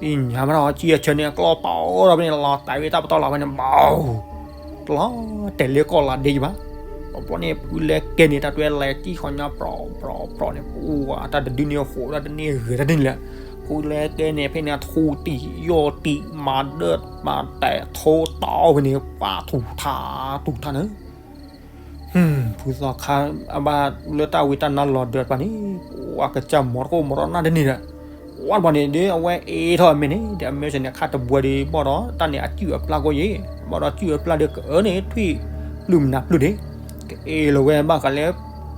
သ့ၣ်ညါဘၣ်ဒီးအဆံၣ်အဆၢန့ၣ် အကျိပာ်အိၣ်ဒီးဖဲန့ၣ် လီၤတဲာ်ဝဲတၢ်ပတီၢ်လီၤဝဲန့ၣ် ဘၣ်, တလီၤတဲာ်လၢကီၢ်လၤဒ့ယဘၣ်, အပှၤန့ၣ်ဖုလဲကဲန့ၣ် တၢ်တဲလဲၤစံၣ်ဃီၤညါပြီၤပြီၤပြီၤန့ၣ် ပှၤတၢ်တဒုန့ၣ်ဃိးတၢ်တန့ၢ်ဂ့ၤတၢ်န့ၣ်လၢ, ဖုလဲကဲန့ၣ် ဖဲန့ၣ်ထူတံၢ်ယီၢ်တံၢ် မၤဒၢမၤတဲာ်ထိတီဖဲန့ၣ် ပာ်ထူၣ်ထါထူၣ်ထါန့ၣ် ဖုသီခါ အဘၣ်လၢတၢ်ဝံတၢ်နါလီၤဒၢးတပၤန့ၣ် ပှၤကစၢ်မီၤတခိၣ်မီၤထီၣ်နၢ်တန့ၢ်ဒီး, ဝဲတဘျီန့ၣ်ဒီး အဝဲအ့ထီၣ်အမဲာ်န့ၣ် ဒီးအမဲာ်ဆဲန့ၣ် ခါတဘှဲဒီး ဘၣ်ဒီးတၢ်န့ၣ်အစုၣ်အပျၢ်ကီၢ်ယဲၢ်, ဘၣ်ဒီးစုၣ်အပျၢ်ဒီးကအၢန့ၣ် ထွံၣ်ပျုၢ်မနုၤပျုၢ်ဒ့ၣ်, ကအ့ၣ်လီၤဝဲဘၣ်ဃးလၢ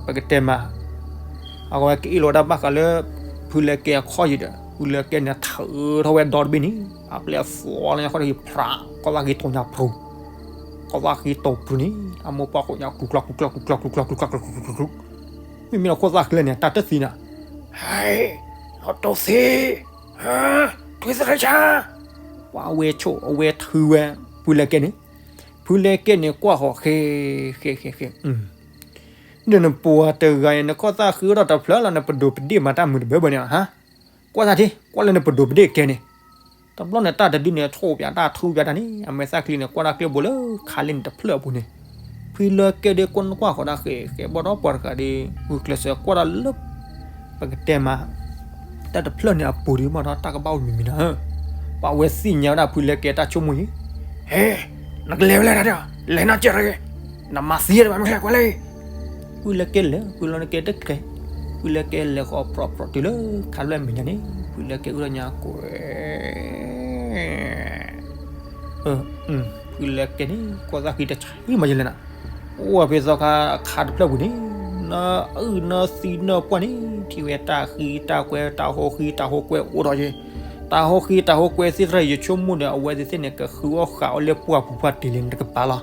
ပကတဲမး အဝဲကအ့ၣ်လီၤဝဲဒၣ်ဘၣ်ဃးလၢ ဖုလဲကဲအခီၣ်ယံၤဒီး ဖုလဲကဲန့ၣ် ထုးထီၣ်ဝဲဒီတဘ့ၣ်န့ၣ် အပျဲၢ်အသီလၢညါခီၣ်ဒီးဖး ကီၢ်သၣ်ဃံတိၤညါပြူၤ, ကီၢ်သၣ်ဃံတိၤပြူၤန့ၣ် အမိၢ်ပှၢ်ခိၣ်ညါ ကျူကျူကျူကျူကျူကျူကျူကျူကျူကျူကျူကျူ, မ့မ့ၢ်လၢခိၣ်သၣ်ဃံလၢန့ၣ် တၢ်တသံနၤ, ဟဲ, လီၤတိၢ်သ့, ထွံၣ်သရၣ်ဆါ, ပှၤဝဲဆိၣ်အဝဲထုဝဲ ဖုလဲကဲန့ၣ်, ဖုလဲကဲန့ၣ် ကွၢ်ဃီၤဃဲ ဃဲ ဃဲ ဃဲ ဒီးနပှၤတဂၤအံၤ နခိၣ်သၣ်ဃံအိၣ်ဒီးတဖျၢၣ်လီၤ နပဒိးပဒ့ၣ်မၤတၢ်မုာ်တဘၢဘၢန့ၣ်ဧါ, ကွၢ်သးထံ ကွၢ်လၢနပဒိးပဒ့ၣ်ကဲန့ၣ်, တဘျီန့ၣ် တၢ်တဒုန့ၣ် ဆိၣ်ပၠးတၢ်ထူပၠးတၢ်န့ၣ် အမဲာ်သၣ်ချံန့ၣ် ကွၢ်တၢ်ကျ့ဘိလၢခါလ့န့ၣ်တဖျၢၣ်အပူၤန့ၣ်, ဖုလဲကဲဒီးကွၢ်နကွၢ်ဃီၤတၢ်ဃဲ ဃဲဘၣ်ဒီးပှၤတဂၤဒီး ဂုာ်ကျဲးစၢးကွၢ်တၢ်လၢ ပကတဲမး တၢ်တဖျၢၣ်န့ၣ်အပူၤဒီး ဘၣ်ဒီးတၢ်ကဘၣ်အိၣ်မံၤမံၤနၤဧၢ, ပှၤဝဲသ့ၣ်ညါဝဲဒၣ်ဖုလဲကဲတၢ်ဆိကမိၣ်အံၤ, ဟဲ, နကလဲၤဝဲလဲၣ်တၢ်ဒီး လဲၤနီၢ်ကဲးတဂ့ၤ, နမၤသံယဲၢ်တဘၣ်မ့ၢ်ကျဲကွၢ်လဲၣ်, ဖုလဲကဲလဲၤ ဖုလဲကဲတကျဲ, ဖုလဲကဲလဲၤဃီၤပြီၤပြီၤတုၤလၢခါဖျၢၣ်မဲာ်ညါန့ၣ် ဖုလဲကဲအုၣ်ထီၣ်ညါကွဲ ဖုလဲကဲန့ၣ် ခိၣ်သၣ်ဃံတဆံးမးယလဲၣ်နၤ, အိၣ်ဝဲဖဲသီခါအခါတဖျၢၣ်ပူၤန့ၣ်, နအုၣ်နသံနၢ်ပှၢ်န့ၣ် ထံၣ်ဝဲတၢ်ဃံတၢ်ကွဲ တၢ်ဟိဃံတၢ်ဟိကွဲအိၣ်ထီၣ်ယဲၢ်, တၢ်ဟိဃံတၢ်ဟိကွဲသ့ၣ်တဖၣ် ယဆိကမိၣ်ဒီး အဝဲသ့ၣ်သ့ၣ်န့ၣ် ကဃုအီၣ်ဃာ်အီၣ်လၢပှၢ်ပူၤဖးတံၢ်လံန့ၣ်တကပၤလီၤ.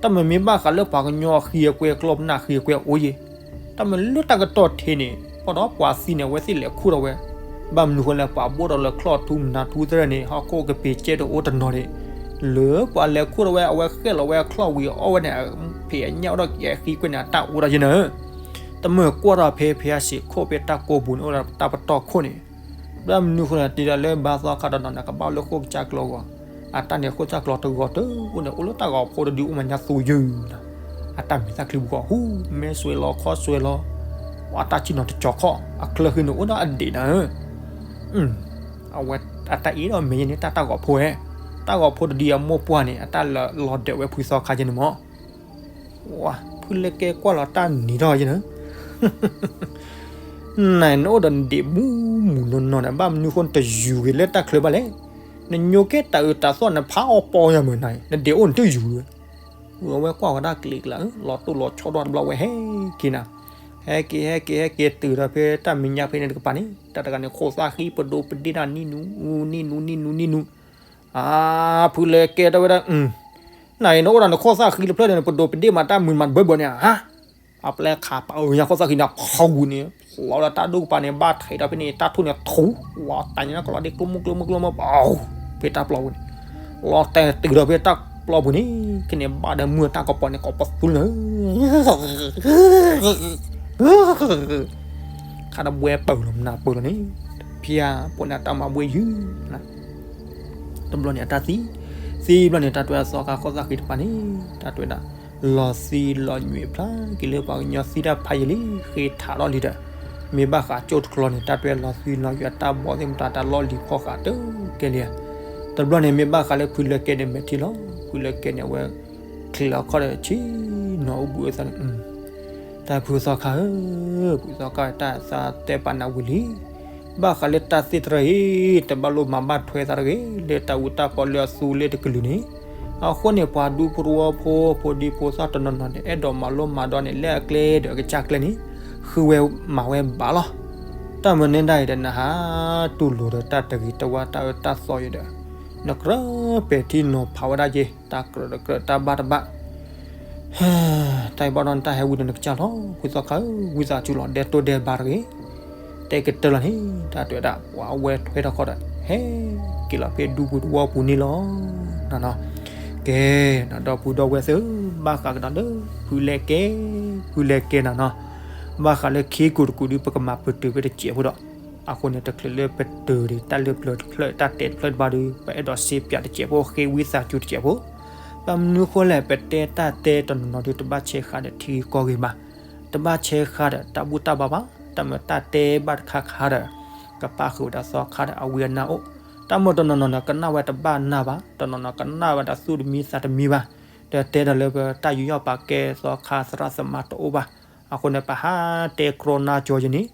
တၢ်မ့မ့ၢ်ဘၣ်ဃးလၢပှၤကညီအဃံအကွဲ ကျီၢ်ပနၢ်ဃံအကွဲအိၣ်ယဲၢ်, တၢ်မ့ၢ်လၢတၢ်ကတီၢ်ထံးန့ၣ် ဘၣ်ဒီးပှၤသံန့ၣ် အဝဲသ့ၣ်လဲၤခူၣ်ထီၣ်ဝဲ, ဘၣ်မနုၤဃိလဲၣ် ပှၤဘိၣ်ဒီးလၢချီၣ်ထူမနၤထူသရၢၣ်န့ၣ် ဟီၣ်ခိၣ်ကပ့ၤကဲတအိၣ်တနီၤန့ၣ်, လၢပှၤလဲၤခူၣ်ထီၣ်ဝဲ အဝဲဃဲၣ်လီၤဝဲအချီၣ်ဝံၤအီၣ်ဝဲန့ၣ် ဖံးအညၣ်အိၣ်ဒီးက့ၤအဃံကွဲန့ၣ် အတၢ်အိၣ်ဒီးယဲၢ်နၤဧၢ, တမ့ၢ်ကွၢ်ဒီးဖဲဖဲအစ့ၢ်ခိၣ်ဖဲတၢ်ကိးပူၤန့ၣ် အိၣ်ဒီးတၢ်ပတီၢ်ခိၣ်န့ၣ်, ဘၣ်မနုၤဃိန့ၣ် တ့ဒီးလၢဘါသီခါတနီၤန့ၣ် ကဘၣ်အိၣ်လၢဃိၣ်ကစၢ်ကျီဂီၤ, အတၢ်န့ၣ်ဃိၣ်ကစၢ်ကျီတဂီၤတအိၣ်န့ၣ် အိၣ်လၢတၢ်ဂီၤဖိတဒုအိၣ်မးညါသူယုၢ်နၤ, အတၢ်မဲာ်သၣ်ချံပူၤဃီ ဟူမဲစွဲလီၤခီစွဲလီၤ, ပှၤတၢ်ဆံၣ်နီၤတကၠီၤခီၣ် အချၢဃံန့ၣ်အိၣ်ဒီးအဒံးနၤဧၢ, အဝဲအတၢ်အ့ၣ်ဒီးမဲာ်ညါန့ၣ် တၢ်တၢ်ဂီၤဖိဧဲ, တၢ်ဂီၤဖိတဒုအမိၢ်ပှၢ်န့ၣ် အတၢ်လၢလီၤဒၢးဝဲဖုသီခါယဲၢ်န့ၣ်မး ဝါ ဖုလဲကဲကွၢ်လီၤတၢ်နံၤထီၣ်ယဲၢ်နၤ, နၤနအိၣ်ဒီးနဒံးမူးမူးနီၢ်နီၢ်ဒီး ဘၣ်မနုၤဃိနတယူၤဂ့ၤလၢတၢ်ချၢဘၣ်လဲၣ်, နညိကဲတၢ်အုးတၢ်သီၣ်နဖးအီၣ်ပီယၤမုၢ်နၤ နဒံးအိၣ်နတယူၤ, အဝဲကွၢ်ဝဲဒၣ်ကျံးကျါ လီၤတိၢ်လီၤဆီဒီးတဘျီဝဲဟဲက့ၤနၤ, ဟဲက့ၤဟဲက့ၤဟဲက့ၤတုၤဒီးဖဲတၢ်မဲာ်ညါဖဲန့ၣ်တကပၤန့ၣ် တၢ်တဂၤန့ၣ် ခိၣ်သၣ်ဃံပဒိးပဒ့ၣ်တၢ်နံၣ်နူ နံၣ်နူ နံၣ်နူ နံၣ်နူ အါ ဖုလဲကဲတဲဝဲဒၣ်, နၤအံၤနအိၣ်ဒီးနခိၣ်သၣ်ဃံတဖျၢၣ်န့ၣ် နပဒိးပဒ့ၣ်မးတၢ်မုာ်မးတဘၢဘၢန့ၣ်ဧါ, အပျဲၢ်ခးပာ်အုးညါခိၣ်သၣ်ဃံန့ၣ် ဖီဂူာ်န့ၣ် လီၤဝဲဒၣ်တၢ်ဒိၣ်ကပၤန့ၣ် ဘၣ်ထဲးဒီးဖဲန့ၣ် တၢ်ထူၣ်န့ၣ်ထူ လီၤတဲာ်ညါကလီၤဒ့ကျိမုၢ်ကျိမုၢ်ကျိမုၢ်ပှၤ ဖဲတၢ်ပျီပူၤန့ၣ်, လီၤတဲာ်တုၤဒီးဖဲတၢ်ပျီပူၤန့ၣ် ခဲန့ၣ်ဘၣ်ဒီးမုၢ်တၢ်ကပီၤန့ၣ် ကိးပသူလၢ ခးတဘှဲပၢၢ်လီၤ မနၤပၢၢ်လီၤန့ၣ်, ဖၠါ ပှၤန့ၣ်အတၢ်မၤဘှဲယုၢ်နၤ, တဘျီန့ၣ်အတၢ်သံ, သံဘျီန့ၣ် တၢ်တဲဝဲဒၣ်သီခါဃီသၣ်ဃံတပၤန့ၣ် တၢ်တဲဝဲဒၣ် လီၤသံလီၤညွံးဖျါက့ၤလၢပှၤကညီသံတၢ်ဖးယံာ်လံ ဃ့ထးထီၣ်လံဒီး, မ့ၢ်ဘၣ်ဃးကၠိၣ်တကျီန့ၣ် တၢ်တဲဝဲလီၤသံလီၤညွံးအတၢ်ဘီၣ်သ့ၣ်မတၤ တၢ်လီၢ်လံၤဖီၣ်ဃာ်တကဲလံဧါ. တဘျီန့ၣ် မ့ၢ်ဘၣ်ဃးလၢဖုလဲကဲန့ၣ်မဲာ်ထံလီၤ, ဖုလဲကဲန့ၣ် အဝဲ ချံးလီၤခီၣ်ဒီးဆ့ၣ်နီၤအိၣ်ဘှံးအသးန့ၣ် တၢ်ဖုသီခါဧၢ, ဖုသီခါ တၢ်သးတဲပာ်နၤဝံၤလံ, ဘၣ်ဃးလၢတၢ်သ့ၣ်တဖၣ်အံၤ တဘၣ်လိၣ်မၤဘၣ်ထွဲသးတဂ့ၤ, လၢတၢ်အူတၢ်ပီလၢအသူလ့ၤတကလုာ်န့ၣ်, အဃိန့ၣ် ပှၤဒူဖိတဝီဖိ ဖိဒံဖိသၣ်တနီၤနီၤန့ၣ် အဲၣ်ဒိးမၤလိမၤဒိးန့ၣ် လၢအကျဲဒီးအကစၢ်ကျဲန့ၣ် ဃုဝဲမၤဝဲဘၣ်လီၤ. တၢ်မနုၤဒၣ်အံၤဒီး နဟးတူၢ်လိာ်ဒီးတၢ်တဂ့ၤတဝါ တၢ်အၢတၢ်သီအံၤဒီး နကြၢးပဲာ်ထံနီၤဖးဝဲဒၣ်က့ၤ တၢ်ကြၢးတကြၢးတၢ်ဘၣ်တဘၣ် တၢ်အံၤဘၣ်ဒီးနတၢ်ဟဲဝံၤဒီးနကစၢ်လီၤ. ဖုသီခါဧၢ, ဝံသးစူၤလီၤ ဒဲတိၢ်ဒဲဘါတဂ့ၤ, တဲကတၢၢ်လီၤန့ၣ် တၢ်တဲဝဲဒၣ် ပှၤအဝဲထွဲထီၣ်ခီဒီး ဟဲက့ၤလီၤဖဲဒူပူၤတဝီပူၤန့ၣ်လီၤ. ကဲ, ဒီပုၢ်ဒီဝဲၢ်သ့ၣ်ဧၢ, ဘၣ်ဃးကဒီးလၢ ဖုလဲကဲ, ဖုလဲကဲနၤနီၤ, ဘၣ်ဃးလၢခံကိးတကိးဒီး ပကမၤပတုာ်ဖဲတစဲးဖိဒီး, အဃိန့ၣ် တချုးလၢပတုာ်ဒံးတၢ်လၢပျၢၤတဖျၢၣ် တၢ်တဲတဖျၢၣ်တဘၣ်ဒီး ပအဲၣ်ဒိးစ့ပၠးတစဲးဖိ ဃ့ဝံသးစူၤတစဲးဖိ, ဘၣ်မနုၤဃိလဲၣ် ပတဲတၢ်တဲတနီၤနီၤဒီး တဘၣ်ဆဲးဃာ်ဒီးထံဂ့ၤကီၢ်ဂ့ၤဘၣ်, တဘၣ်ဆဲးဃာ်ဒီးတၢ်ဘူၣ်တၢ်ဘါဘၣ်, တၢ်မ့ၢ်တၢ်တဲဘၣ်တခါခါဒီး ကပၣ်ဃုာ်ဝဲဒၣ်သီခါဒီးအဝံအနၢ်အိၣ်, တၢ်မ့ၢ်တနီၤနီၤဒီး ကနၣ်ဝဲတဘၣ်နၢ်ဘၣ်, တနီၤနီၤကနၣ်ဝဲဒၣ်သူၣ်တမံသးတမံဘၣ်, ဒီးတဲဒီးလၢပတၢ်ယူးယီၣ်ပာ်ကဲသီခါသရၣ်သမါတအိၣ်ဘၣ်, အဃိန့ၣ် ပဟးတဲကြီနါကၠီယဲန့ၣ်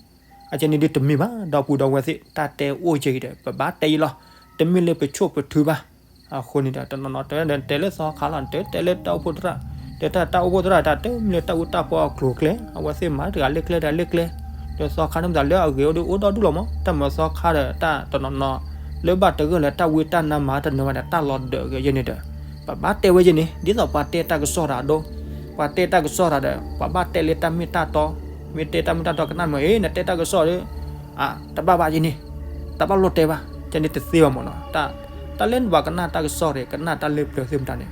အကဲန့ၣ်ဒ်တမ့ၢ်ဘၣ်, ဒီပုၢ်ဒီဝဲၢ်သ့ၣ် တၢ်တဲအိၣ်ကဲအံၤဒီး ပဘၣ်တဲအံၤလီၤ, တမ့ၢ်လၢပဆိၣ်ပထုဘၣ်. အဃိန့ၣ်ဒီး တနီၤနီၤတဲဝဲဒီး တဲလၢသီခါလီၤ, တဲတဲလၢတၢ်အိၣ်ဖှိၣ်သရၣ်, တဲတၢ်တၢ်အိၣ်ဖှိၣ်သရၣ် တၢ်တမ့ၢ်လၢတၢ်အူတၢ်ပီအကျိၤအကျဲ, အဝဲသ့ၣ်မၤတဂၤလၢကျဲတဂၤလၢကျဲ, ဒီးသီခါန့ၣ်မတၤလၢအဂ့ၤအိၣ်ဒီးအိၣ်ဒီဒူၣ်လီၤမး, တၢ်မၤသီခါဒီးတၢ်တနီၤနီၤ လၢဘၣ်တဂၢၢ်လၢတၢ်ဝံတၢ်နါမၤတနၢၤဘၣ်ဒီး တၢ်လီၤဒၢးဂ့ၤယဲန့ၣ်ဒီး ပဘၣ်တဲဝဲယဲန့ၣ်, ဒ်သိးပှၤတဲတၢ်ကစီၣ်တၢ်အဒိ, ပှၤတဲတၢ်ကစီၣ်တၢ်ဒီး ပှၤဘၣ်တဲလၢတၢ်မ့ၢ်တၢ်တီ, မ့ၢ်တဲတၢ်မ့ၢ်တၢ်တီကနၣ်မ့ၢ် အ့ နတဲတၢ်ကစီၣ်ဒီး တဘၣ်ဘၣ်ယဲန့ၣ်, တဘၣ်လိၣ်တဲဘၣ်, ကဲန့ၣ်တသ့ဘၣ်မးနီၤ, တၢ်လၢနဘၣ်ကနၣ်တၢ်ကစီၣ်ဒီး ကနၣ်တၢ်လၢပျၢၤသ့ၣ်မတၤန့ၣ်,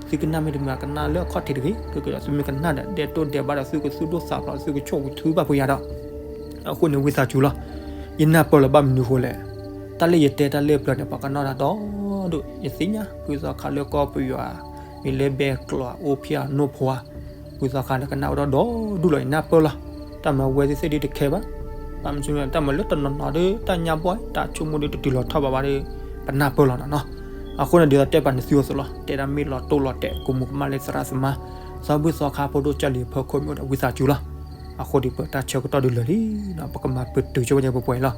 သုကနၣ်မ့ၢ်တမ့ၢ်ကနၣ်လၢအခီၣ်ထံးတဂ့ၤ, ကကဒီးသုမ့ၢ်ကနၣ်ဒီး ဒဲတိၢ်ဒဲဘါဒီး သုကသူၣ်ဒိၣ်သးဖျိး သုကဆိၣ်ကထုဘၣ်ဖိယၤဒီး အဃိန့ၣ်ဝံသးစူၤလီၤ. ယနၢ်ပၢၢ်လီၤဘၣ်မနုၤဃိလဲၣ်, တၢ်လၢယတဲတၢ်လၢပျၢၤန့ၣ် ပှၤကနၣ်တၢ်ဒီဒူၣ်, ယသ့ၣ်ညါ ဖုသီခါလၢကီၢ်ပယီၤဧါ, မ့ၢ်လၢဘဲကျိးဧါ အိၣ်ဖျဲၣ်ဧါ နိၣ်ဖိဧါ, ဖုသီခါန့ၣ်ကနၣ်ဝဲဒၣ်ဒီဒူၣ်လီၤ ယနၢ်ပၢၢ်လီၤ. တၢ်မၤဝဲသ့ၣ်သ့ၣ်ဒ်တခဲဘၣ်, ဘၣ်မနုၤတၢ်မၤလၢတနီၤနီၤဒီး တၢ်ညါဘီၣ် တၢ်ဆိကမိၣ်ဒီးတတုၤလီၤထီၣ်ဘၣ်ဘၣ်ဒီး ပနၢ်ပၢၢ်လီၤနီၤနီၤ. အဃိန့ၣ်ဒ်သိးတဲပာ်န့ၢ်သုအိၣ်အသိးလီၤ, တဲဒၣ်မ့ၢ်လီၤတိၢ်လီၤတဲာ် ကမူၤကမၣ်လၢသရၣ်သမါ, သီဘူၣ်သီခါဖိဒိၣ်ကၢ်လံၤဖီခိၣ်မ့ၢ်အိၣ်ဒီးဝံသးစူၤလီၤ. အဃိဒ်ပတၢ်ဆၢကတီၢ်ဒုးလၢာ်လံ, ပကမၤပတုာ်ဆိဝဲညါပှဲၤပှဲၤလီၤ.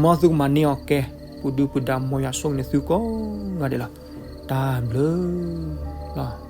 မ်သုကမၤန့ၢ်အီၤကဲ, ပူၤဒုပူၤဒါမ်ယွၤဆိၣ်ဂ့ၤန့ၢ်သုကိးဂၤဒဲးလီၤ. တၢ်ဘျုးလီၤ.